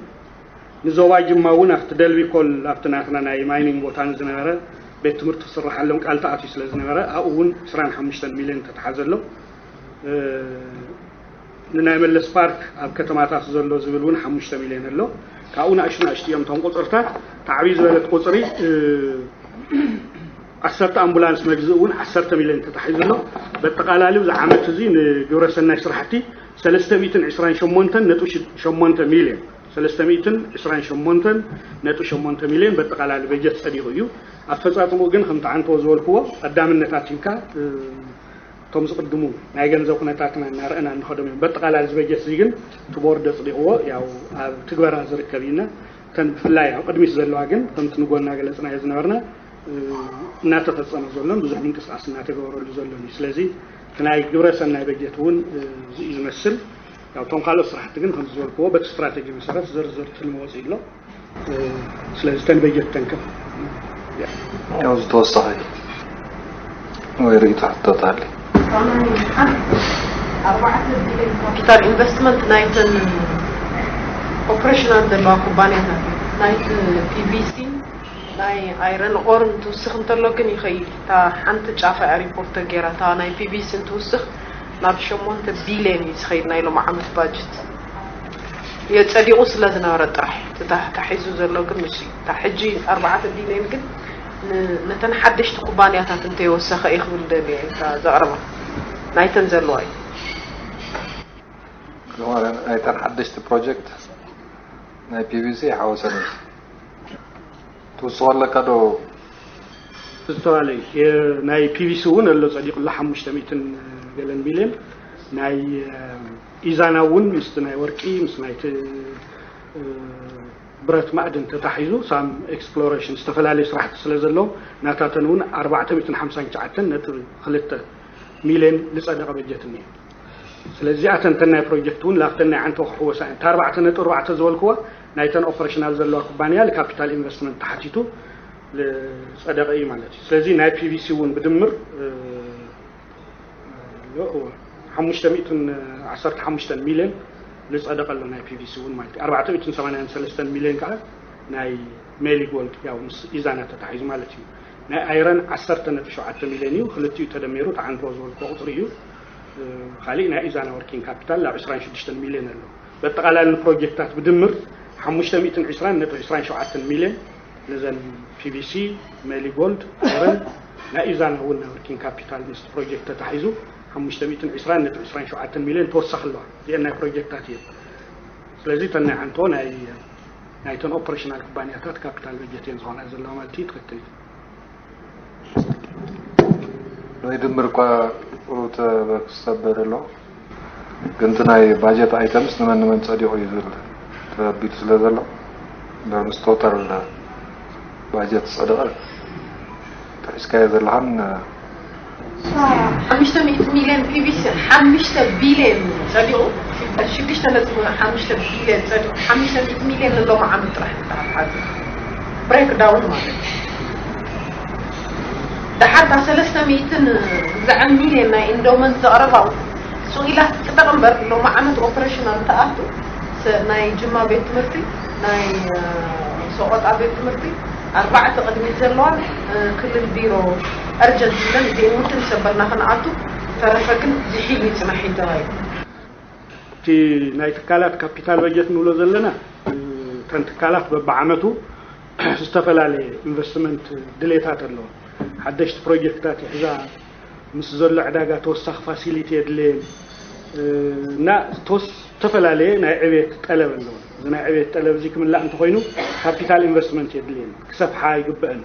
ንዞባ ጅማ እውን ኣብቲ ደልቢ ኮል ኣብቲ ናትና ናይ ማይኒንግ ቦታ ንዝነበረ ቤት ትምህርቲ ክስርሓሎም ቃል ተኣትዩ ስለ ዝነበረ ኣብኡ እውን ዕስራን ሓሙሽተን ሚልዮን ተተሓዘ ኣሎ። ንናይ መለስ ፓርክ ኣብ ከተማታት ዘሎ ዝብል እውን ሓሙሽተ ሚልዮን ኣሎ። ካብኡ ንኣሽቱ ንኣሽቱ እዮም እቶም ቁፅርታት። ታዕብዩ ዝበለት ቁፅሪ ዓሰርተ ኣምቡላንስ መግዝእ እውን ዓሰርተ ሚልዮን ተታሒዙ ኣሎ። በጠቓላሊ እዚ ዓመት እዚ ንግብረ ሰናይ ስራሕቲ ሰለስተ ሚእትን ዕስራን ሸሞንተን ነጥቢ ሸሞንተ ሚልዮን፣ ሰለስተ ሚእትን ዕስራን ሸሞንተን ነጥቢ ሸሞንተ ሚልዮን በጠቓላሊ በጀት ጸዲቑ እዩ። ኣፈጻጽምኡ ግን ከምቲ ዓንቶ ዝበልክዎ ቀዳምነት ኣቲምካ እቶም ዝቕድሙ ናይ ገንዘብ ኩነታትና እናረኣና እንኸዶም እዮም። በጠቓላሊ እዚ በጀት እዚ ግን እቲ ቦርድ ኣጽዲቕዎ ያው ኣብ ትግበራ ዝርከብ እዩና እተን ብፍላይ ኣብ ቅድሚት ዘለዋ ግን ከምቲ ንጎና ገለጽናዮ ዝነበርና እናተፈጸመ ዘሎን ብዙሕ ምንቅስቃስ እናተገበረሉ ዘሎን እዩ። ስለዚ እቲ ናይ ግብረ ሰናይ በጀት እውን እዚ እዩ ዝመስል። ያው እቶም ካልኦት ስራሕቲ ግን ከም ዝበልክዎ በቲ ስትራተጂ መሰረት ዝርዝር ትልሚ ወፂኡ ኣሎ። ስለዚ እተን በጀት ተንክፍ ያው ዝተወሰኸ ወይ ርእይቶ ሕቶታት ካፒታል ኢንቨስትመንት ናይተን ኦፕሬሽናል ዘለዋ ኩባንያታት ናይቲ ፒቪሲ ናይ ኣይረን ኦርን ትውስኽ እንተሎ ግን ይኸይድ። እታ ሓንቲ ጫፋ እያ ሪፖርት ተገይራ። እታ ናይ ፒቪሲ እንትውስኽ ናብ ሸሞንተ ቢልዮን እዩ ዝኸይድ ናይ ሎም ዓመት ባጀት። የጸዲቑ ስለ ዝነበረ ጥራሕ እቲ ታሒዙ ዘሎ ግን ንሱ እዩ። እታ ሕጂ ኣርባዕተ ቢልዮን ግን ነተን ሓደሽቲ ኩባንያታት እንተይወሰኸ እዩ ክብል ደልየ እታ ዘቕርባ ናይተን ዘለዋ እዩ። ናይተን ሓደሽቲ ፕሮጀክት ናይ ፒቪሲ ይሓወሰን እዩ ትውስኾ ኣለካ ዶ? ዝተባለ ናይ ፒቪሲ እውን ኣሎ ጸዲቑ ኣሎ ሓሙሽተ ሚእትን ገለን ሚልዮን። ናይ ኢዛና እውን ምስቲ ናይ ወርቂ ምስ ናይቲ ብረት ማእድን ተታሒዙ ሳም ኤክስፕሎሬሽን ዝተፈላለዩ ስራሕቲ ስለ ዘለዎም ናታተን እውን ኣርባዕተ ሚእትን ሓምሳን ትሽዓተን ነጥቢ ክልተ ሚልዮን ዝጸደቐ በጀት እኒሀ። ስለዚ እተን ናይ ፕሮጀክት እውን ላብተን ናይ ዓንቶ ክሕወሳ እየን። እታ ኣርባዕተ ነጥቢ ኣርባዕተ ዝበልክዋ ናይተን ኦፐሬሽናል ዘለዋ ኩባንያ ንካፒታል ኢንቨስትመንት ተሓቲቱ ዝጸደቐ እዩ ማለት እዩ። ስለዚ ናይ ፒቪሲ እውን ብድምር ሓሙሽተ ሚእትን ዓሰርተ ሓሙሽተን ሚልዮን ዝጸደቐ ኣሎ ናይ ፒቪሲ እውን ማለት እዩ። ኣርባዕተ ሚእትን ሰማንያን ሰለስተን ሚልዮን ከዓ ናይ ሜሊ ጎልድ ያው ምስ ኢዛና ተታሒዙ ማለት እዩ። ናይ ኣይረን ዓሰርተ ነጥቢ ሸውዓተ ሚልዮን እዩ። ክልቲኡ ተደሚሩ ተዓንቶ ዝበልኮ ቁፅሪ እዩ። ካሊእ ናይ ኢዛና ወርኪንግ ካፒታል ናብ ዕስራን ሽዱሽተን ሚልዮን ኣሎ። በጠቓላሊ ንፕሮጀክታት ብድምር ሓሙሽተ ሚእትን ዕስራን ነጥቢ ዕስራን ሸውዓተን ሚልዮን ነዘን ፒቪሲ፣ ሜሊ ጎልድ፣ ኣይረን ናይ ኢዛና እውን ናይ ወርኪንግ ካፒታል ምስ ፕሮጀክት ተታሒዙ ሓሙሽተ ሚእትን ዕስራን ነጥቢ ዕስራን ሸውዓተን ሚልዮን ተወሳኺ ኣለዋ። እዚአን ናይ ፕሮጀክታት እየን። ስለዚ እተን ናይ ዓንቶ ናይ ናይተን ኦፐሬሽናል ኩባንያታት ካፒታል በጀት እየን ዝኾና ዘለዋ ማለት እዩ። ትኽክል እዩ። ናይ ድምር እኳ ቁሩብ ተበክስ ተበረ ኣሎ፣ ግን እቲ ናይ ባጀት ኣይተምስ ንመን ንመን ጸዲቑ እዩ ዝብል ተቢሉ ስለ ዘሎ እምበር ምስ ቶታል ባጀት ዝጸደቐ ጥሒስካዮ ዘለኻን ሓሙሽተ ሚእቲ ሚልዮን ፒቪሲ ሓሙሽተ ቢልዮን ጸዲቑ ሽዱሽተ ነጥቢ ሓሙሽተ ቢልዮን ጸዲቑ ሓሙሽተ ሚእቲ ሚልዮን ንሎሚ ዓመት ጥራሕ ተተሓሓዘ ብሬክዳውን ማለት እዩ። ደሓር እታ ሰለስተ ሚእትን ዝዓን ሚልዮን ናይ ኢንዶመንት ዘቕረባው ሱቕ ኢላ ትጥቕም እምበር ሎሚ ዓመት ኦፕሬሽናል ተኣቱ ናይ ጅማ ቤት ትምህርቲ ናይ ሰቆጣ ቤት ትምህርቲ ኣርባዕተ ቅድሚት ዘለዋን ክልል ቢሮ እርጀንት ኢለን እዚአን እውን ክንሰበርና ክንኣቱ ተረፈ ግን ዝሒል ይፅናሕ እዩ ተባሂሉ። እቲ ናይ ትካላት ካፒታል በጀት ንብሎ ዘለና እተን ትካላት በብዓመቱ ዝተፈላለየ ኢንቨስትመንት ድሌታት ኣለዎ። ሓደሽቲ ፕሮጀክትታት ይሕዛ ምስ ዘሎ ዕዳጋ ተወሳኺ ፋሲሊቲ የድልየን እና ተወስ ዝተፈላለየ ናይ ዕቤት ጠለብ ኣለዎ። እዚ ናይ ዕቤት ጠለብ እዚ ክምላእ እንተኮይኑ ካፒታል ኢንቨስትመንት የድልየን ክሰፍሓ ይግበአን።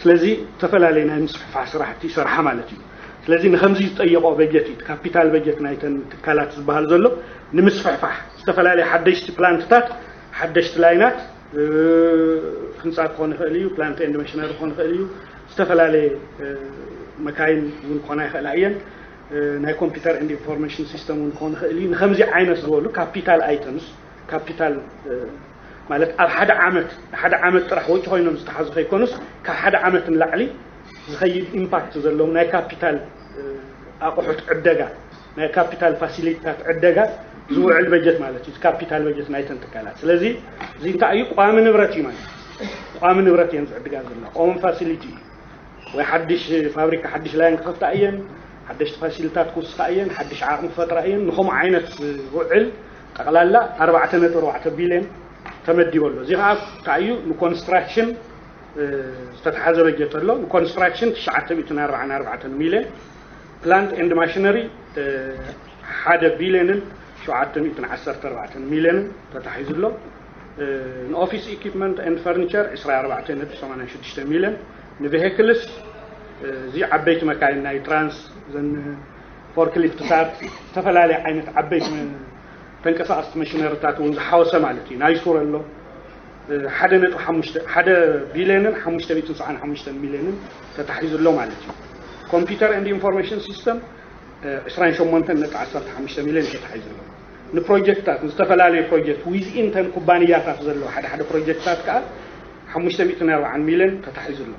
ስለዚ ዝተፈላለየ ናይ ምስፍሕፋሕ ስራሕቲ ይሰርሓ ማለት እዩ። ስለዚ ንከምዚ ዝጠየቆ በጀት እዩ ካፒታል በጀት ናይተን ትካላት ዝበሃል ዘሎ ንምስፍሕፋሕ ዝተፈላለየ ሓደሽቲ ፕላንትታት ሓደሽቲ ላይናት ህንፃ ክኾን ይኽእል እዩ፣ ፕላንት ኤንድ መሽነሪ ክኾን ይኽእል እዩ፣ ዝተፈላለየ መካይን እውን ክኾና ይኽእላ እየን፣ ናይ ኮምፒውተር ኤንድ ኢንፎርሜሽን ሲስተም እውን ክኾን ይኽእል እዩ። ንከምዚ ዓይነት ዝበሉ ካፒታል ኣይተምስ ካፒታል ማለት ኣብ ሓደ ዓመት ሓደ ዓመት ጥራሕ ወጪ ኮይኖም ዝተሓዙ ከይኮኑስ ካብ ሓደ ዓመት ንላዕሊ ዝኸይድ ኢምፓክት ዘለዎም ናይ ካፒታል ኣቑሑት ዕደጋ ናይ ካፒታል ፋሲሊቲታት ዕደጋ ዝውዕል በጀት ማለት እዩ። ካፒታል በጀት ናይተን ትካላት። ስለዚ እዚ እንታይ እዩ? ቋሚ ንብረት እዩ ማለት እዩ። ቋሚ ንብረት እየን ዝዕድጋ ዘለዋ። ኦን ፋሲሊቲ እዩ። ወይ ሓድሽ ፋብሪካ ሓድሽ ላይን ክኸፍታ እየን፣ ሓደሽቲ ፋሲሊታት ክውስኻ እየን፣ ሓድሽ ዓቕሚ ክፈጥራ እየን። ንኸምኡ ዓይነት ዝውዕል ጠቕላላ ኣርባዕተ ነጥቢ ኣርባዕተ ቢልዮን ተመዲቡ ኣሎ። እዚ ከዓ እንታይ እዩ? ንኮንስትራክሽን ዝተተሓዘ በጀት ኣሎ። ንኮንስትራክሽን ትሽዓተ ሚእትን ኣርባዓን ኣርባዕተን ሚልዮን፣ ፕላንት ኤንድ ማሽነሪ ሓደ ቢልዮንን ሸውዓተ ሚእትን ዓሰርተ ኣርባዕተን ሚልዮንን ተታሒዙ ኣሎ። ንኦፊስ ኢኩፕመንት ኤንድ ፈርኒቸር ዕስራ ኣርባዕተ ነጥቢ ሰማንያ ሽዱሽተ ሚልዮን፣ ንቬሂክልስ እዚ ዓበይቲ መካይን ናይ ትራንስ ዘን ፎርክሊፍትታት ዝተፈላለየ ዓይነት ዓበይቲ ተንቀሳቐስቲ መሽነሪታት እውን ዝሓወሰ ማለት እዩ። ናይ ሱር ኣሎ ሓደ ነጥቢ ሓሙሽተ ሓደ ቢልዮንን ሓሙሽተ ሚእትን ሰዓን ሓሙሽተን ሚልዮንን ተታሒዙ ኣሎ ማለት እዩ። ኮምፒውተር ኤንድ ኢንፎርሜሽን ሲስተም ዕስራን ሸሞንተን ነጥቢ ዓሰርተ ሓሙሽተ ሚልዮን ተታሒዙ ኣሎ። ንፕሮጀክትታት ንዝተፈላለዩ ፕሮጀክት ዊዝኢን ተን ኩባንያታት ዘለዋ ሓደ ሓደ ፕሮጀክትታት ከዓ ሓሙሽተ ሚእትን ኣርባዓን ሚልዮን ተታሒዙ ኣሎ።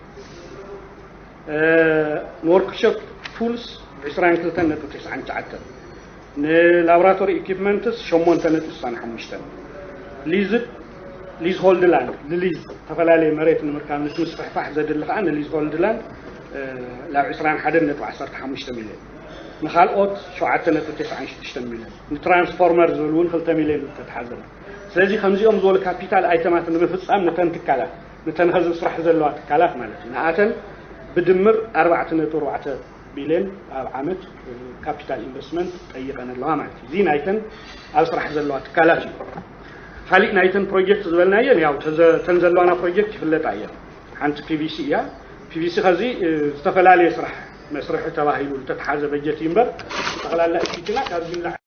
ንወርክሾፕ ቱልስ ዕስራን ክልተን ነጥቢ ተስዓን ትሽዓተን ንላቦራቶሪ ኢኩፕመንትስ ሸሞንተ ነጥቢ ስሳን ሓሙሽተን ሊዝ ሊዝ ሆልድ ላንድ ንሊዝ ዝተፈላለየ መሬት ንምርካብ ነቲ ምስፍሕፋሕ ዘድሊ ከዓ ንሊዝ ሆልድ ላንድ ናብ ዕስራን ሓደን ነጥቢ ዓሰርተ ሓሙሽተ ሚልዮን ንካልኦት ሸውዓተ ነጥቢ ተስዓን ሽዱሽተን ሚልዮን ንትራንስፎርመር ዝብል እውን ክልተ ሚልዮን ተተሓዘለ። ስለዚ ከምዚኦም ዝበሉ ካፒታል ኣይተማት ንምፍፃም ነተን ትካላት ነተን ህዝቢ ስራሕ ዘለዋ ትካላት ማለት እዩ ንኣተን ብድምር ኣርባዕተ ነጥቢ ኣርባዕተ ቢልዮን ኣብ ዓመት ካፒታል ኢንቨስትመንት ጠይቀን ኣለዋ ማለት እዩ። እዚ ናይተን ኣብ ስራሕ ዘለዋ ትካላት እዩ። ካሊእ ናይተን ፕሮጀክት ዝበልናየን ያው ተዘ- ተን ዘለዋና ፕሮጀክት ይፍለጣ እየን። ሓንቲ ፒቪሲ እያ። ፒቢሲ ከዚ እ፣ ዝተፈላለየ ስራሕ መስርሒ ተባሂሉ ዝተተሓዘ በጀት እዩ እምበር፣ ጠቕላላ እቲትና ካብዚ ንላዕሊ